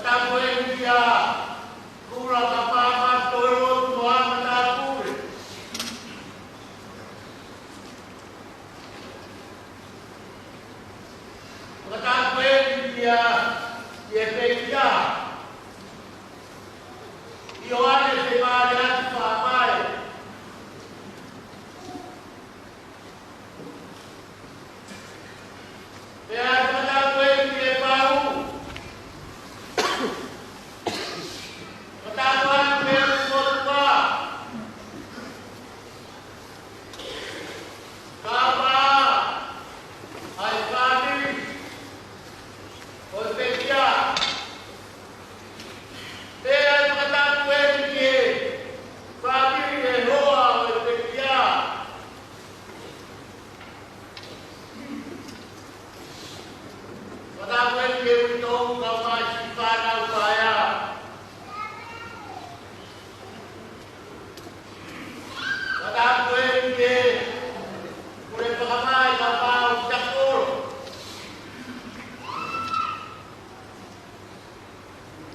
Tapu eni kia Kula Kapama Tolo Tuama Tapule. Fakatapu eni kia Iepekia Ioane Semaliati Faʻamae. Pea fakatapu eni kia Pau. Fakatapu atu kia Motuka. Kapa ai fāmili ʻo e pekia. Pea fakatapu eni ki he fāmili ʻe hoa ʻo e pekia. Fakatapu eni ki he uitou kae ʻumaʻā siʻi fānau paea. Fakatapu eni ki he pule fakamaʻi kae ʻumaʻā ʻa Takolo.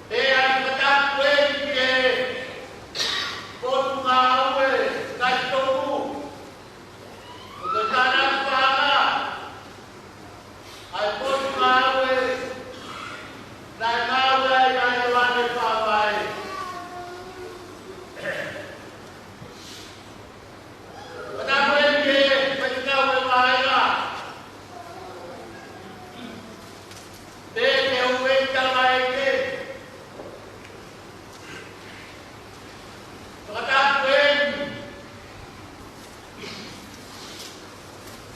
Pea fakatapu eni ki he potungāue Kaitomu. ʻO ka tānaki paʻanga ʻa e potungāue naʻe ngāue ai ʻa Ioane Faʻamae. Fakatapu eni ki he faifekau ʻo e vaʻinga. Pea ki he houʻeiki tamaiki. Fakatapu eni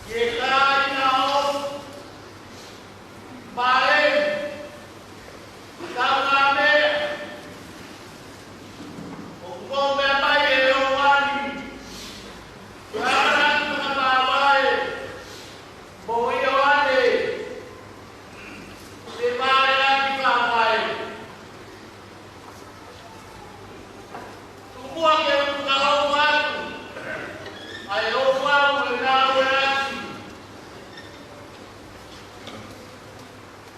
ki he kāinga ʻo Pae, Kaungāmeʻa, ʻoku mou meʻa mai ʻi he ʻaho ni. Ko e ʻamanaki fakapāpā ē mo Ioane Semaliati Faʻamae. Tuku muʻa ke u fakahoko atu ʻa e ouau ʻo e ngāue ʻaʻaku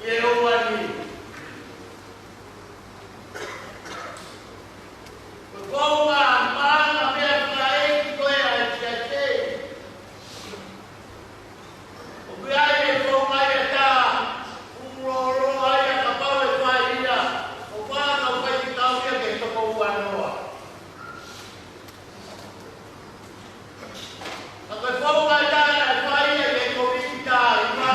ʻi he ʻaho ni. Ko e founga maʻamaʻa pea fakaʻeiki ko ē ʻa e siasi. ʻOku ʻi ai e founga ia ʻe taha, ʻoku lōloa ia kapau ʻe fai ia ʻo fai ʻa e faifekau ia ke toko uanoa. Ka ko e founga ʻe taha naʻe fai ia ʻe he kōmiti taha hiva.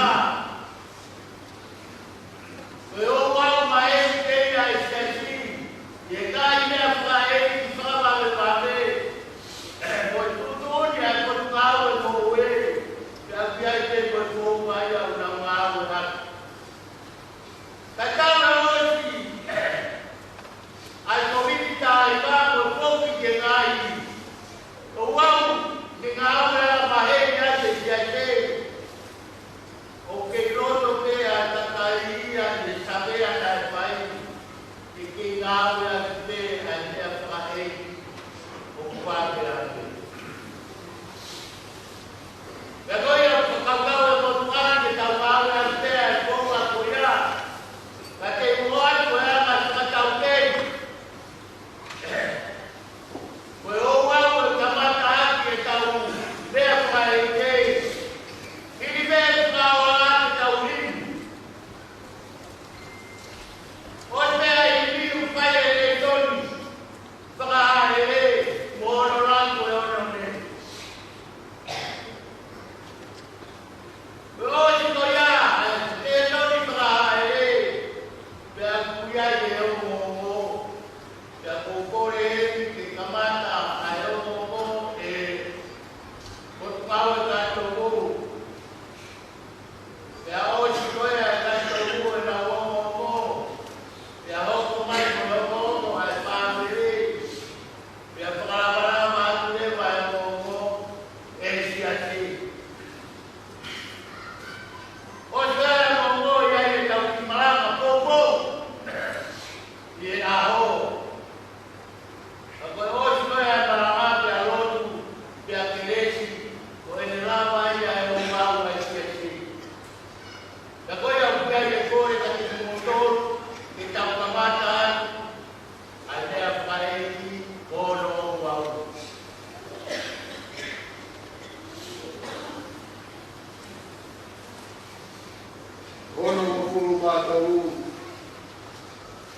Ko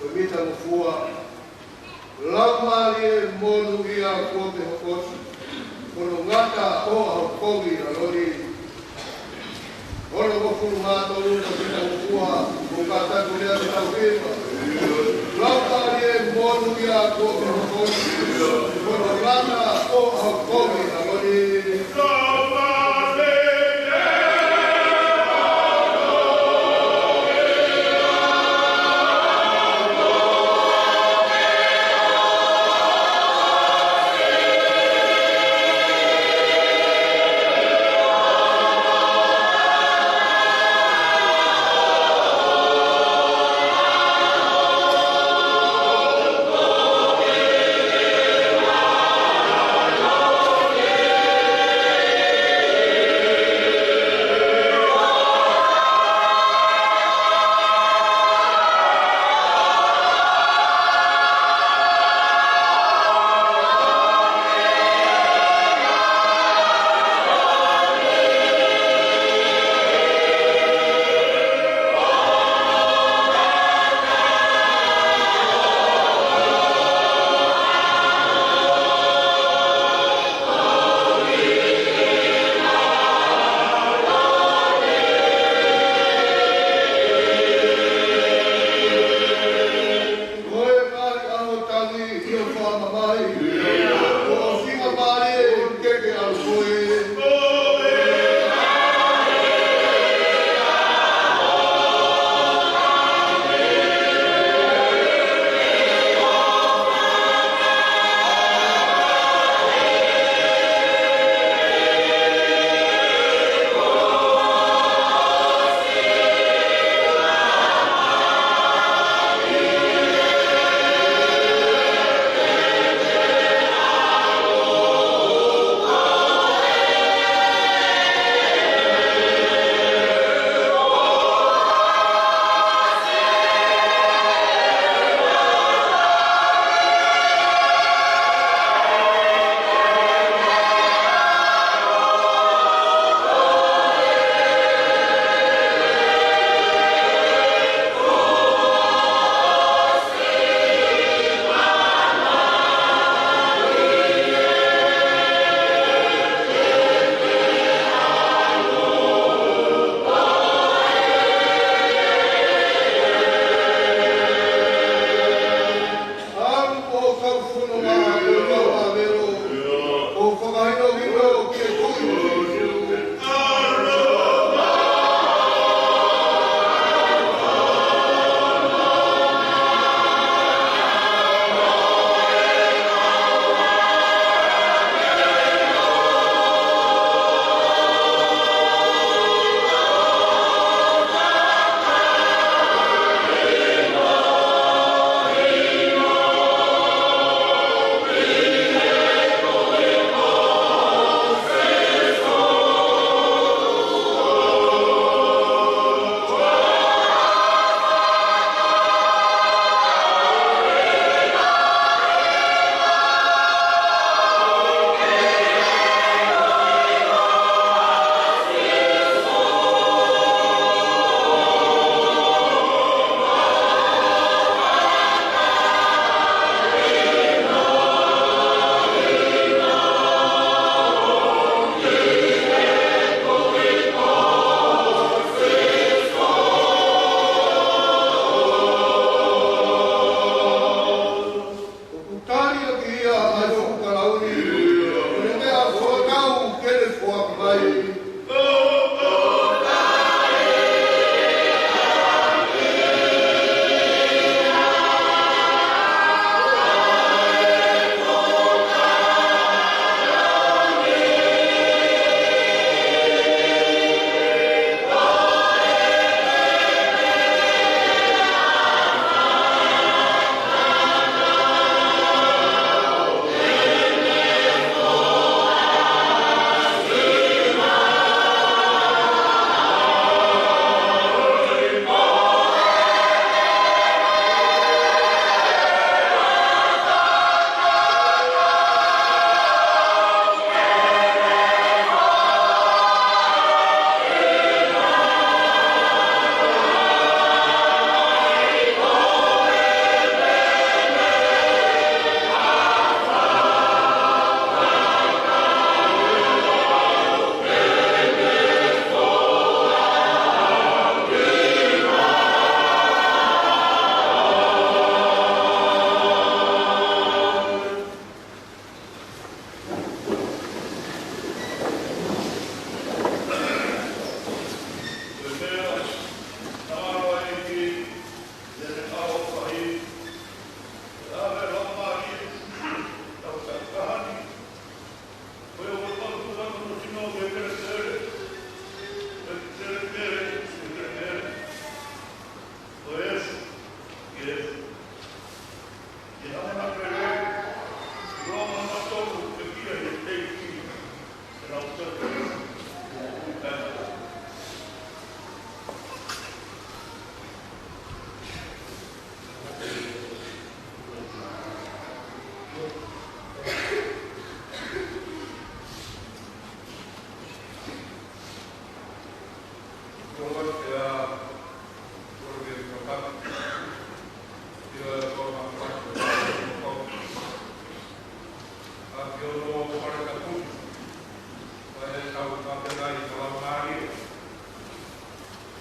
e mita mo fua. Laumālie monūʻia kuo ke hoko atu. Ko hono ngata ʻo ʻaho kovi ʻa Loli. Ono ko fulu mā tolu ko e mita mo fua. Ko ka taku lea ke tau hiva. Laumālie monūʻia kuo ke hoko atu. Ko hono ngata ʻo ʻaho kovi ʻa Loli.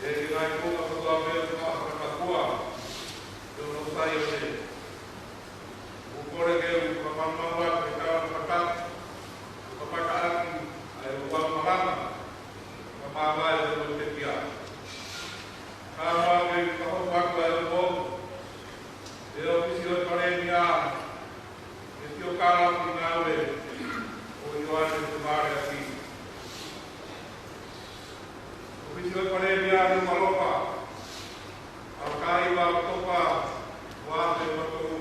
ʻE ki nai kua ka kua pē ka ka kua. Te ono sai o te. Kuo kole ke u fakamālō atu ki he kau fakataha. Kuo fakataha ʻaki ʻa e ʻuluaki malanga. Ka mamae ʻo te kia. Ka mau ke fakahoko atu ʻa e ʻuluaki. ʻE ʻOfisi ʻo e Palēmia. ʻE Tio Kalafi Ngāue ʻo Ioane Tupale Aki. ʻOfisi ʻo e Palēmia ʻi Malopa, ʻa e kahiva ʻo Topa, ua te matolu.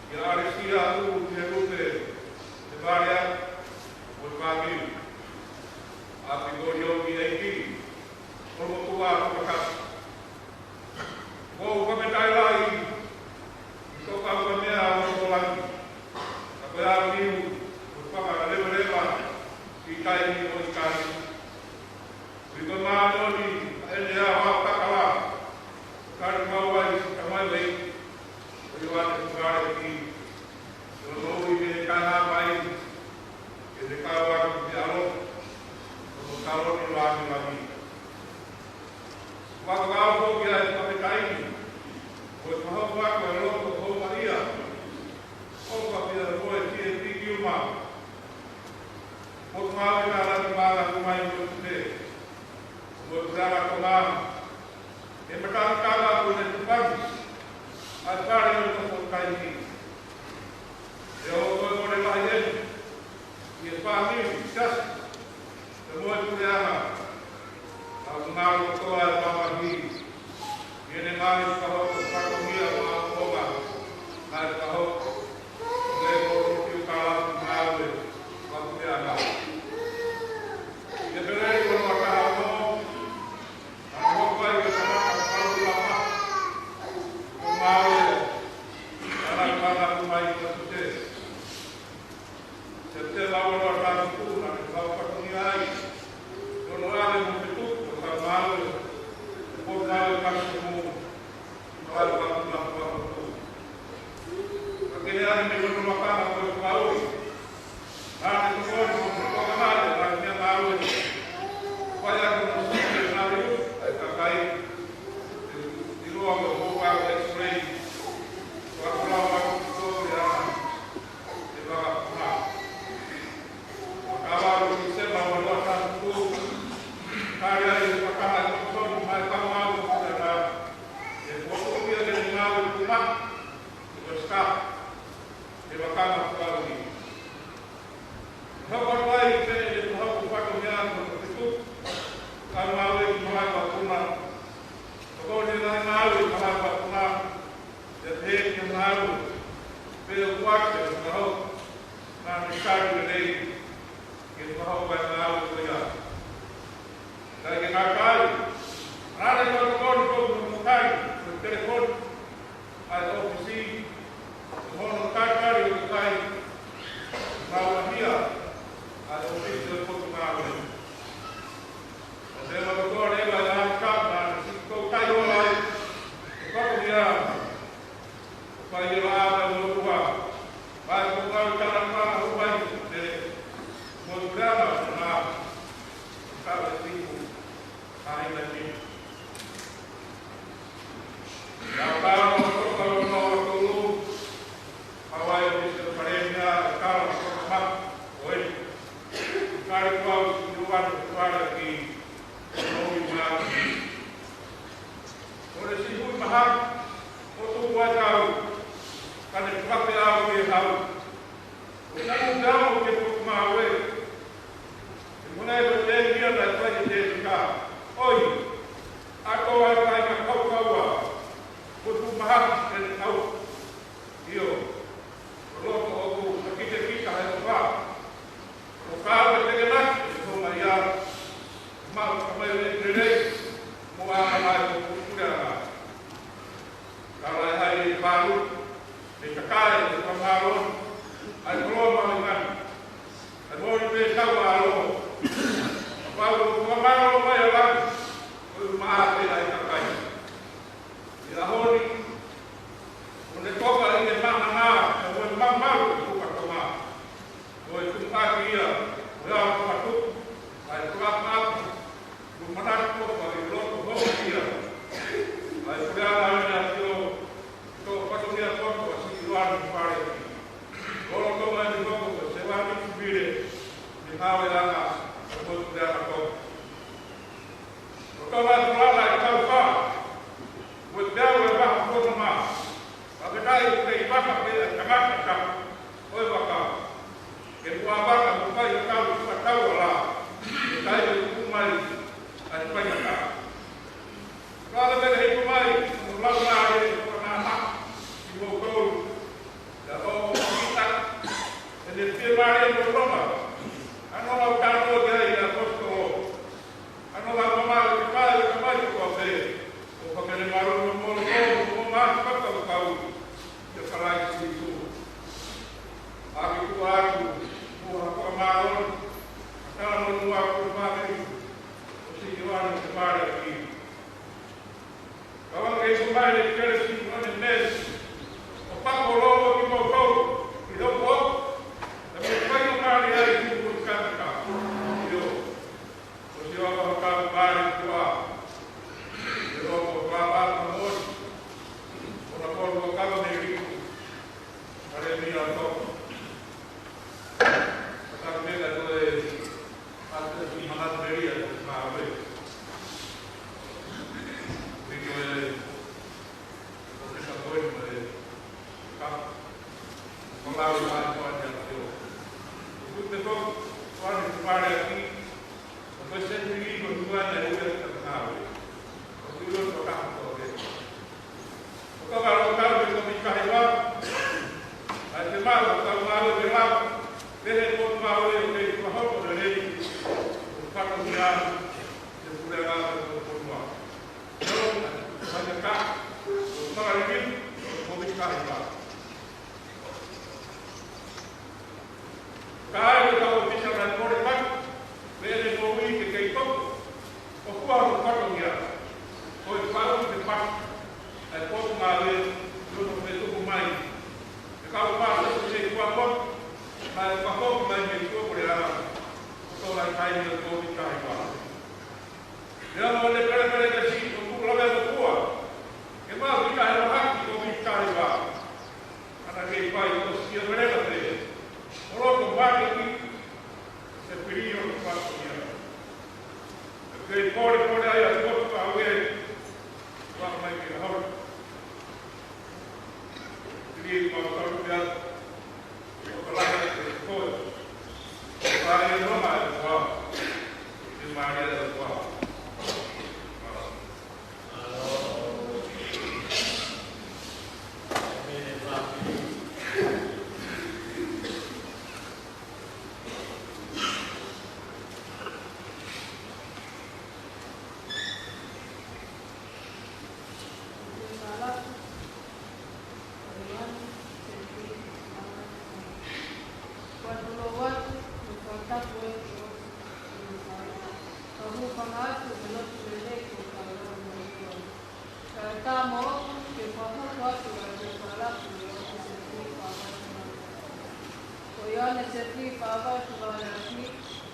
ʻIa ʻAlesia ʻUlu ki he Lupe, he Vale Aki, mo e fāmili. ʻApi ko Liomi ʻEiki, ʻo Motuʻa Tupakasi. Ko u fakafetaʻi lahi, ʻi he tō kau ka meʻa ʻo Solangi. Ka ko e ʻapiu, ʻo fakaleveleva, ʻi taimi ʻo ʻikai. ʻI ko mānoni, ʻa ʻene ʻaho ʻo takala. Kali mau ai, ka mai wei. ʻO Ioane Tupale Aki. ʻO nō i me ka na mai. Ke te kau atu ki alo. ʻO kaloni lami lami. Fakakau foki ʻa e fakafetaʻi ni, ko e fakahoko atu ʻa e lotu houngaʻia, ʻo ka pia mo e T N P Kiuma, ʻo kau e kalani māla kumai mo e tute, mo e kutala ko mā, e matang kala ko ne tupangi, ʻa e kare mo e kofokai ni. ʻE ʻo koe mo le lahi eni, ʻi he fāmili, siasi, ʻe mo e puleʻanga, ʻa e ngāue kotoa ʻa e mamahi, ʻi heʻene ngaahi fakahoko fatongia ʻo aʻu ʻonga, ngaahi fakahoko, ʻi he kōlomu ki o kala ki ngāue, ʻa e puleʻanga. ʻI he Peleli ko e ua taha ono, naʻe hoko ai ko e tangata fakalūkama, ʻo ngāue, ʻa e ngaahi fakahoko mai ko e tute. Sepitema ua noa taha tuku, naʻe fakafatongia ai. Ko hono ʻave mo e tuku, ʻo ka ngāue, ʻo ka ngāue ka tuku mo, ʻo ka ngāue ka tuku. Ka ke ne ʻave mei hono makana ko e fakaui. Naʻe tokoni mo e tokanga ʻa e ngaahi meʻa ngāue. Fai atu mo e ngaahi ʻa e kakai. ʻIloa mo e houʻeiki X-ray. Ko e ʻakulava atu ki tō le ana. ʻE fakapuna. Makava ʻo Tisema ua noa taha tuku. Kari ai e fakahā e tokoni mai ka mau ko te ana. ʻE fotu ia ke ne ngāue kuma. Ko e sika. ʻE fakama fakaui. Hoko atu ai pē ʻe te hoko fatongia ko e tuku. Ka mau e ki mahai ka kuna. Hoko ni ngai mau e mahai ka kuna. Te te ki mau. Pē ʻoku ake ʻo ka hoko. Naʻa ne kari lelei. Ke ka hoko e mau ko ia. Kai ke ngākai. Rare ka tokoni ko e ngākai. Ko e telefoni. ʻA e ʻōfisi, ʻo hono tatali ʻo e kai, maua hia, ʻa e ʻōfisi ʻo e Potungāue. ʻO te ma kotoa leva ʻa e ʻākana, ʻa e siko kai o lai, ʻo Potungāue, ʻo kai o la ʻa e motua, ʻa e Potungāue tana tana huai, te, mo e kurana, na, ʻo kau e tipu, ʻa e ina ni. Ia kau o toka o no o tolu, kau ai o Mister Palēmia, kau o toka ma, oi. Kari kau o Ioane Tupale Aki, ʻo i ma. ʻO le si hui maha, ʻo tu wa kau, ka ne kape au ke hau. ʻO kau kau ke Potungāue, ʻe muna e pate ia na fai e te ka. ʻOi, ʻa ko ai kai ma kau kaua. Ko Palu, mei he kakai ʻo e māmani, ʻa e koloa mahuʻinga ni, ʻa e moʻoni pē ʻoku tau ʻilo. Kapau ʻoku fakamālō mai ʻa langi, ko e maʻa pē ʻa e kakai. ʻI he ʻaho ni, ʻoku ne toka ʻi he maʻamaʻa, ʻa e moʻui mamalu ʻo e fuakava Tonga. Ko e tuʻunga ia, ko e ʻaho fakatupu, ʻa e fakapapa, ʻoku manatu ko e fai loto hoki ia. ʻA e puleʻanga ʻo e ʻAfio, ko e fatongia poto ʻa Siʻi ʻIoane Fale. Lolotonga ʻene hoko ko e sevāniti vile, ne hao e anga, ʻa e moʻui puleʻanga Tonga. Ko e tau atu ala e tau fā, ko e peau e vaha fononga, ʻa e kei vaka pē ʻa e tangata ʻo e vaka. Ke mua vaka mo fai ʻa e tau fakatau ala, ke kai e tuku mai ʻa e faingataʻa. Ka ʻoku pehē mai, ʻoku lau mai e fakananā, ʻi Mokau, ʻa ʻo kita, ʻene fiemālie mo e loma, ʻa ʻenau lau tano ki ai ʻa e ʻaposetolo. ʻA ʻenau lau mamalu ki he kakai ʻo e ʻatamai kotoa pē, ʻo ka mene malu mo molo mo mo mati fakakaukau, ʻia Kalaisi Sīsū. ʻAki tuku atu, mo ha fakamālō, ʻa e tala mo e ʻuhinga ʻo e fāmili, ʻo Siʻi ʻIoane Fale ʻAki. Ka ʻoku ʻi ai e kelesi mo e meesi, ʻo fakahoko ki Mokau, ʻi he ʻaho, ʻa e meʻa faingamālie ai ki he kau tangata. ʻIo. ʻOsi ʻo ka pāli kua. ʻE loko papa ka moni. ʻO na kolu ka ka meri. Kale mi a to. Ka ka meri a to e. A te ki mana meri a to ka we. Ki ko e. Ko e ka ko e mo e. Ka. Ko lau mai ko a te a te o. Ko te to. Ko a ni ko pare aki. Ko e senituli ko e ua naʻe ui ʻa e Tangata Ngāue. ʻOku ui ʻo Tokatā Tōkē. ʻOku tau ʻalu ʻo tau ki he Kōmiti Taha Hiva. ʻAi ke mau ʻo tau ngāue ke lau. Pehē ko e ngāue ʻoku kei fakahoko lelei. ʻOku fatongia ʻa e puleʻanga ʻo e fonua. ʻIo, ʻai ke ka, ʻo fakaliliu, ʻo Kōmiti Taha Hiva. Ka ai ko e kau ʻōfisa ʻa e Kolevani, mei he moʻui ke kei toko, ʻo fua ho fatongia, ko e fau ke pasi, ʻa e potungāue, ʻi hono fetuku mai. ʻE kau pāsese mei Kuakon, ʻa e fakahoko mai mei Tuʻapuleʻanga, ʻo tō mai kai mei he Kōmiti Taha Hiva. Meʻa mo e pelepelekesi ʻoku lave ʻo kua. Ke mau ki tahi mahaki ko mi tahi wa. Ana kei fai ko sia mereka te. Olo ko mare ki se pirio ko pato ia. Kei pole pole ai a ko pa we. Wa mai ke hau. Kae tā moʻoku ke fakahoko atu ʻa e folofola ʻa e ʻOtua ki he Sētuata Pāvatu Valeasi. Ko ʻIoane Sētuata Pāvatu Valeasi,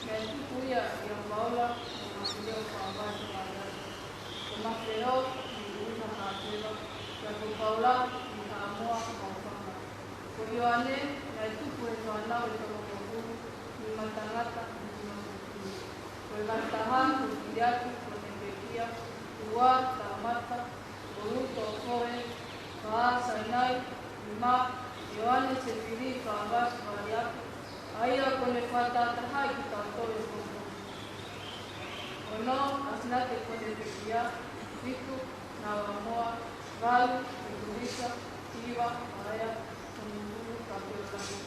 naʻe tupu ia ʻia Paula mo Mātiu Pāvatu Valeasi. Ko Mātiu ʻi ʻUta Hāteva, pea ko Paula ʻi Haʻamoa Maʻufanga. Ko ʻIoane naʻe tupu he fānau ʻe tolungofulu, nima tangata, nima fefine. Ko e ngaahi taha, ko Kiliati, ko Nepekia, ua, Tāmata, ko Luto, ko e, fā, Sainai, nima, ʻIoane Sētuata Pāvatu Valeasi, ʻa ia kuo ne fakatahatahaʻi kitautolu ʻi he pongipongi. Ono, ʻAsinate ko Nepekia, fitu, Naua Moa, valu, Petulisa, hiva, Paea, hongofulu, Kapeolani.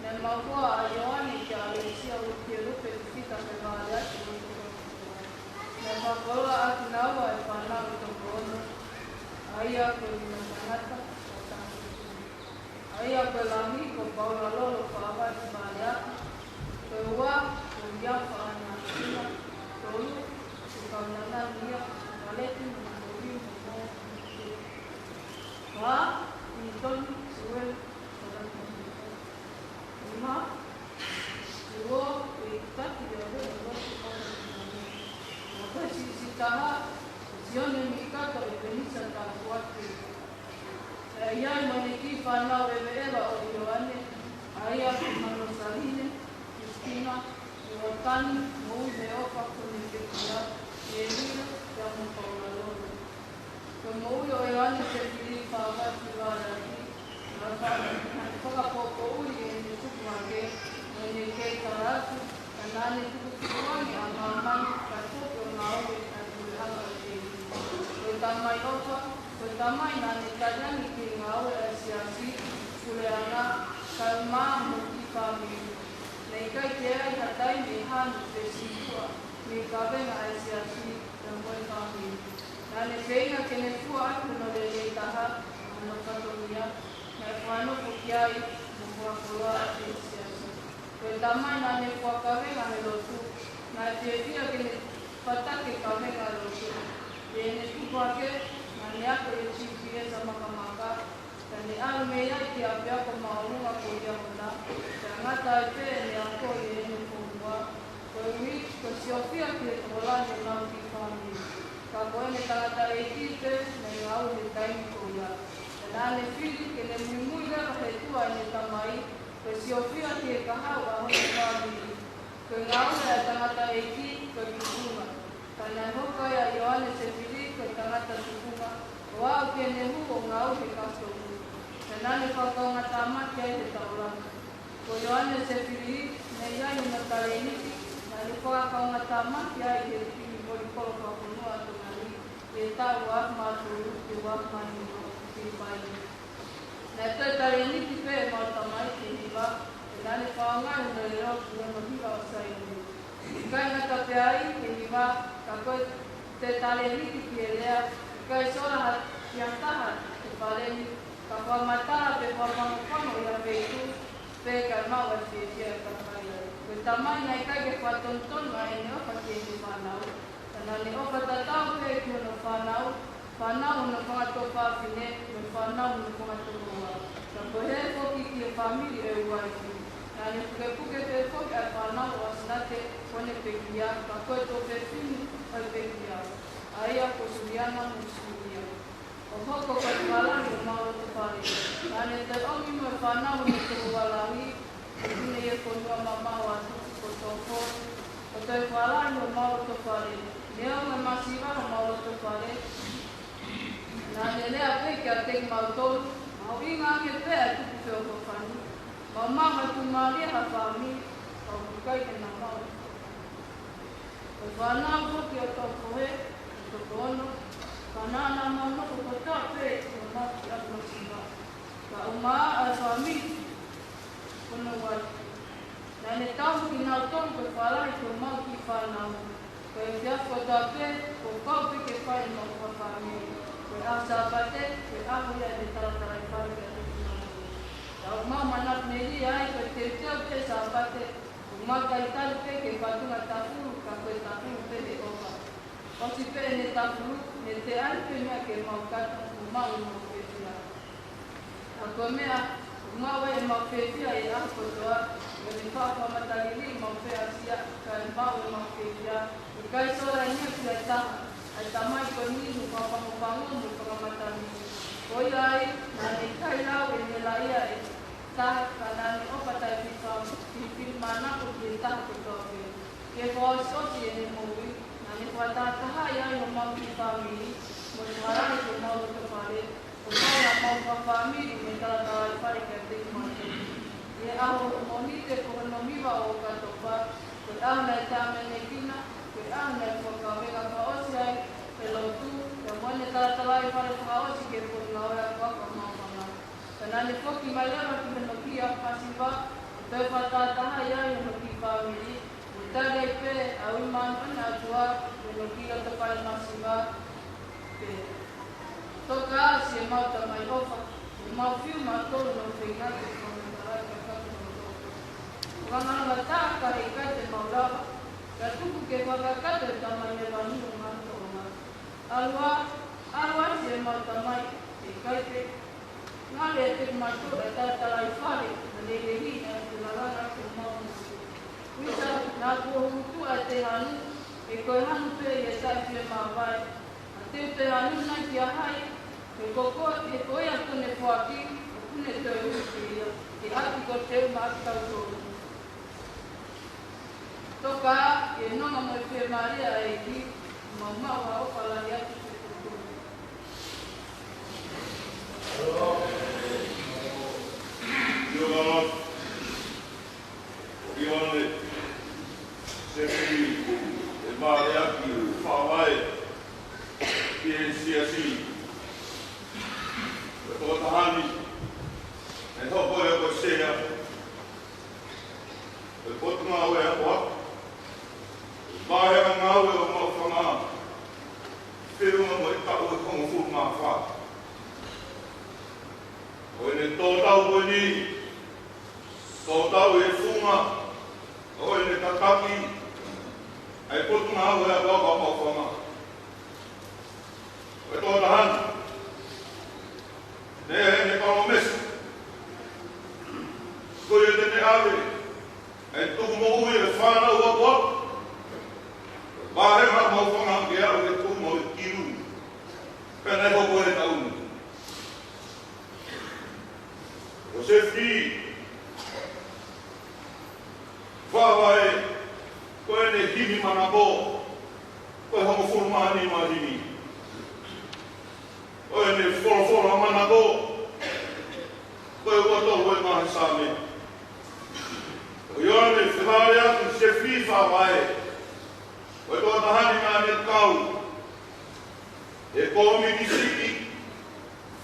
Naʻe mauhoa ʻa ʻIoane kia ʻAlesia ʻUluaki Lupe Tupita Fevaleati ʻUluaki. Naʻe fakakoloa ʻaki naua ʻe he fānau ʻe toko ono, ʻa ia ko e nima tangata, ʻo tā ʻA ia ko e lahi ko Paula Lolo Faʻavai Faleaki. Ko e ua ko Ia Faʻanaina. Tolu ko Kaunanania Kaleti mo Mokovi mo Mokovi. Fā, Itoni Sueli Kaleti. Nima, Uo Itaki Leavea Uo Kaleti. Mo e siʻisiʻi taha, Sione Mikato ʻEpenisa Tāpuaki. ʻA ia mo ʻene kiʻi fānau ʻeveʻeva ʻo Ioane, ʻa ia ko Manosaline, Kristina, Iotani, Moʻui Meofa, Koneketia, Ielila, pea mo Paula Lolo. Ko e moʻui ʻo Ioane Sefili Faʻavai Faleaki, naʻe faka-, naʻe fakapoʻuli ʻene tupu hake, mo ʻene kei tala atu, ka naʻa ne tukutukuange ʻa māmani, kae toki ʻo ngāue ʻa e puleʻanga ʻo e ʻEiki. Ko e tamai ʻofa, ko e tamai naʻa ne tali ange ki he ngāue ʻa e siasi, puleʻanga, kaeʻumaʻā mo e kiʻi fāmili. Naʻe ʻikai ke ʻi ai ha taimi ʻe hanu pe sītuʻa mei he kavenga ʻa e siasi pea mo e fāmili. Naʻa ne feinga ke ne fua ʻaki hono lelei taha ʻa hono fatongia naʻe fakanofo ki ai mo fakakoloa ʻaki ʻe he siasi. Ko e tamai naʻa ne fakakavenga he lotu, naʻe fiefia ke ne fataki e kavenga lotu. ʻI heʻene tupu hake, naʻa ne ako ʻi he G P S ʻa Makamaka, ka ne ʻalu mei ai ki he ʻapiako māʻolunga ko Liahona, pea ngata ai pē ʻene ako ʻi heʻene founga, koeʻuhi ko e siofia ki he tokolahi ʻenau kiʻi fāmili. Ka ko ʻene tangataʻeiki pē naʻe ngāue he taimi ko ia. Ka naʻa ne fili ke ne muimui leva he tuʻa ʻene tamai, ko e siofia ki he kahaʻu ʻa hono fāmili. Ko e ngāue ʻa e tangataʻeiki ko e tufunga. Ka naʻe hoko ai ʻa Ioane Sefili ko e tangata tufunga, ʻo aʻu ki heʻene hū ʻo ngāue he kasitomu. Ka naʻa ne fakakaungātāmaki ai he taulanga. Ko Ioane Sefili, naʻe ʻi ai hono talēniti, naʻa ne fakakaungātāmaki ai he timi volipolo fakafonua ʻa Tonga ni, ʻi he taʻu ua afe mā tolu ki he ua afe mā nima, ʻi Filipaini. Naʻe toe talēniti pē ʻemau tamai ki he hiva, he naʻa ne fakaʻaongaʻi hono leʻo ki hono hiva ʻo Saione. ʻIkai ngata pē ai ki he hiva, ka ko e toe talēniti ki he lea, ʻikai sola ha, ki ha taha he fale ni, ka fakamatala pe fakafangofango ʻi ha feituʻu, pea ka maʻu ʻa e fiefia ʻa e kakai ai. Ko e tamai naʻe ʻikai ke fakatonutonu ʻa ʻene ʻofa ki heʻene fānau, ka naʻa ne ʻofa tatau pē ki hono fānau, fānau hono fanga tuofāfine, mo e fānau hono fanga tokoua. Ka ko e hē foki ki he fāmili ʻo e uaifi. Naʻa ne pukepuke pē foki ʻa e fānau ʻo ʻAsinate, ko ʻene pekia, ka ko e tuofefine ʻo e pekia, ʻa ia ko Suliana mo Sulia. ʻO hoko ko e fualahi ʻo homau loto fale. Naʻa ne toe ʻomi mo e fānau hono tokoua lahi, ʻo tune ʻi he fonua mamaʻo atu ko Tōfo, ko e toe fualahi ʻo homau loto fale. Neongo e masiva homau loto fale, naʻa ne lea pē kiate kimautolu, mahuʻinga ange pē ʻa e tuku feʻofoʻofani. Maumau ha tuʻumālie ha fāmili, ka ʻoku ʻikai ke na maʻu. Ko e fānau foki ʻo Tōfo he, ʻo Tōfo ono, fānau naʻa mau nofo kotoa pē ʻi homau kiʻi ʻapi masiva. Ka ʻumaʻā ʻa e fāmili, ko hono uaifi. Naʻa ne tauhi kinautolu ko e fualahi ki homau kiʻi fānau. Ko e efiafi kotoa pē, kuo pau pē ke fai ʻemau fakafāmili. Ko e ʻaho Sāpate, ko e ʻaho ia ʻene talatalaifale kiate kimautolu. Ka ʻoku mau manatu melie ai, ko e teuteu pē Sāpate, ʻoku mau talitali pē ki he fatunga tafulu, ka ko e tafulu pē he ʻofa. ʻOsi pē ʻene tafulu, ne teʻa ai pē meʻa ke mau kata, ʻo maʻu ʻemau fiefia. Ka ko e meʻa ʻoku maʻu ai ʻemau fiefia ʻi he ʻaho kotoa, ko ʻene faʻa fakamatalili ʻemau feʻasia, kae maʻu ʻemau fiefia, ʻikai sola ia ki ha taha, ʻa e tamai ko eni hono fakafangofango mo e fakamatami. Ko ia ai, naʻa ne ʻikai lau ʻene laʻia ʻe taha, ka naʻa ne ʻofa taʻefilifilimānako ki he taha kotoa pē. Ki he fakaʻosiʻosi ʻene moʻui, naʻa ne fakatahatahaʻi ai homau kiʻi fāmili, mo e fualahi ki homau loto fale, ʻo fai haʻamau fakafāmili mo e talatalaifale kiate kimautolu. ʻI he ʻaho Mōnite ko hono hiva ʻo ʻOkatopa, ko e ʻaho naʻe taʻeʻamanekina, ko e ʻaho naʻe fakakavenga fakaʻosi ai e lotu, pea mo ʻene talatalaifale fakaʻosi ki he potungāue akoako ʻa Maʻufanga. Ka naʻa ne foki mai leva ki hono kiʻi ʻapi masiva, ʻo toe fakatahatahaʻi ai hono kiʻi fāmili, mo tali ai pē ʻa e ui māʻoniʻoni ʻa e ʻOtua, mo hono kiʻi loto fale masiva pē. Toka ʻa siʻemau tamai ʻofa, ko Mau fiu mautolu ʻo feinga ke fakamatalaʻi kakato ʻo toko. Ko e angahala taha ka heʻikai te mau lava, ka tuku ke fakakakato e Tamai ʻi he langi ʻo ngaahi toʻonga. ʻAlu ā, ʻalu ā siʻemau Tamai, heʻikai te ngali ʻiate kimautolu ʻa e talatalaifale, naʻa ne lehilehi ʻi he lalanga ʻo homau motu. ʻUhita, naʻa kuo hū tuʻa ʻete hanu, he ko e hanu pē ia ʻe taʻefiemāvae. Naʻa te u toe hanu nai kia hai, he ko koe, he ko ia kuo ne foaki, ʻoku ne toe hū ki ai, he ʻoku te u maʻa kitautolu. Toka ā, ke nonga mo e fiemālie ʻa e ʻEiki, mau maʻu ha ʻofa lahi atu ki he ʻOtua. ʻIo, mālō. ʻIo, ʻio, Sefili, ʻe mālō ʻaki ʻa e fakavaʻe ki he siasi. Ko e tokotaha ni, ʻe hoko ia ko e sea ʻo e Potungāue Akoako. Vaheʻanga Ngāue ʻo Maʻufanga, feʻunga mo e taʻu ʻe hongofulu mā fā. Ko ʻene tō tau ko eni, tō tau e funga ʻo ʻene tataki ʻa e Potungāue Akoako ʻo Maʻufanga. Ko e tokotaha ni, naʻe ʻi ai ʻene palōmesi, ko ia te ne ʻave ʻa e tukumoʻui ʻa e fānau akoako, vaheʻanga Maʻufanga ke aʻu ki he tukumoʻui ki Lu. Pea naʻe hoko he taʻu ni. Ko Sefili Fakavaʻe, ko ʻene himi manako, ko e hongofulu mā nima himi. Ko ʻene folofola manako, ko e ua tolu ʻo e ngaahi Saame. Ko ia naʻe fehālaaki ʻe Sefili Fakavaʻe, ko e tokotaha ni naʻa ne kau he kōmiti siʻi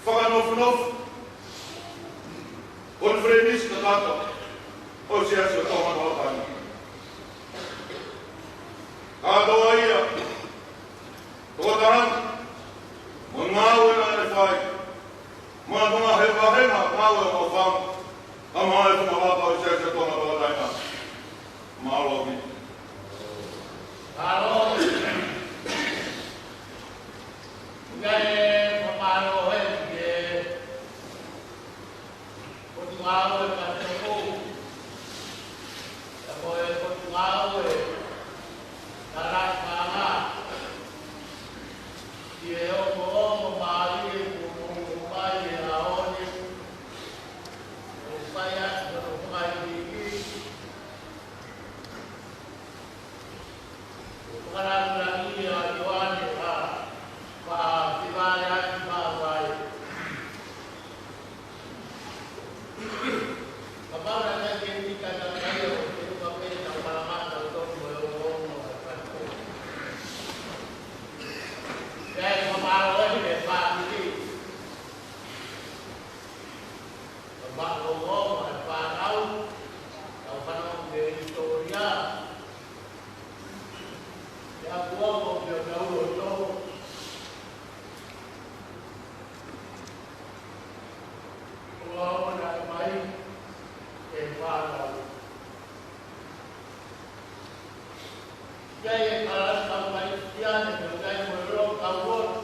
fakanofonofo konifelenisi kakato ʻo e Siasi ʻo Tonga Tauʻatāina. Kātoa ia, tokotaha ni, mo e ngāue naʻa ne fai, mo e ngaahi vahenga ngāue ʻo Maʻufanga, kae ʻumaʻā e funga vaka ʻo e Siasi ʻo Tonga Tauʻatāina. Mālō ʻaupito. Mālō. Kae fakamālō heni ki he Potungāue Kātoa. Pea mo e Potungāue Talafakahā. Ki he ongoongo mālie kuo mou ʻomai he ʻaho ni. ʻO fai atu hono fakaʻikiki. Fakalāngilangiʻia ʻa ʻIoane ʻa Fakavaʻe, ʻa Fakavaʻe. Kapau naʻe ʻikai ke ʻi ai ha taha ʻo te u ka pē tau malamata ʻo tonu mo e ongoongo ʻa e kātoa. Kae fakamālō atu ki he fāmili. Ka maʻu ongoongo ʻa e fānau, tau fanongo ki he hisitōlia. Pea kuo ʻosi ʻo tau ʻo tō. Ko e ʻaho naʻe mai e fānau. ʻI ai e kalasi kau Kalisitiane, ʻoku ʻi ai mo e lotu kau lotu,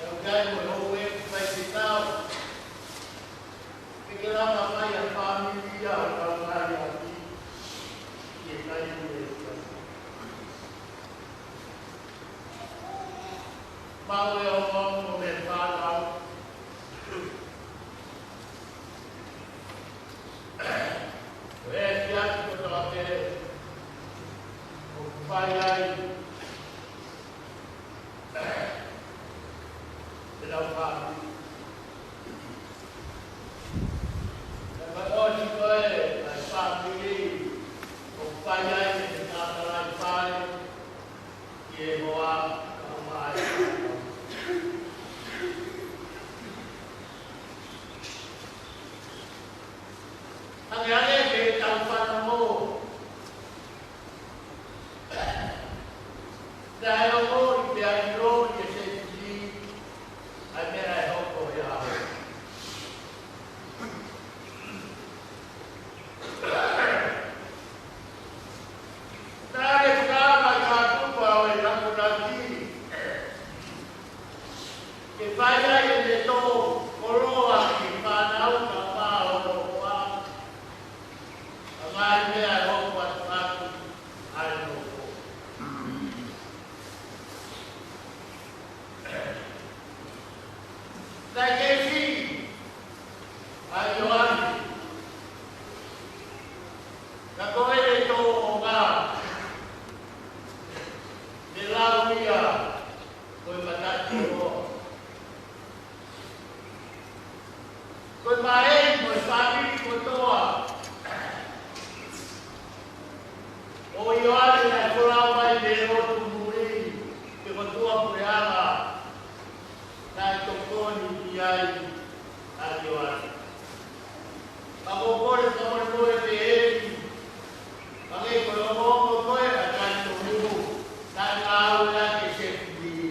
ʻoku ʻi ai mo e houʻeiki faifekau. Ke ke lava mai ʻa e fāmili ia ʻo kau mai ʻaki ʻi he taimi ni. Maʻu e ongoongo mei he fānau. Ko e siasi kotoa pē ʻoku fai ai ʻenau fāmili. Pea ʻosi ko ē ʻa e fāmili ʻoku fai ai ʻenau talafakahā. Ke hoa ka mai. Hangē hangē ke tau fanongo. Naʻe ongo ʻi te ai lo ʻi he sētisi, ʻa e meʻa naʻe hoko he ʻaho. Fai ai ʻene tō koloa ki he fānau ka mālōlō koā, ka ngali meʻa ʻe hoko atu ʻaki ʻa e nofo. Naʻe kei siʻi ʻa Ioane, ka ko ʻene tōʻonga, ne lau ia ko e mataʻikoloa. Ko e vaʻe mo e fāmili kotoa ʻo Ioane naʻe folau mai mei he lotu muli ki he kotoa puleʻanga, naʻe tokoni ki ai ʻa Ioane. Ka ko e kole fakamolemole pē eni, hangē ko e ongoongo ko ē ʻa Talitonu, naʻe ngāueʻaki ʻe Sēpini.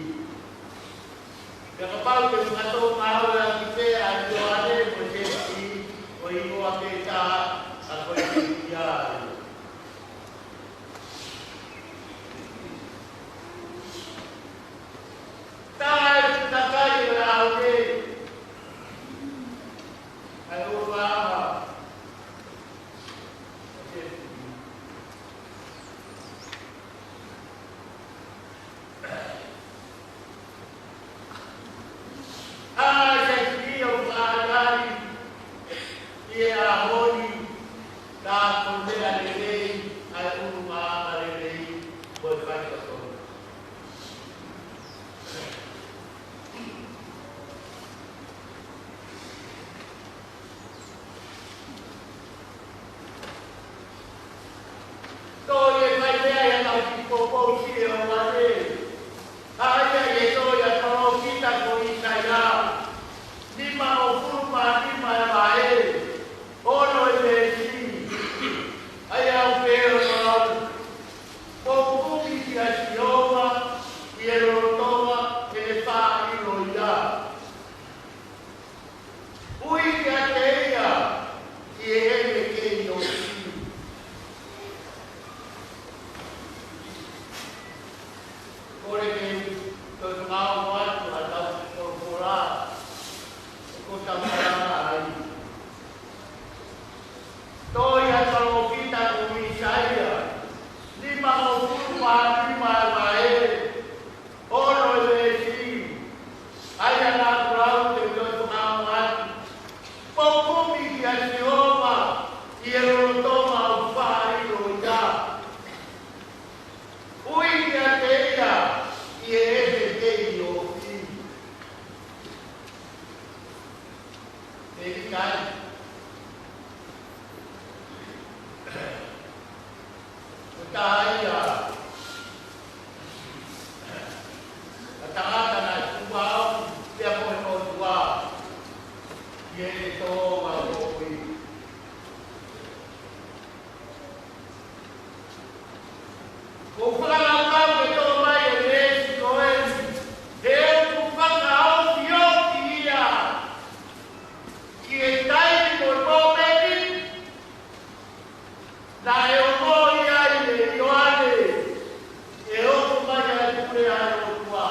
Pea kapau te u fakatokangaʻi ʻaki pē ʻa Ioane mo Sēpini, ko e hingoa pē taha, ka ko e Sēpini ia. Taha e takai ʻo e ʻaho ni, ʻa e ʻuluaki. ʻA e Sēpini ʻoku ʻahiʻahi ʻi he ʻaho ni, ka ko e meʻa lelei, ʻa e ʻulungaanga lelei, mo e faitotonu. Toe fai meʻa ia ʻa e kau kiʻi poupou siʻi ʻo Ioane. ʻA ia ʻi he tohi ʻa e palōfita ko ʻĪsaia, nimangofulu mā nima e vahe, ono e veesi. ʻA ia ʻoku pehē hono lau: Poupou kia Sihova ʻi he lotolotonga ʻene faʻa ʻilo ia. Ui kiate ia ʻi heʻene kei ofi. Kole ke u toe fakaongo atu ʻa e tau folofola ʻoku tau malanga ai. Tohi ʻa e palōfita ko ʻĪsaia, nimangofulu mā nima e vahe, ono e veesi, ʻa ia naʻa ku lau, te u toe fakaongo atu. Poupou kia Sihova ʻi he lotolotonga ʻoku faʻa ʻilo ia. Ui kiate ia ʻi heʻene kei ofi. ʻE ʻikai. Ko e taha ia ʻa e tangata naʻe tukuange pea mo e ʻOtua ʻi heʻene tōʻonga moʻui. ʻOku ou fakakaukau ke tō mai e veesi ko eni, he ʻoku fakaʻofoʻofa ia ki he taimi mo e mōmeni naʻe ongoʻi ai ʻe Ioane ʻe hoko mai ʻa e pule ʻa e ʻOtua.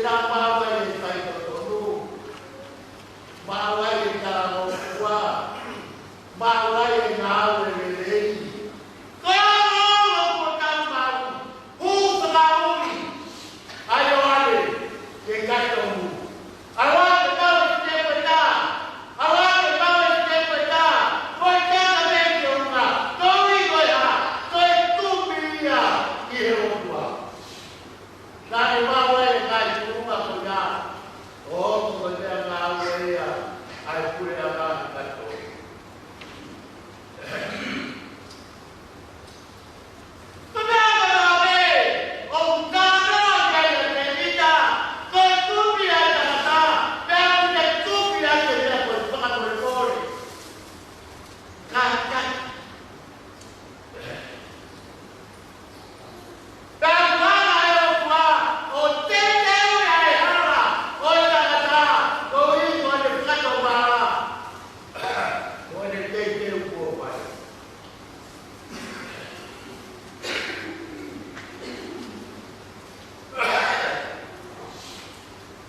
Tau maʻu ai e faitotonu, maʻu ai e talangofua, maʻu ai e ngāue lelei. Ko e ongoongo kuo tau maʻu, hū fakaʻuli ʻa Ioane ki he kaitomu. ʻAlu ā ke maʻu e sitepu ʻe taha, ʻalu ā ke maʻu e sitepu ʻe taha, ko e teka pē ki ʻolunga, koeʻuhi ko e hā? Ko e kumi ia ki he ʻOtua. Naʻe maʻu ai e ngaahi tuʻunga ko ia ʻo hoko ko e meʻangāue ia ʻa e puleʻanga ʻi he kaitomu. Ko e meʻa ko ē ʻoku kākaaʻi ai ʻa Tēvita, ko e kumi ʻa e tangata, pea ʻoku ne kumi ʻaki e meʻa ko e fakamolemole. Kātaki. Pea ʻoku hanga ʻe he ʻOtua ʻo teuteuʻi ʻa e hala ʻo e tangata, koeʻuhi ko ʻene fakatomala mo ʻene teuteu kuo fai.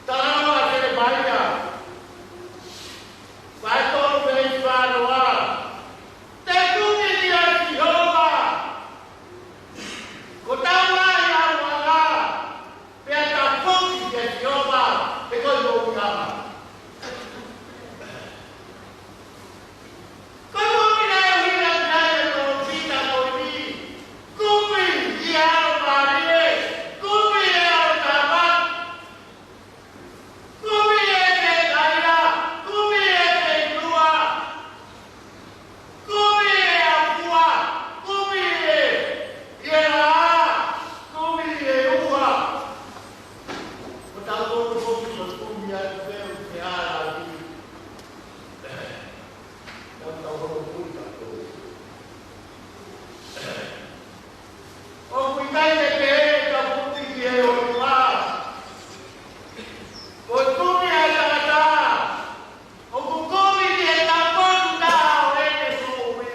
Talanoa ʻa Selemaia, vahe tolu veesi fā noa. Te u kumi kia Sihova, ko hotau ngaahi ʻaluʻanga, pea te u foki kia Sihova, he ko e moʻui ʻaʻana. Ko e kumi naʻe ʻuhinga ki ai e palōfita ko eni, kumi ʻi he ʻalomālie, kumi ʻi he ʻalotāmaki, kumi ʻi he kaila, kumi ʻi he feituʻa, kumi ʻi he ʻapua, kumi ʻi he, ʻi he laʻā, kumi ʻi he uha. Ko hotau tonu foki ko e kumi ʻa e feu ke ala atu. Tau tau hoko pui tautolu. ʻOku ʻikai ke pehē ʻetau kumi ki he ʻOtua. Ko e kumi ʻa e tangata, ʻoku kumi ki he taupotu taha ʻo ʻene moʻui.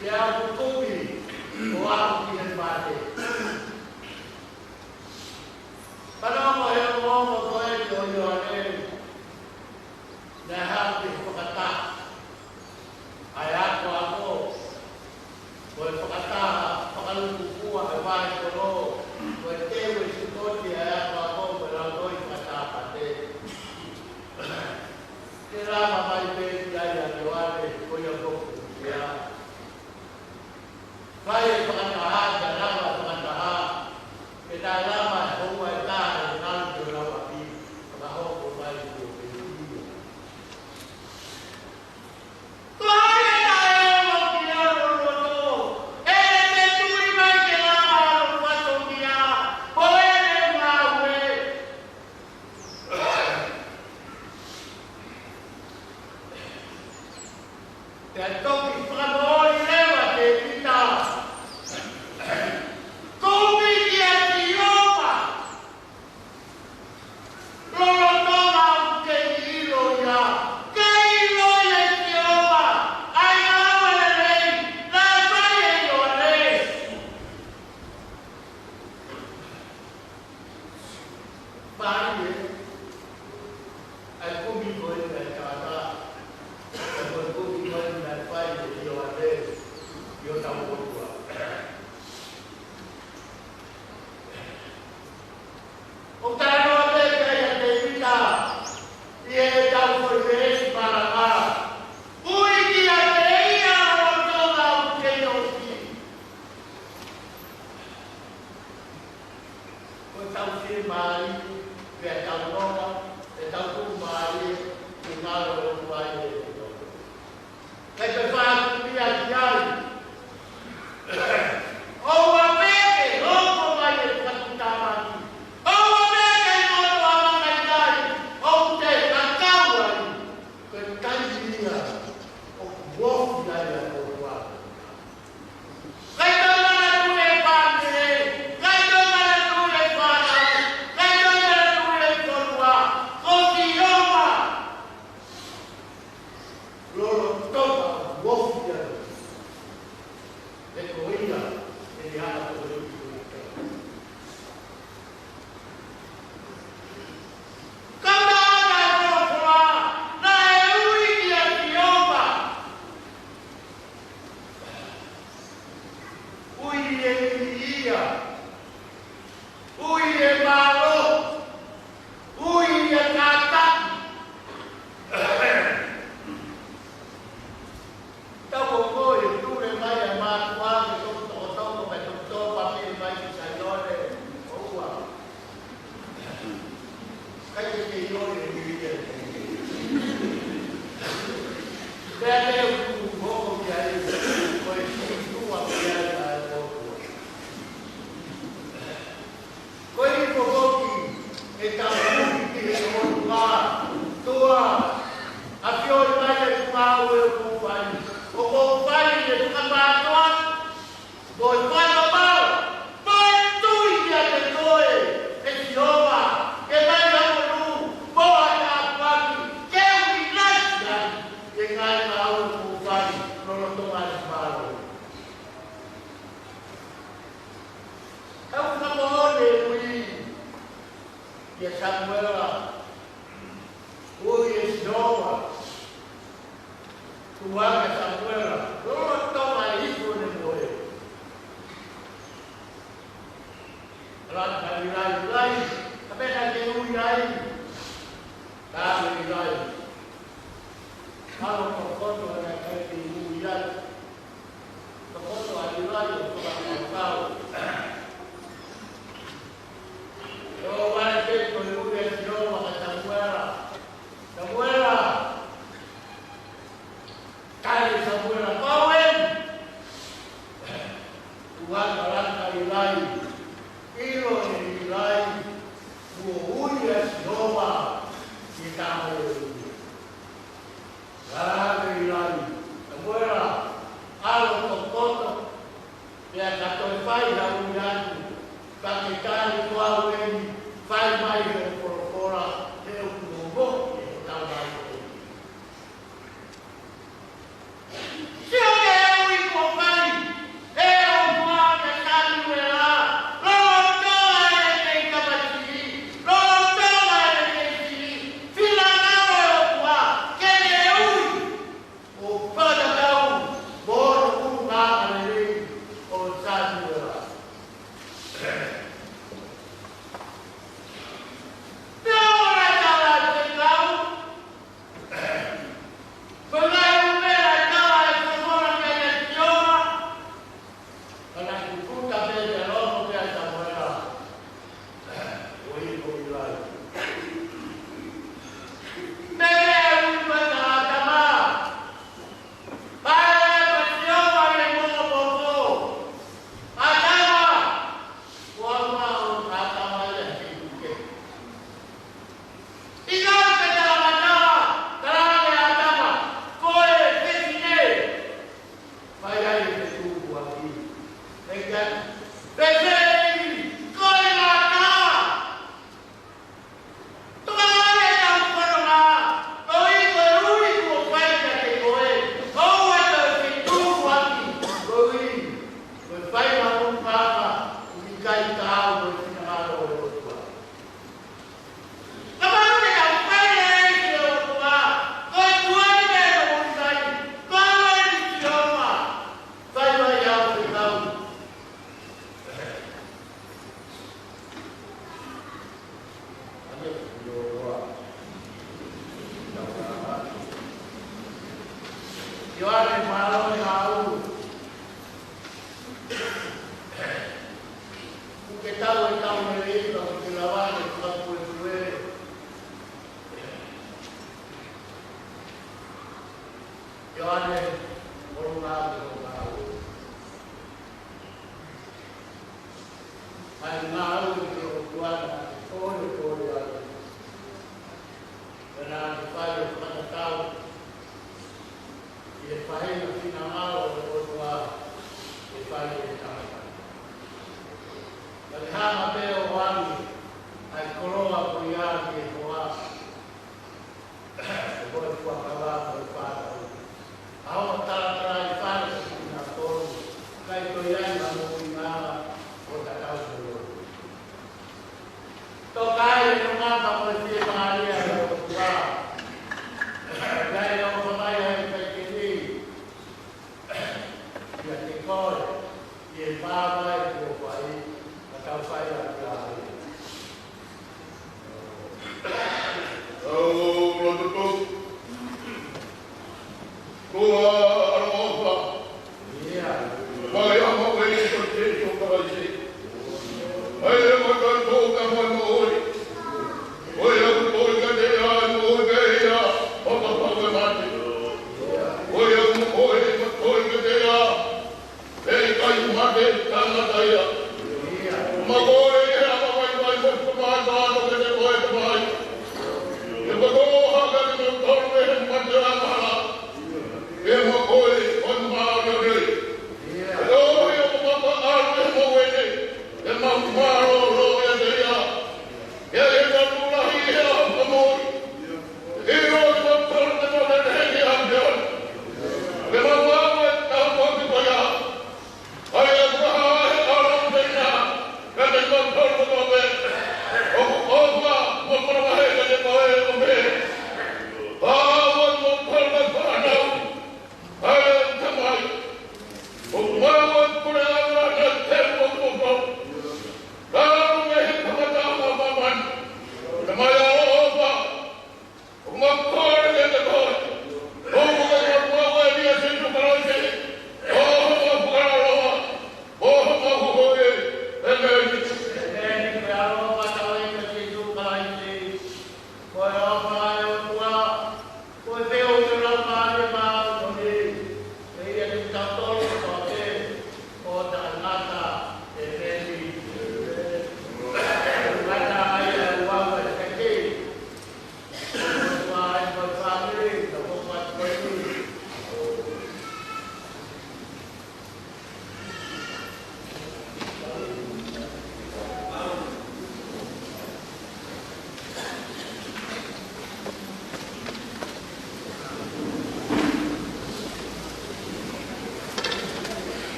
Pea ʻoku kumi ʻo aʻu ki he mate. Fanongo he ongoongo ko eni ʻo Ioane, naʻe haʻu ke fakataha ʻa e akoako, ko e fakataha fakalūkufua he vahe kolo, ko e teu e sipoti ʻa e akoako mo e lautohi fakataha pate. Ke lava mai pē ki ai ʻa Ioane, ko ia ko ia. Fai e fakataha, ke lava fakataha, ke taʻe lava e houa ʻe taha ʻe ngalu ki ʻolunga ʻapi, fakahoko mai ki ʻolunga ʻapi. Ko hai ʻe taʻeongo ki hono loto, ʻe ne tui mai ke lava hono fatongia, mo ʻene ngāue. Pea toki fakamoʻoni leva ʻa Tēvita, kumi kia Sihova, lolotonga ʻoku kei ʻilo ia, kei ʻilo ʻe Sihova ʻa e ngāue lelei naʻe fai ʻe Ioane. Mālie ʻa e kumi ko eni ʻa e tangata, ʻa e kumi ko eni naʻe fai ʻe Ioane ʻi hotau ʻOtua. ʻOku talanoa pē ki ai ʻa Tēvita ʻi heʻetau foʻi veesi malanga. Ui kiate ia lolotonga ʻoku kei ʻosi. Ko ʻetau fiemālie, pea tau nonga, ʻetau tuʻumālie, ke ngalo ʻOtua ʻi heʻetau. Kae toe fakaʻuhinga ki ai. ʻOua pē ke hoko mai e fakatuʻutāmaki. ʻOua pē ke hoko mai e fakatuʻutāmaki. ʻOku te fakau ai. Ko e taimi ia ʻoku ofi ai ʻa e ʻOtua. Kae toe manatuʻi e fāmili, kae toe manatuʻi e fānau, kae toe manatuʻi e fonua, ko Sihova lolotonga ʻoku ofi ai. He ko ia Samuela, ui ʻe Sihova, tuʻu ange Samuela, lolotonga e ipu ʻo ʻene mohe. Laka ʻa ʻIlai, ʻIlai, kapau naʻa ke ui ai. Laka ʻa ʻIlai. ʻAlu ʻo tokoto ʻa e kakai ke ui ai. Tokoto ʻa ʻIlai ʻo fakakaukau. ʻO vale ke ko e ui ʻa Sihova kia Samuela. Samuela. Tali ʻe Samuela, ko au eni. Tuʻu ange, laka ʻa ʻIlai. ʻIlo ʻe ʻIlai kuo ui ʻa Sihova ki he tama ʻo e ui. Laka ʻa ʻIlai, Samuela, ʻalu ʻo tokoto, pea ka toe fai ha ui atu, ka ke tali, ko au eni, fai mai hoʻo folofola, he ʻoku ou moʻui ʻi hotau vaitoʻo. Sio ki he ui kuo fai ʻe he ʻOtua kia Samuela, lolotonga ʻene kei tamaiki, lolotonga ʻene kei siʻi, finangalo e ʻOtua ke ne ui ʻo fakatatau mo hono ʻulungaanga lelei ʻo Samuela.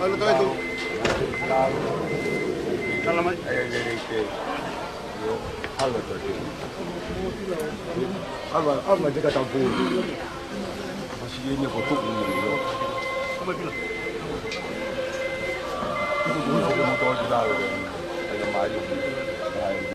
Alo, tai tu. Tala mai. Alo, alo, mai te ka tau pū. Masi ia ni ko tuku ni. Tala mai pila. Tuku ni ko moto ki lalo. Ai, mai. Ai.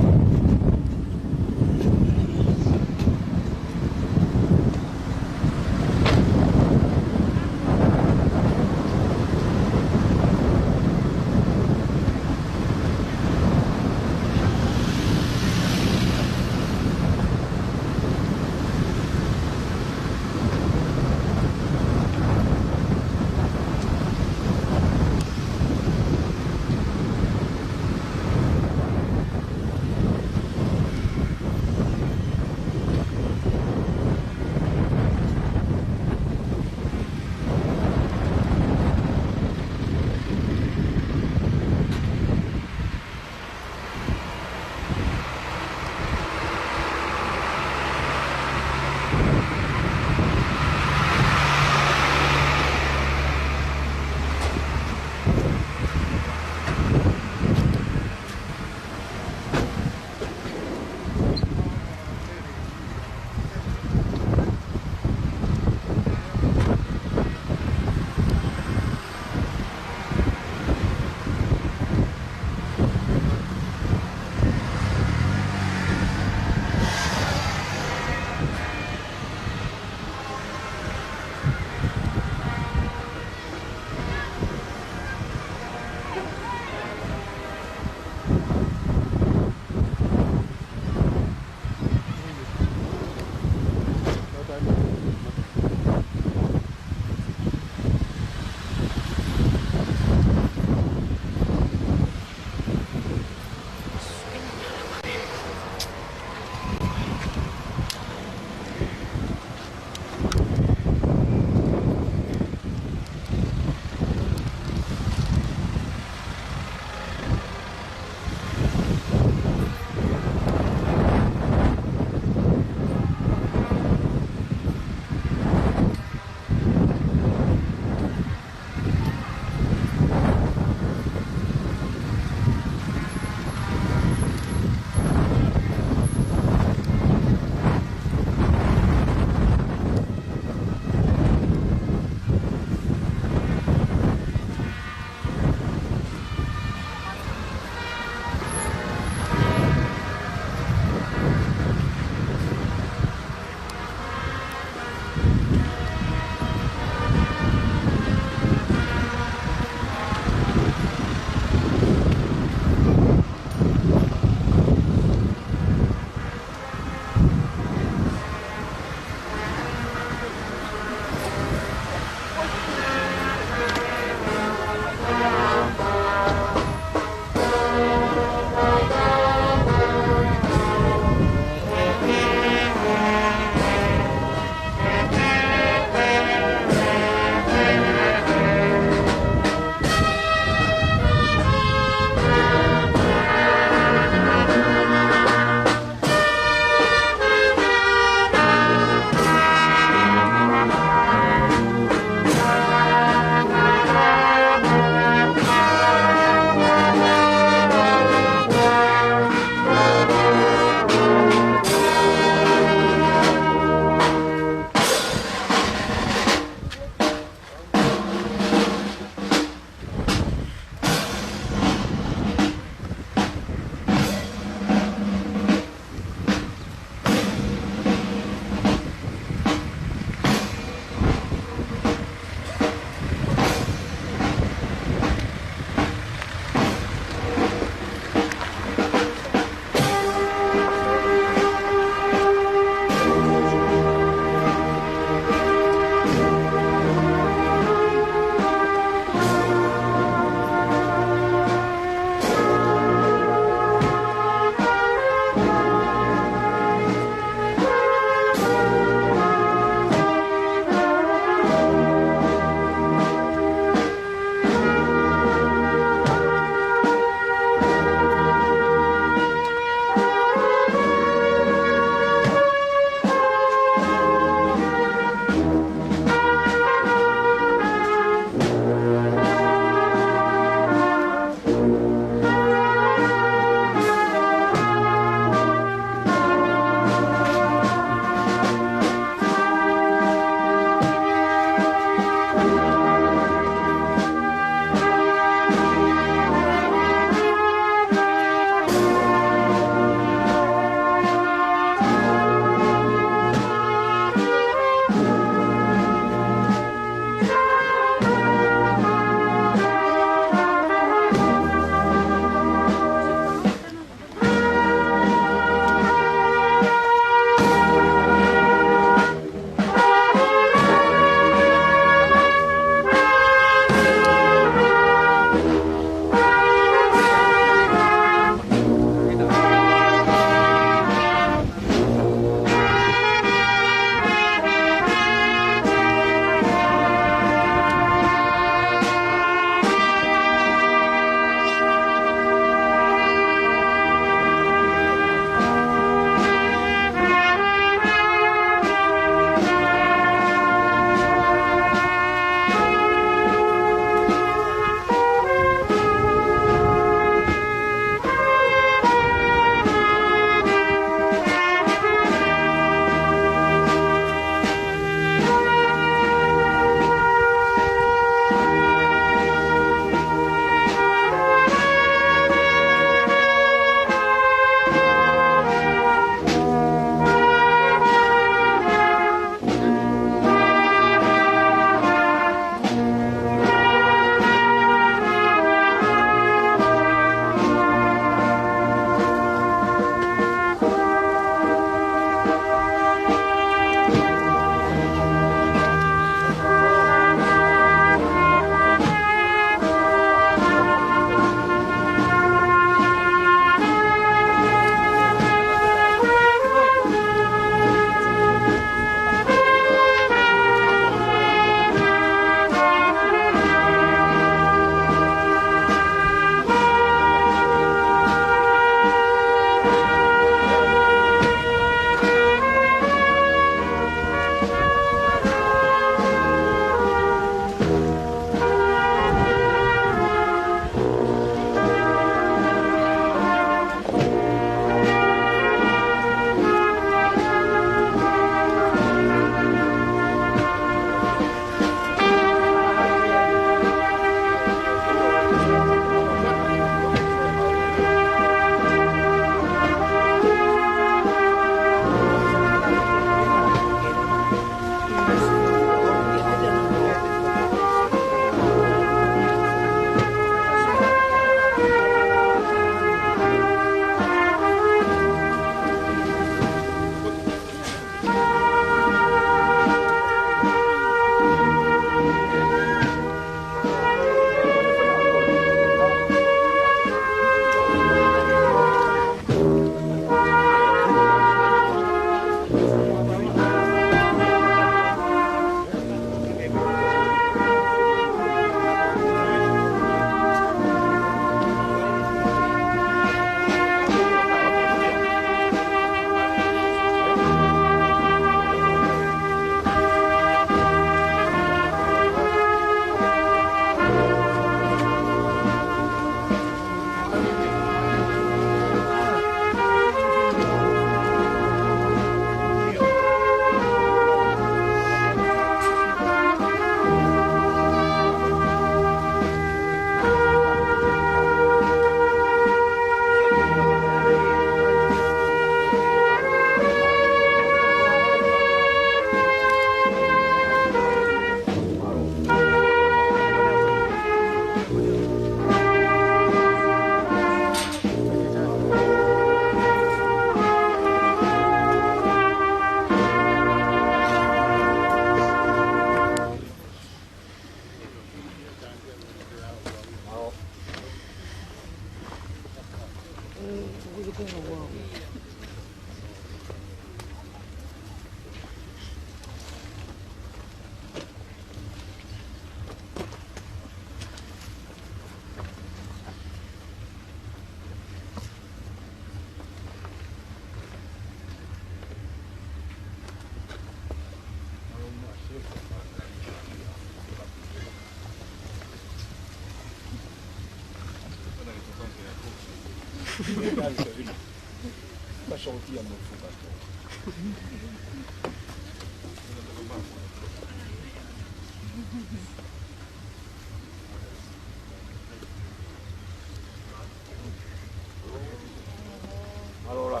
Mālō.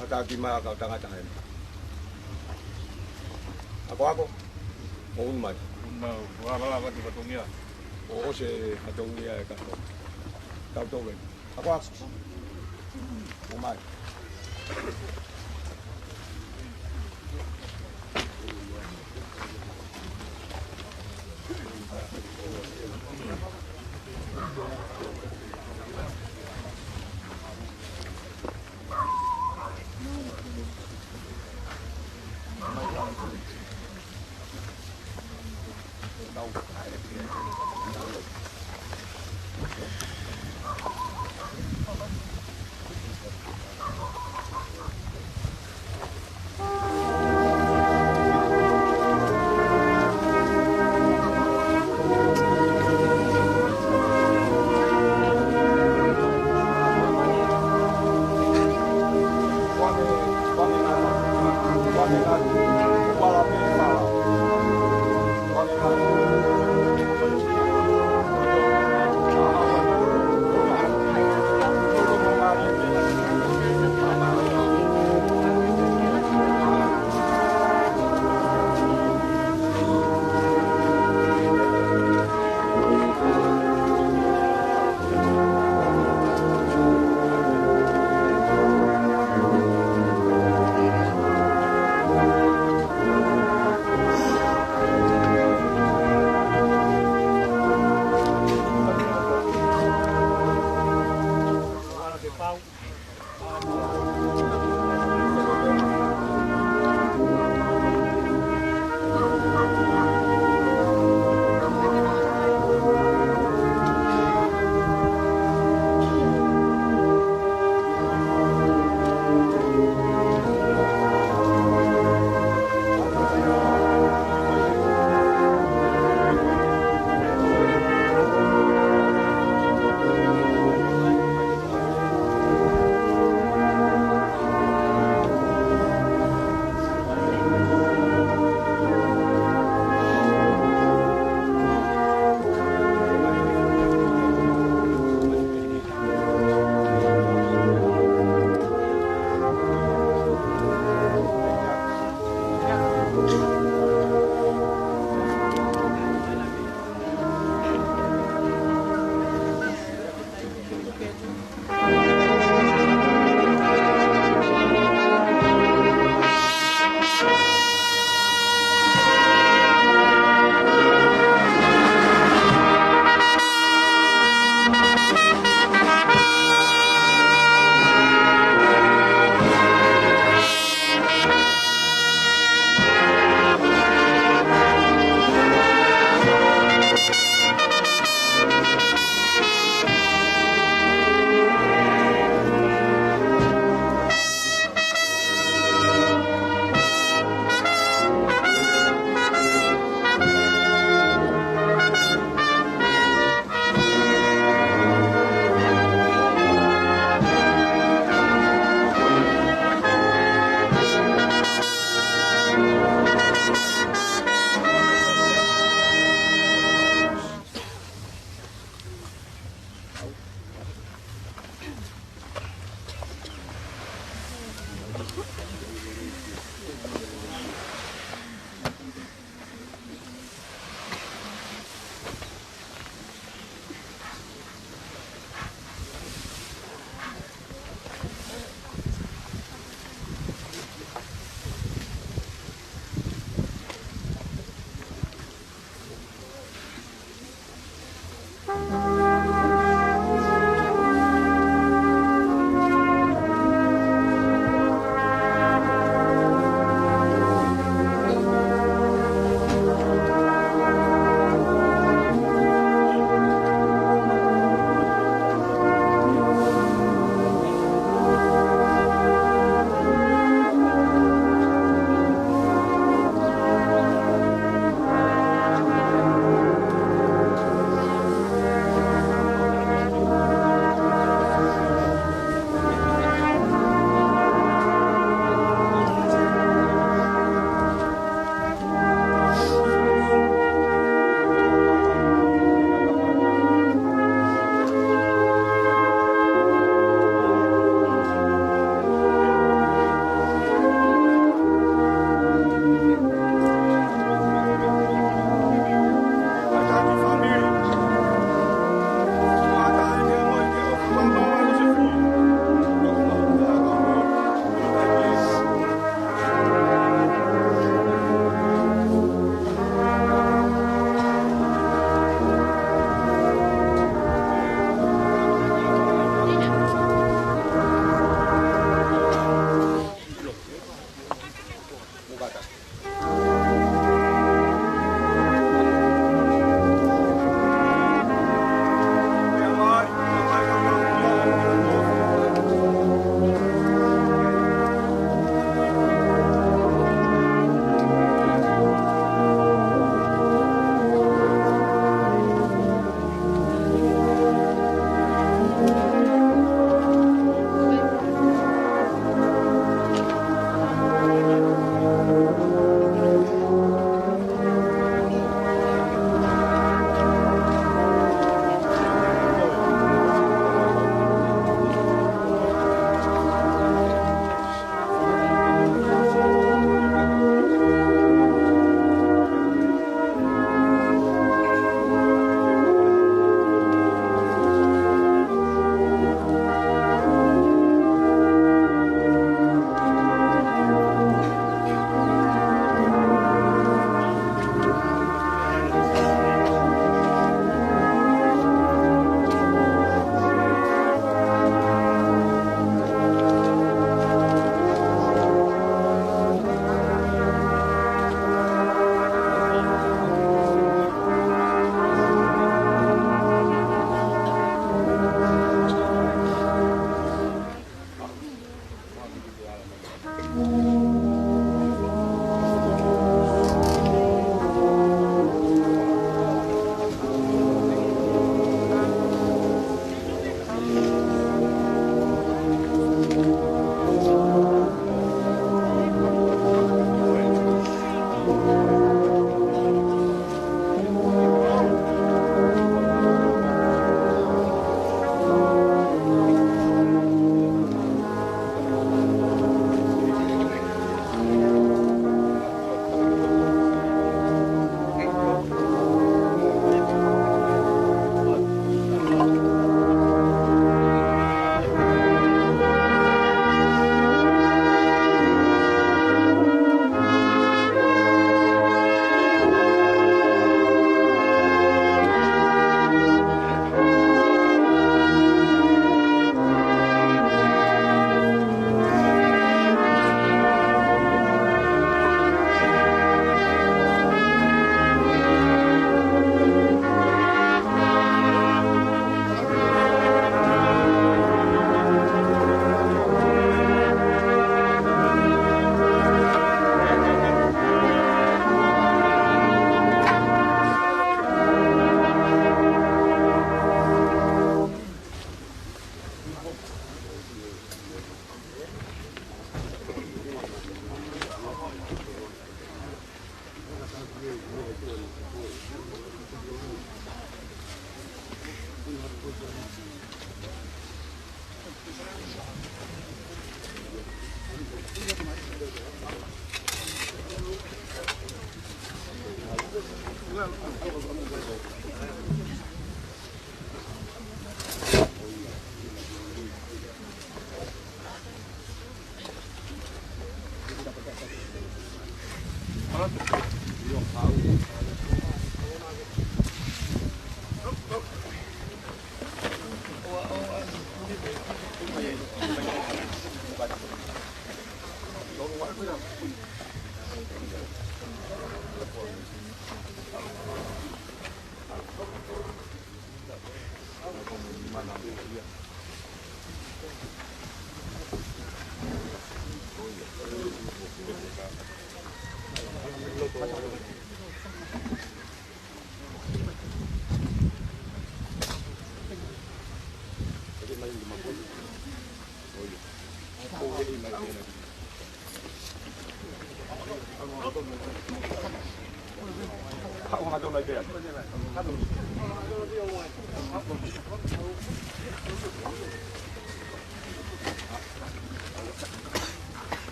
Hata ki mā kau tangata hena. Ako ako. Mo un mai. Un mai, ua lala watu fatongia. O ose fatongia e kato. Kau tau ven. Ako ako. Un mai.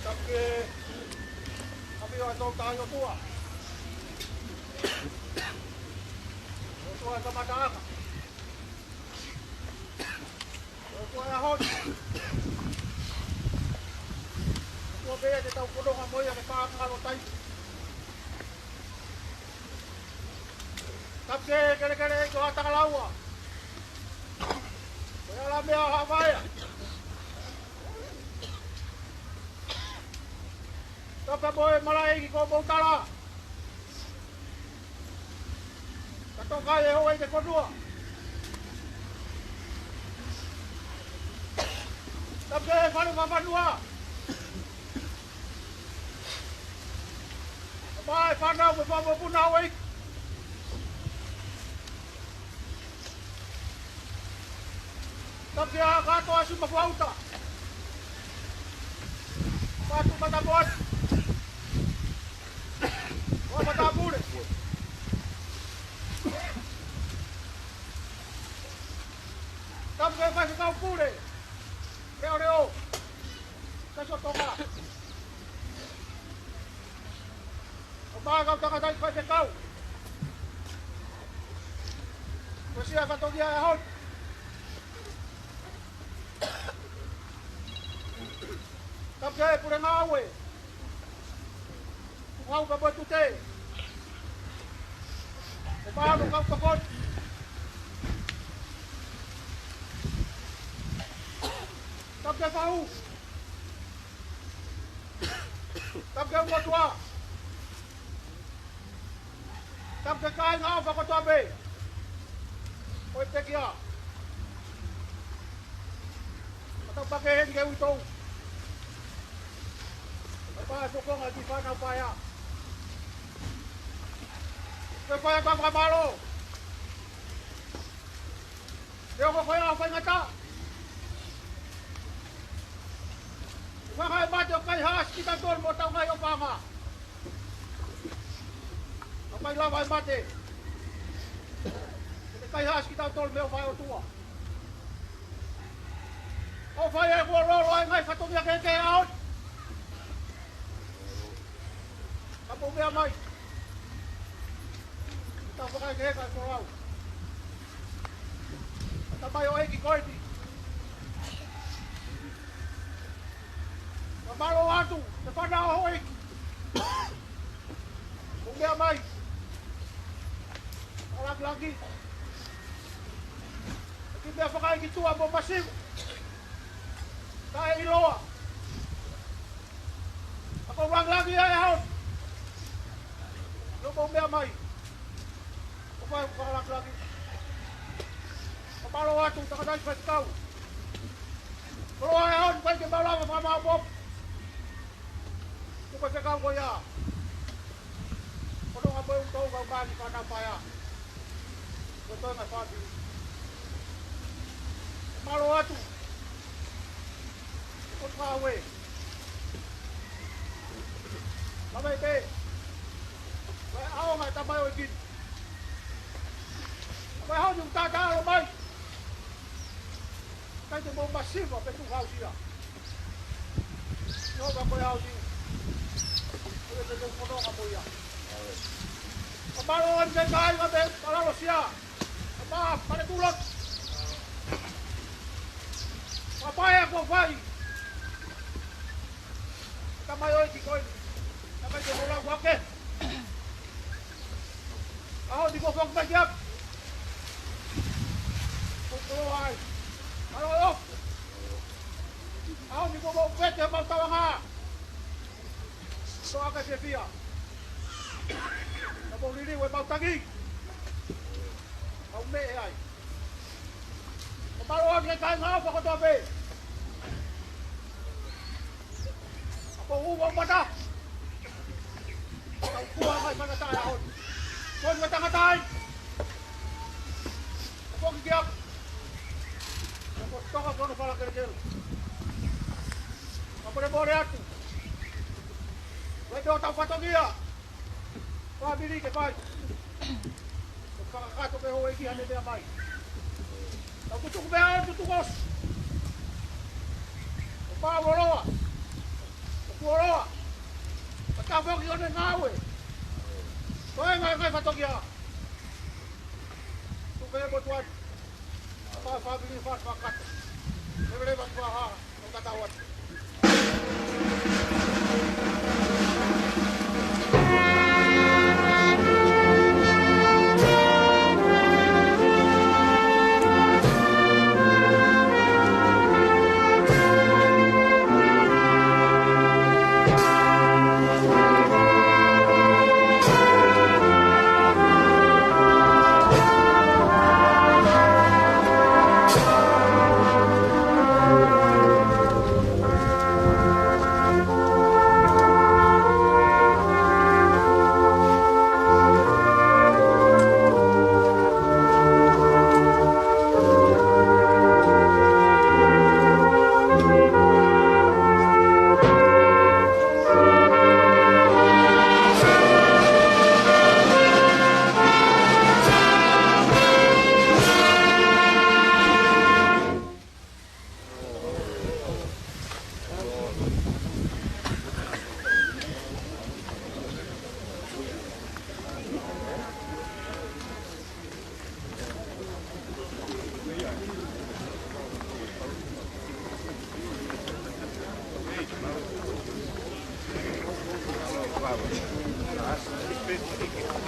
Tapu ke ʻapi ʻo e Tolu Tahaʻi ʻOtua. ʻOtua ʻo e kamataʻanga. ʻOtua ʻo e ʻaho ni. ʻOtua pē ia te tau fononga mo ia he faʻahinga ʻo e taimi. Tapu ke kelekele ʻEiki ʻo Haʻatakalaua. Ko e ala meʻa ʻo Haʻavaea. Tapu mo e malaʻe ʻEiki ko Moutala. Ka toka e houʻeiki ko Nua. Tapu ke fale Fafanua. Mai fānau mo e fānau puna ʻo e ʻEiki. Tapu ke ʻa kātoa ʻa Sumafua Uta. Patu Matapoatu. ʻO Matapule. Tapu ke Faifekau Pule. Leoleo. Kae ʻoua ʻe toka. ʻO mai kau tangataʻeiki faifekau. Ko e siʻi fatongia ʻo e ʻaho ni. Tapu ke Pule Ngāue. Tukuhau ka Moetute. ʻO mai kau tokoni. Tapu ke Fahu. Tapu ke Uatua. Tapu ke kāinga ʻofa kotoa pē ʻo e pekia. Ka tau pake heni ke uitou. Ka pā e fokonga ki fānau paea. Ke fai atu ʻa e fakamālō. Ke ʻoua ko e ʻaho faingataʻa. Fanga e mate ʻo kaihaʻasi kitautolu mo hotau ngaahi ʻofaʻanga. Ka ʻikai lava e mate ke ne kaihaʻasi kitautolu mei he ʻofa ʻa e ʻOtua. Fai e kuo lolo ai ngaahi fatongia kehekehe ʻaho ni. Ka mou meʻa mai. Tau fakaʻekeʻeke e koloa. Tamai ʻo e ʻeiki ko eni. Ka mālō atu, te fana ʻo e ʻeiki. Mou meʻa mai. Lāngilangi. ʻEiki meʻa fakaʻeiki tuʻa mo masiva. Taʻeʻiloa. Ka ko e lāngilangi ia e ʻaho ni. Mou meʻa mai. ʻO fai fakalāngilangi. Ka mālō atu, tangataʻeiki faifekau. Koloa e ʻaho ni, ʻikai ke mau lava fakamāʻopoʻopo. Ko e fekau ko ia. Ko e ʻuhinga pē ʻoku tau kau mai ki he fānau paea. Ko e toenga fāmili. Mālō atu. Ko e ngāue. Lava pē. Ko e ʻaonga e tamai ʻo e ʻeiki ni. Ko e ʻaho ni ʻoku tātāʻalo mai. ʻIkai te mou masiva pe tukuhausia. Sihova ko e ʻaho ni. Ko e te teu fononga mo ia. Ka mālō ʻaupito e kāinga mei Palalosia. Ka mā, pale kulo. Ka paea kuo fai. Tamai ʻo e ʻeiki ko eni. Tamai ke hola kuake. ʻAho ni kuo foki mai ki ʻapi. Ko e koloa ai. Mālō ʻo. ʻAho ni kuo mau pete mau tauanga. Toʻa ke fiefia. Ka mau liliu e mau tangi. Mau meʻe ai. Ka mālō atu ki he kāinga ʻofa kotoa pē. Ka mau ua mata. Ka ua mai mana tae ʻaho ni. Ko e tangata ai. Ka foki ki ʻapi. Ka ko toka kono fala kelekele. Ka mole mole atu. Wai pē ʻo tau fatongia. Fāmili ke fai. Ko e fakakakato pē houʻeiki ʻa e meʻa mai. Tau tutuku pē ʻa e tutuku ʻosi. ʻO pau ʻo loa. ʻO kuo loa. Ka tau foki ʻo ne ngāue. Ko e ngaahi ngaahi fatongia. Tuku pē mo tuan. Fa, fāmili, fa, fakakakato. Leveleva ki he ʻaho, ʻo tatau atu.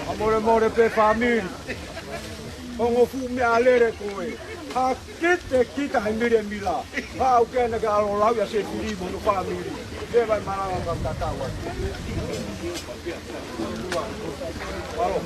Ka mole mole pē fāmili. Ongo fuʻu meʻalele ko ē. Ha kite kita he mile mila. Ha au ke na ka alo lau ia se fili mo no fāmili. Ke vai malanga ka tatau ai. Alo.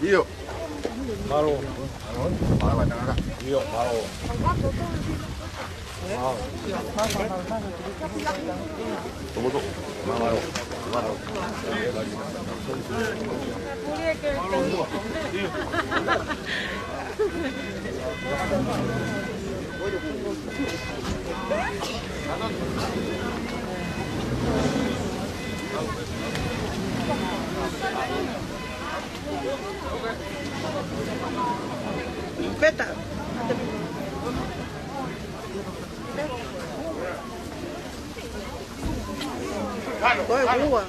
ʻIo. Mālō. ʻIo, mālō. Mālō. Mālō. Peta. Ko e ua.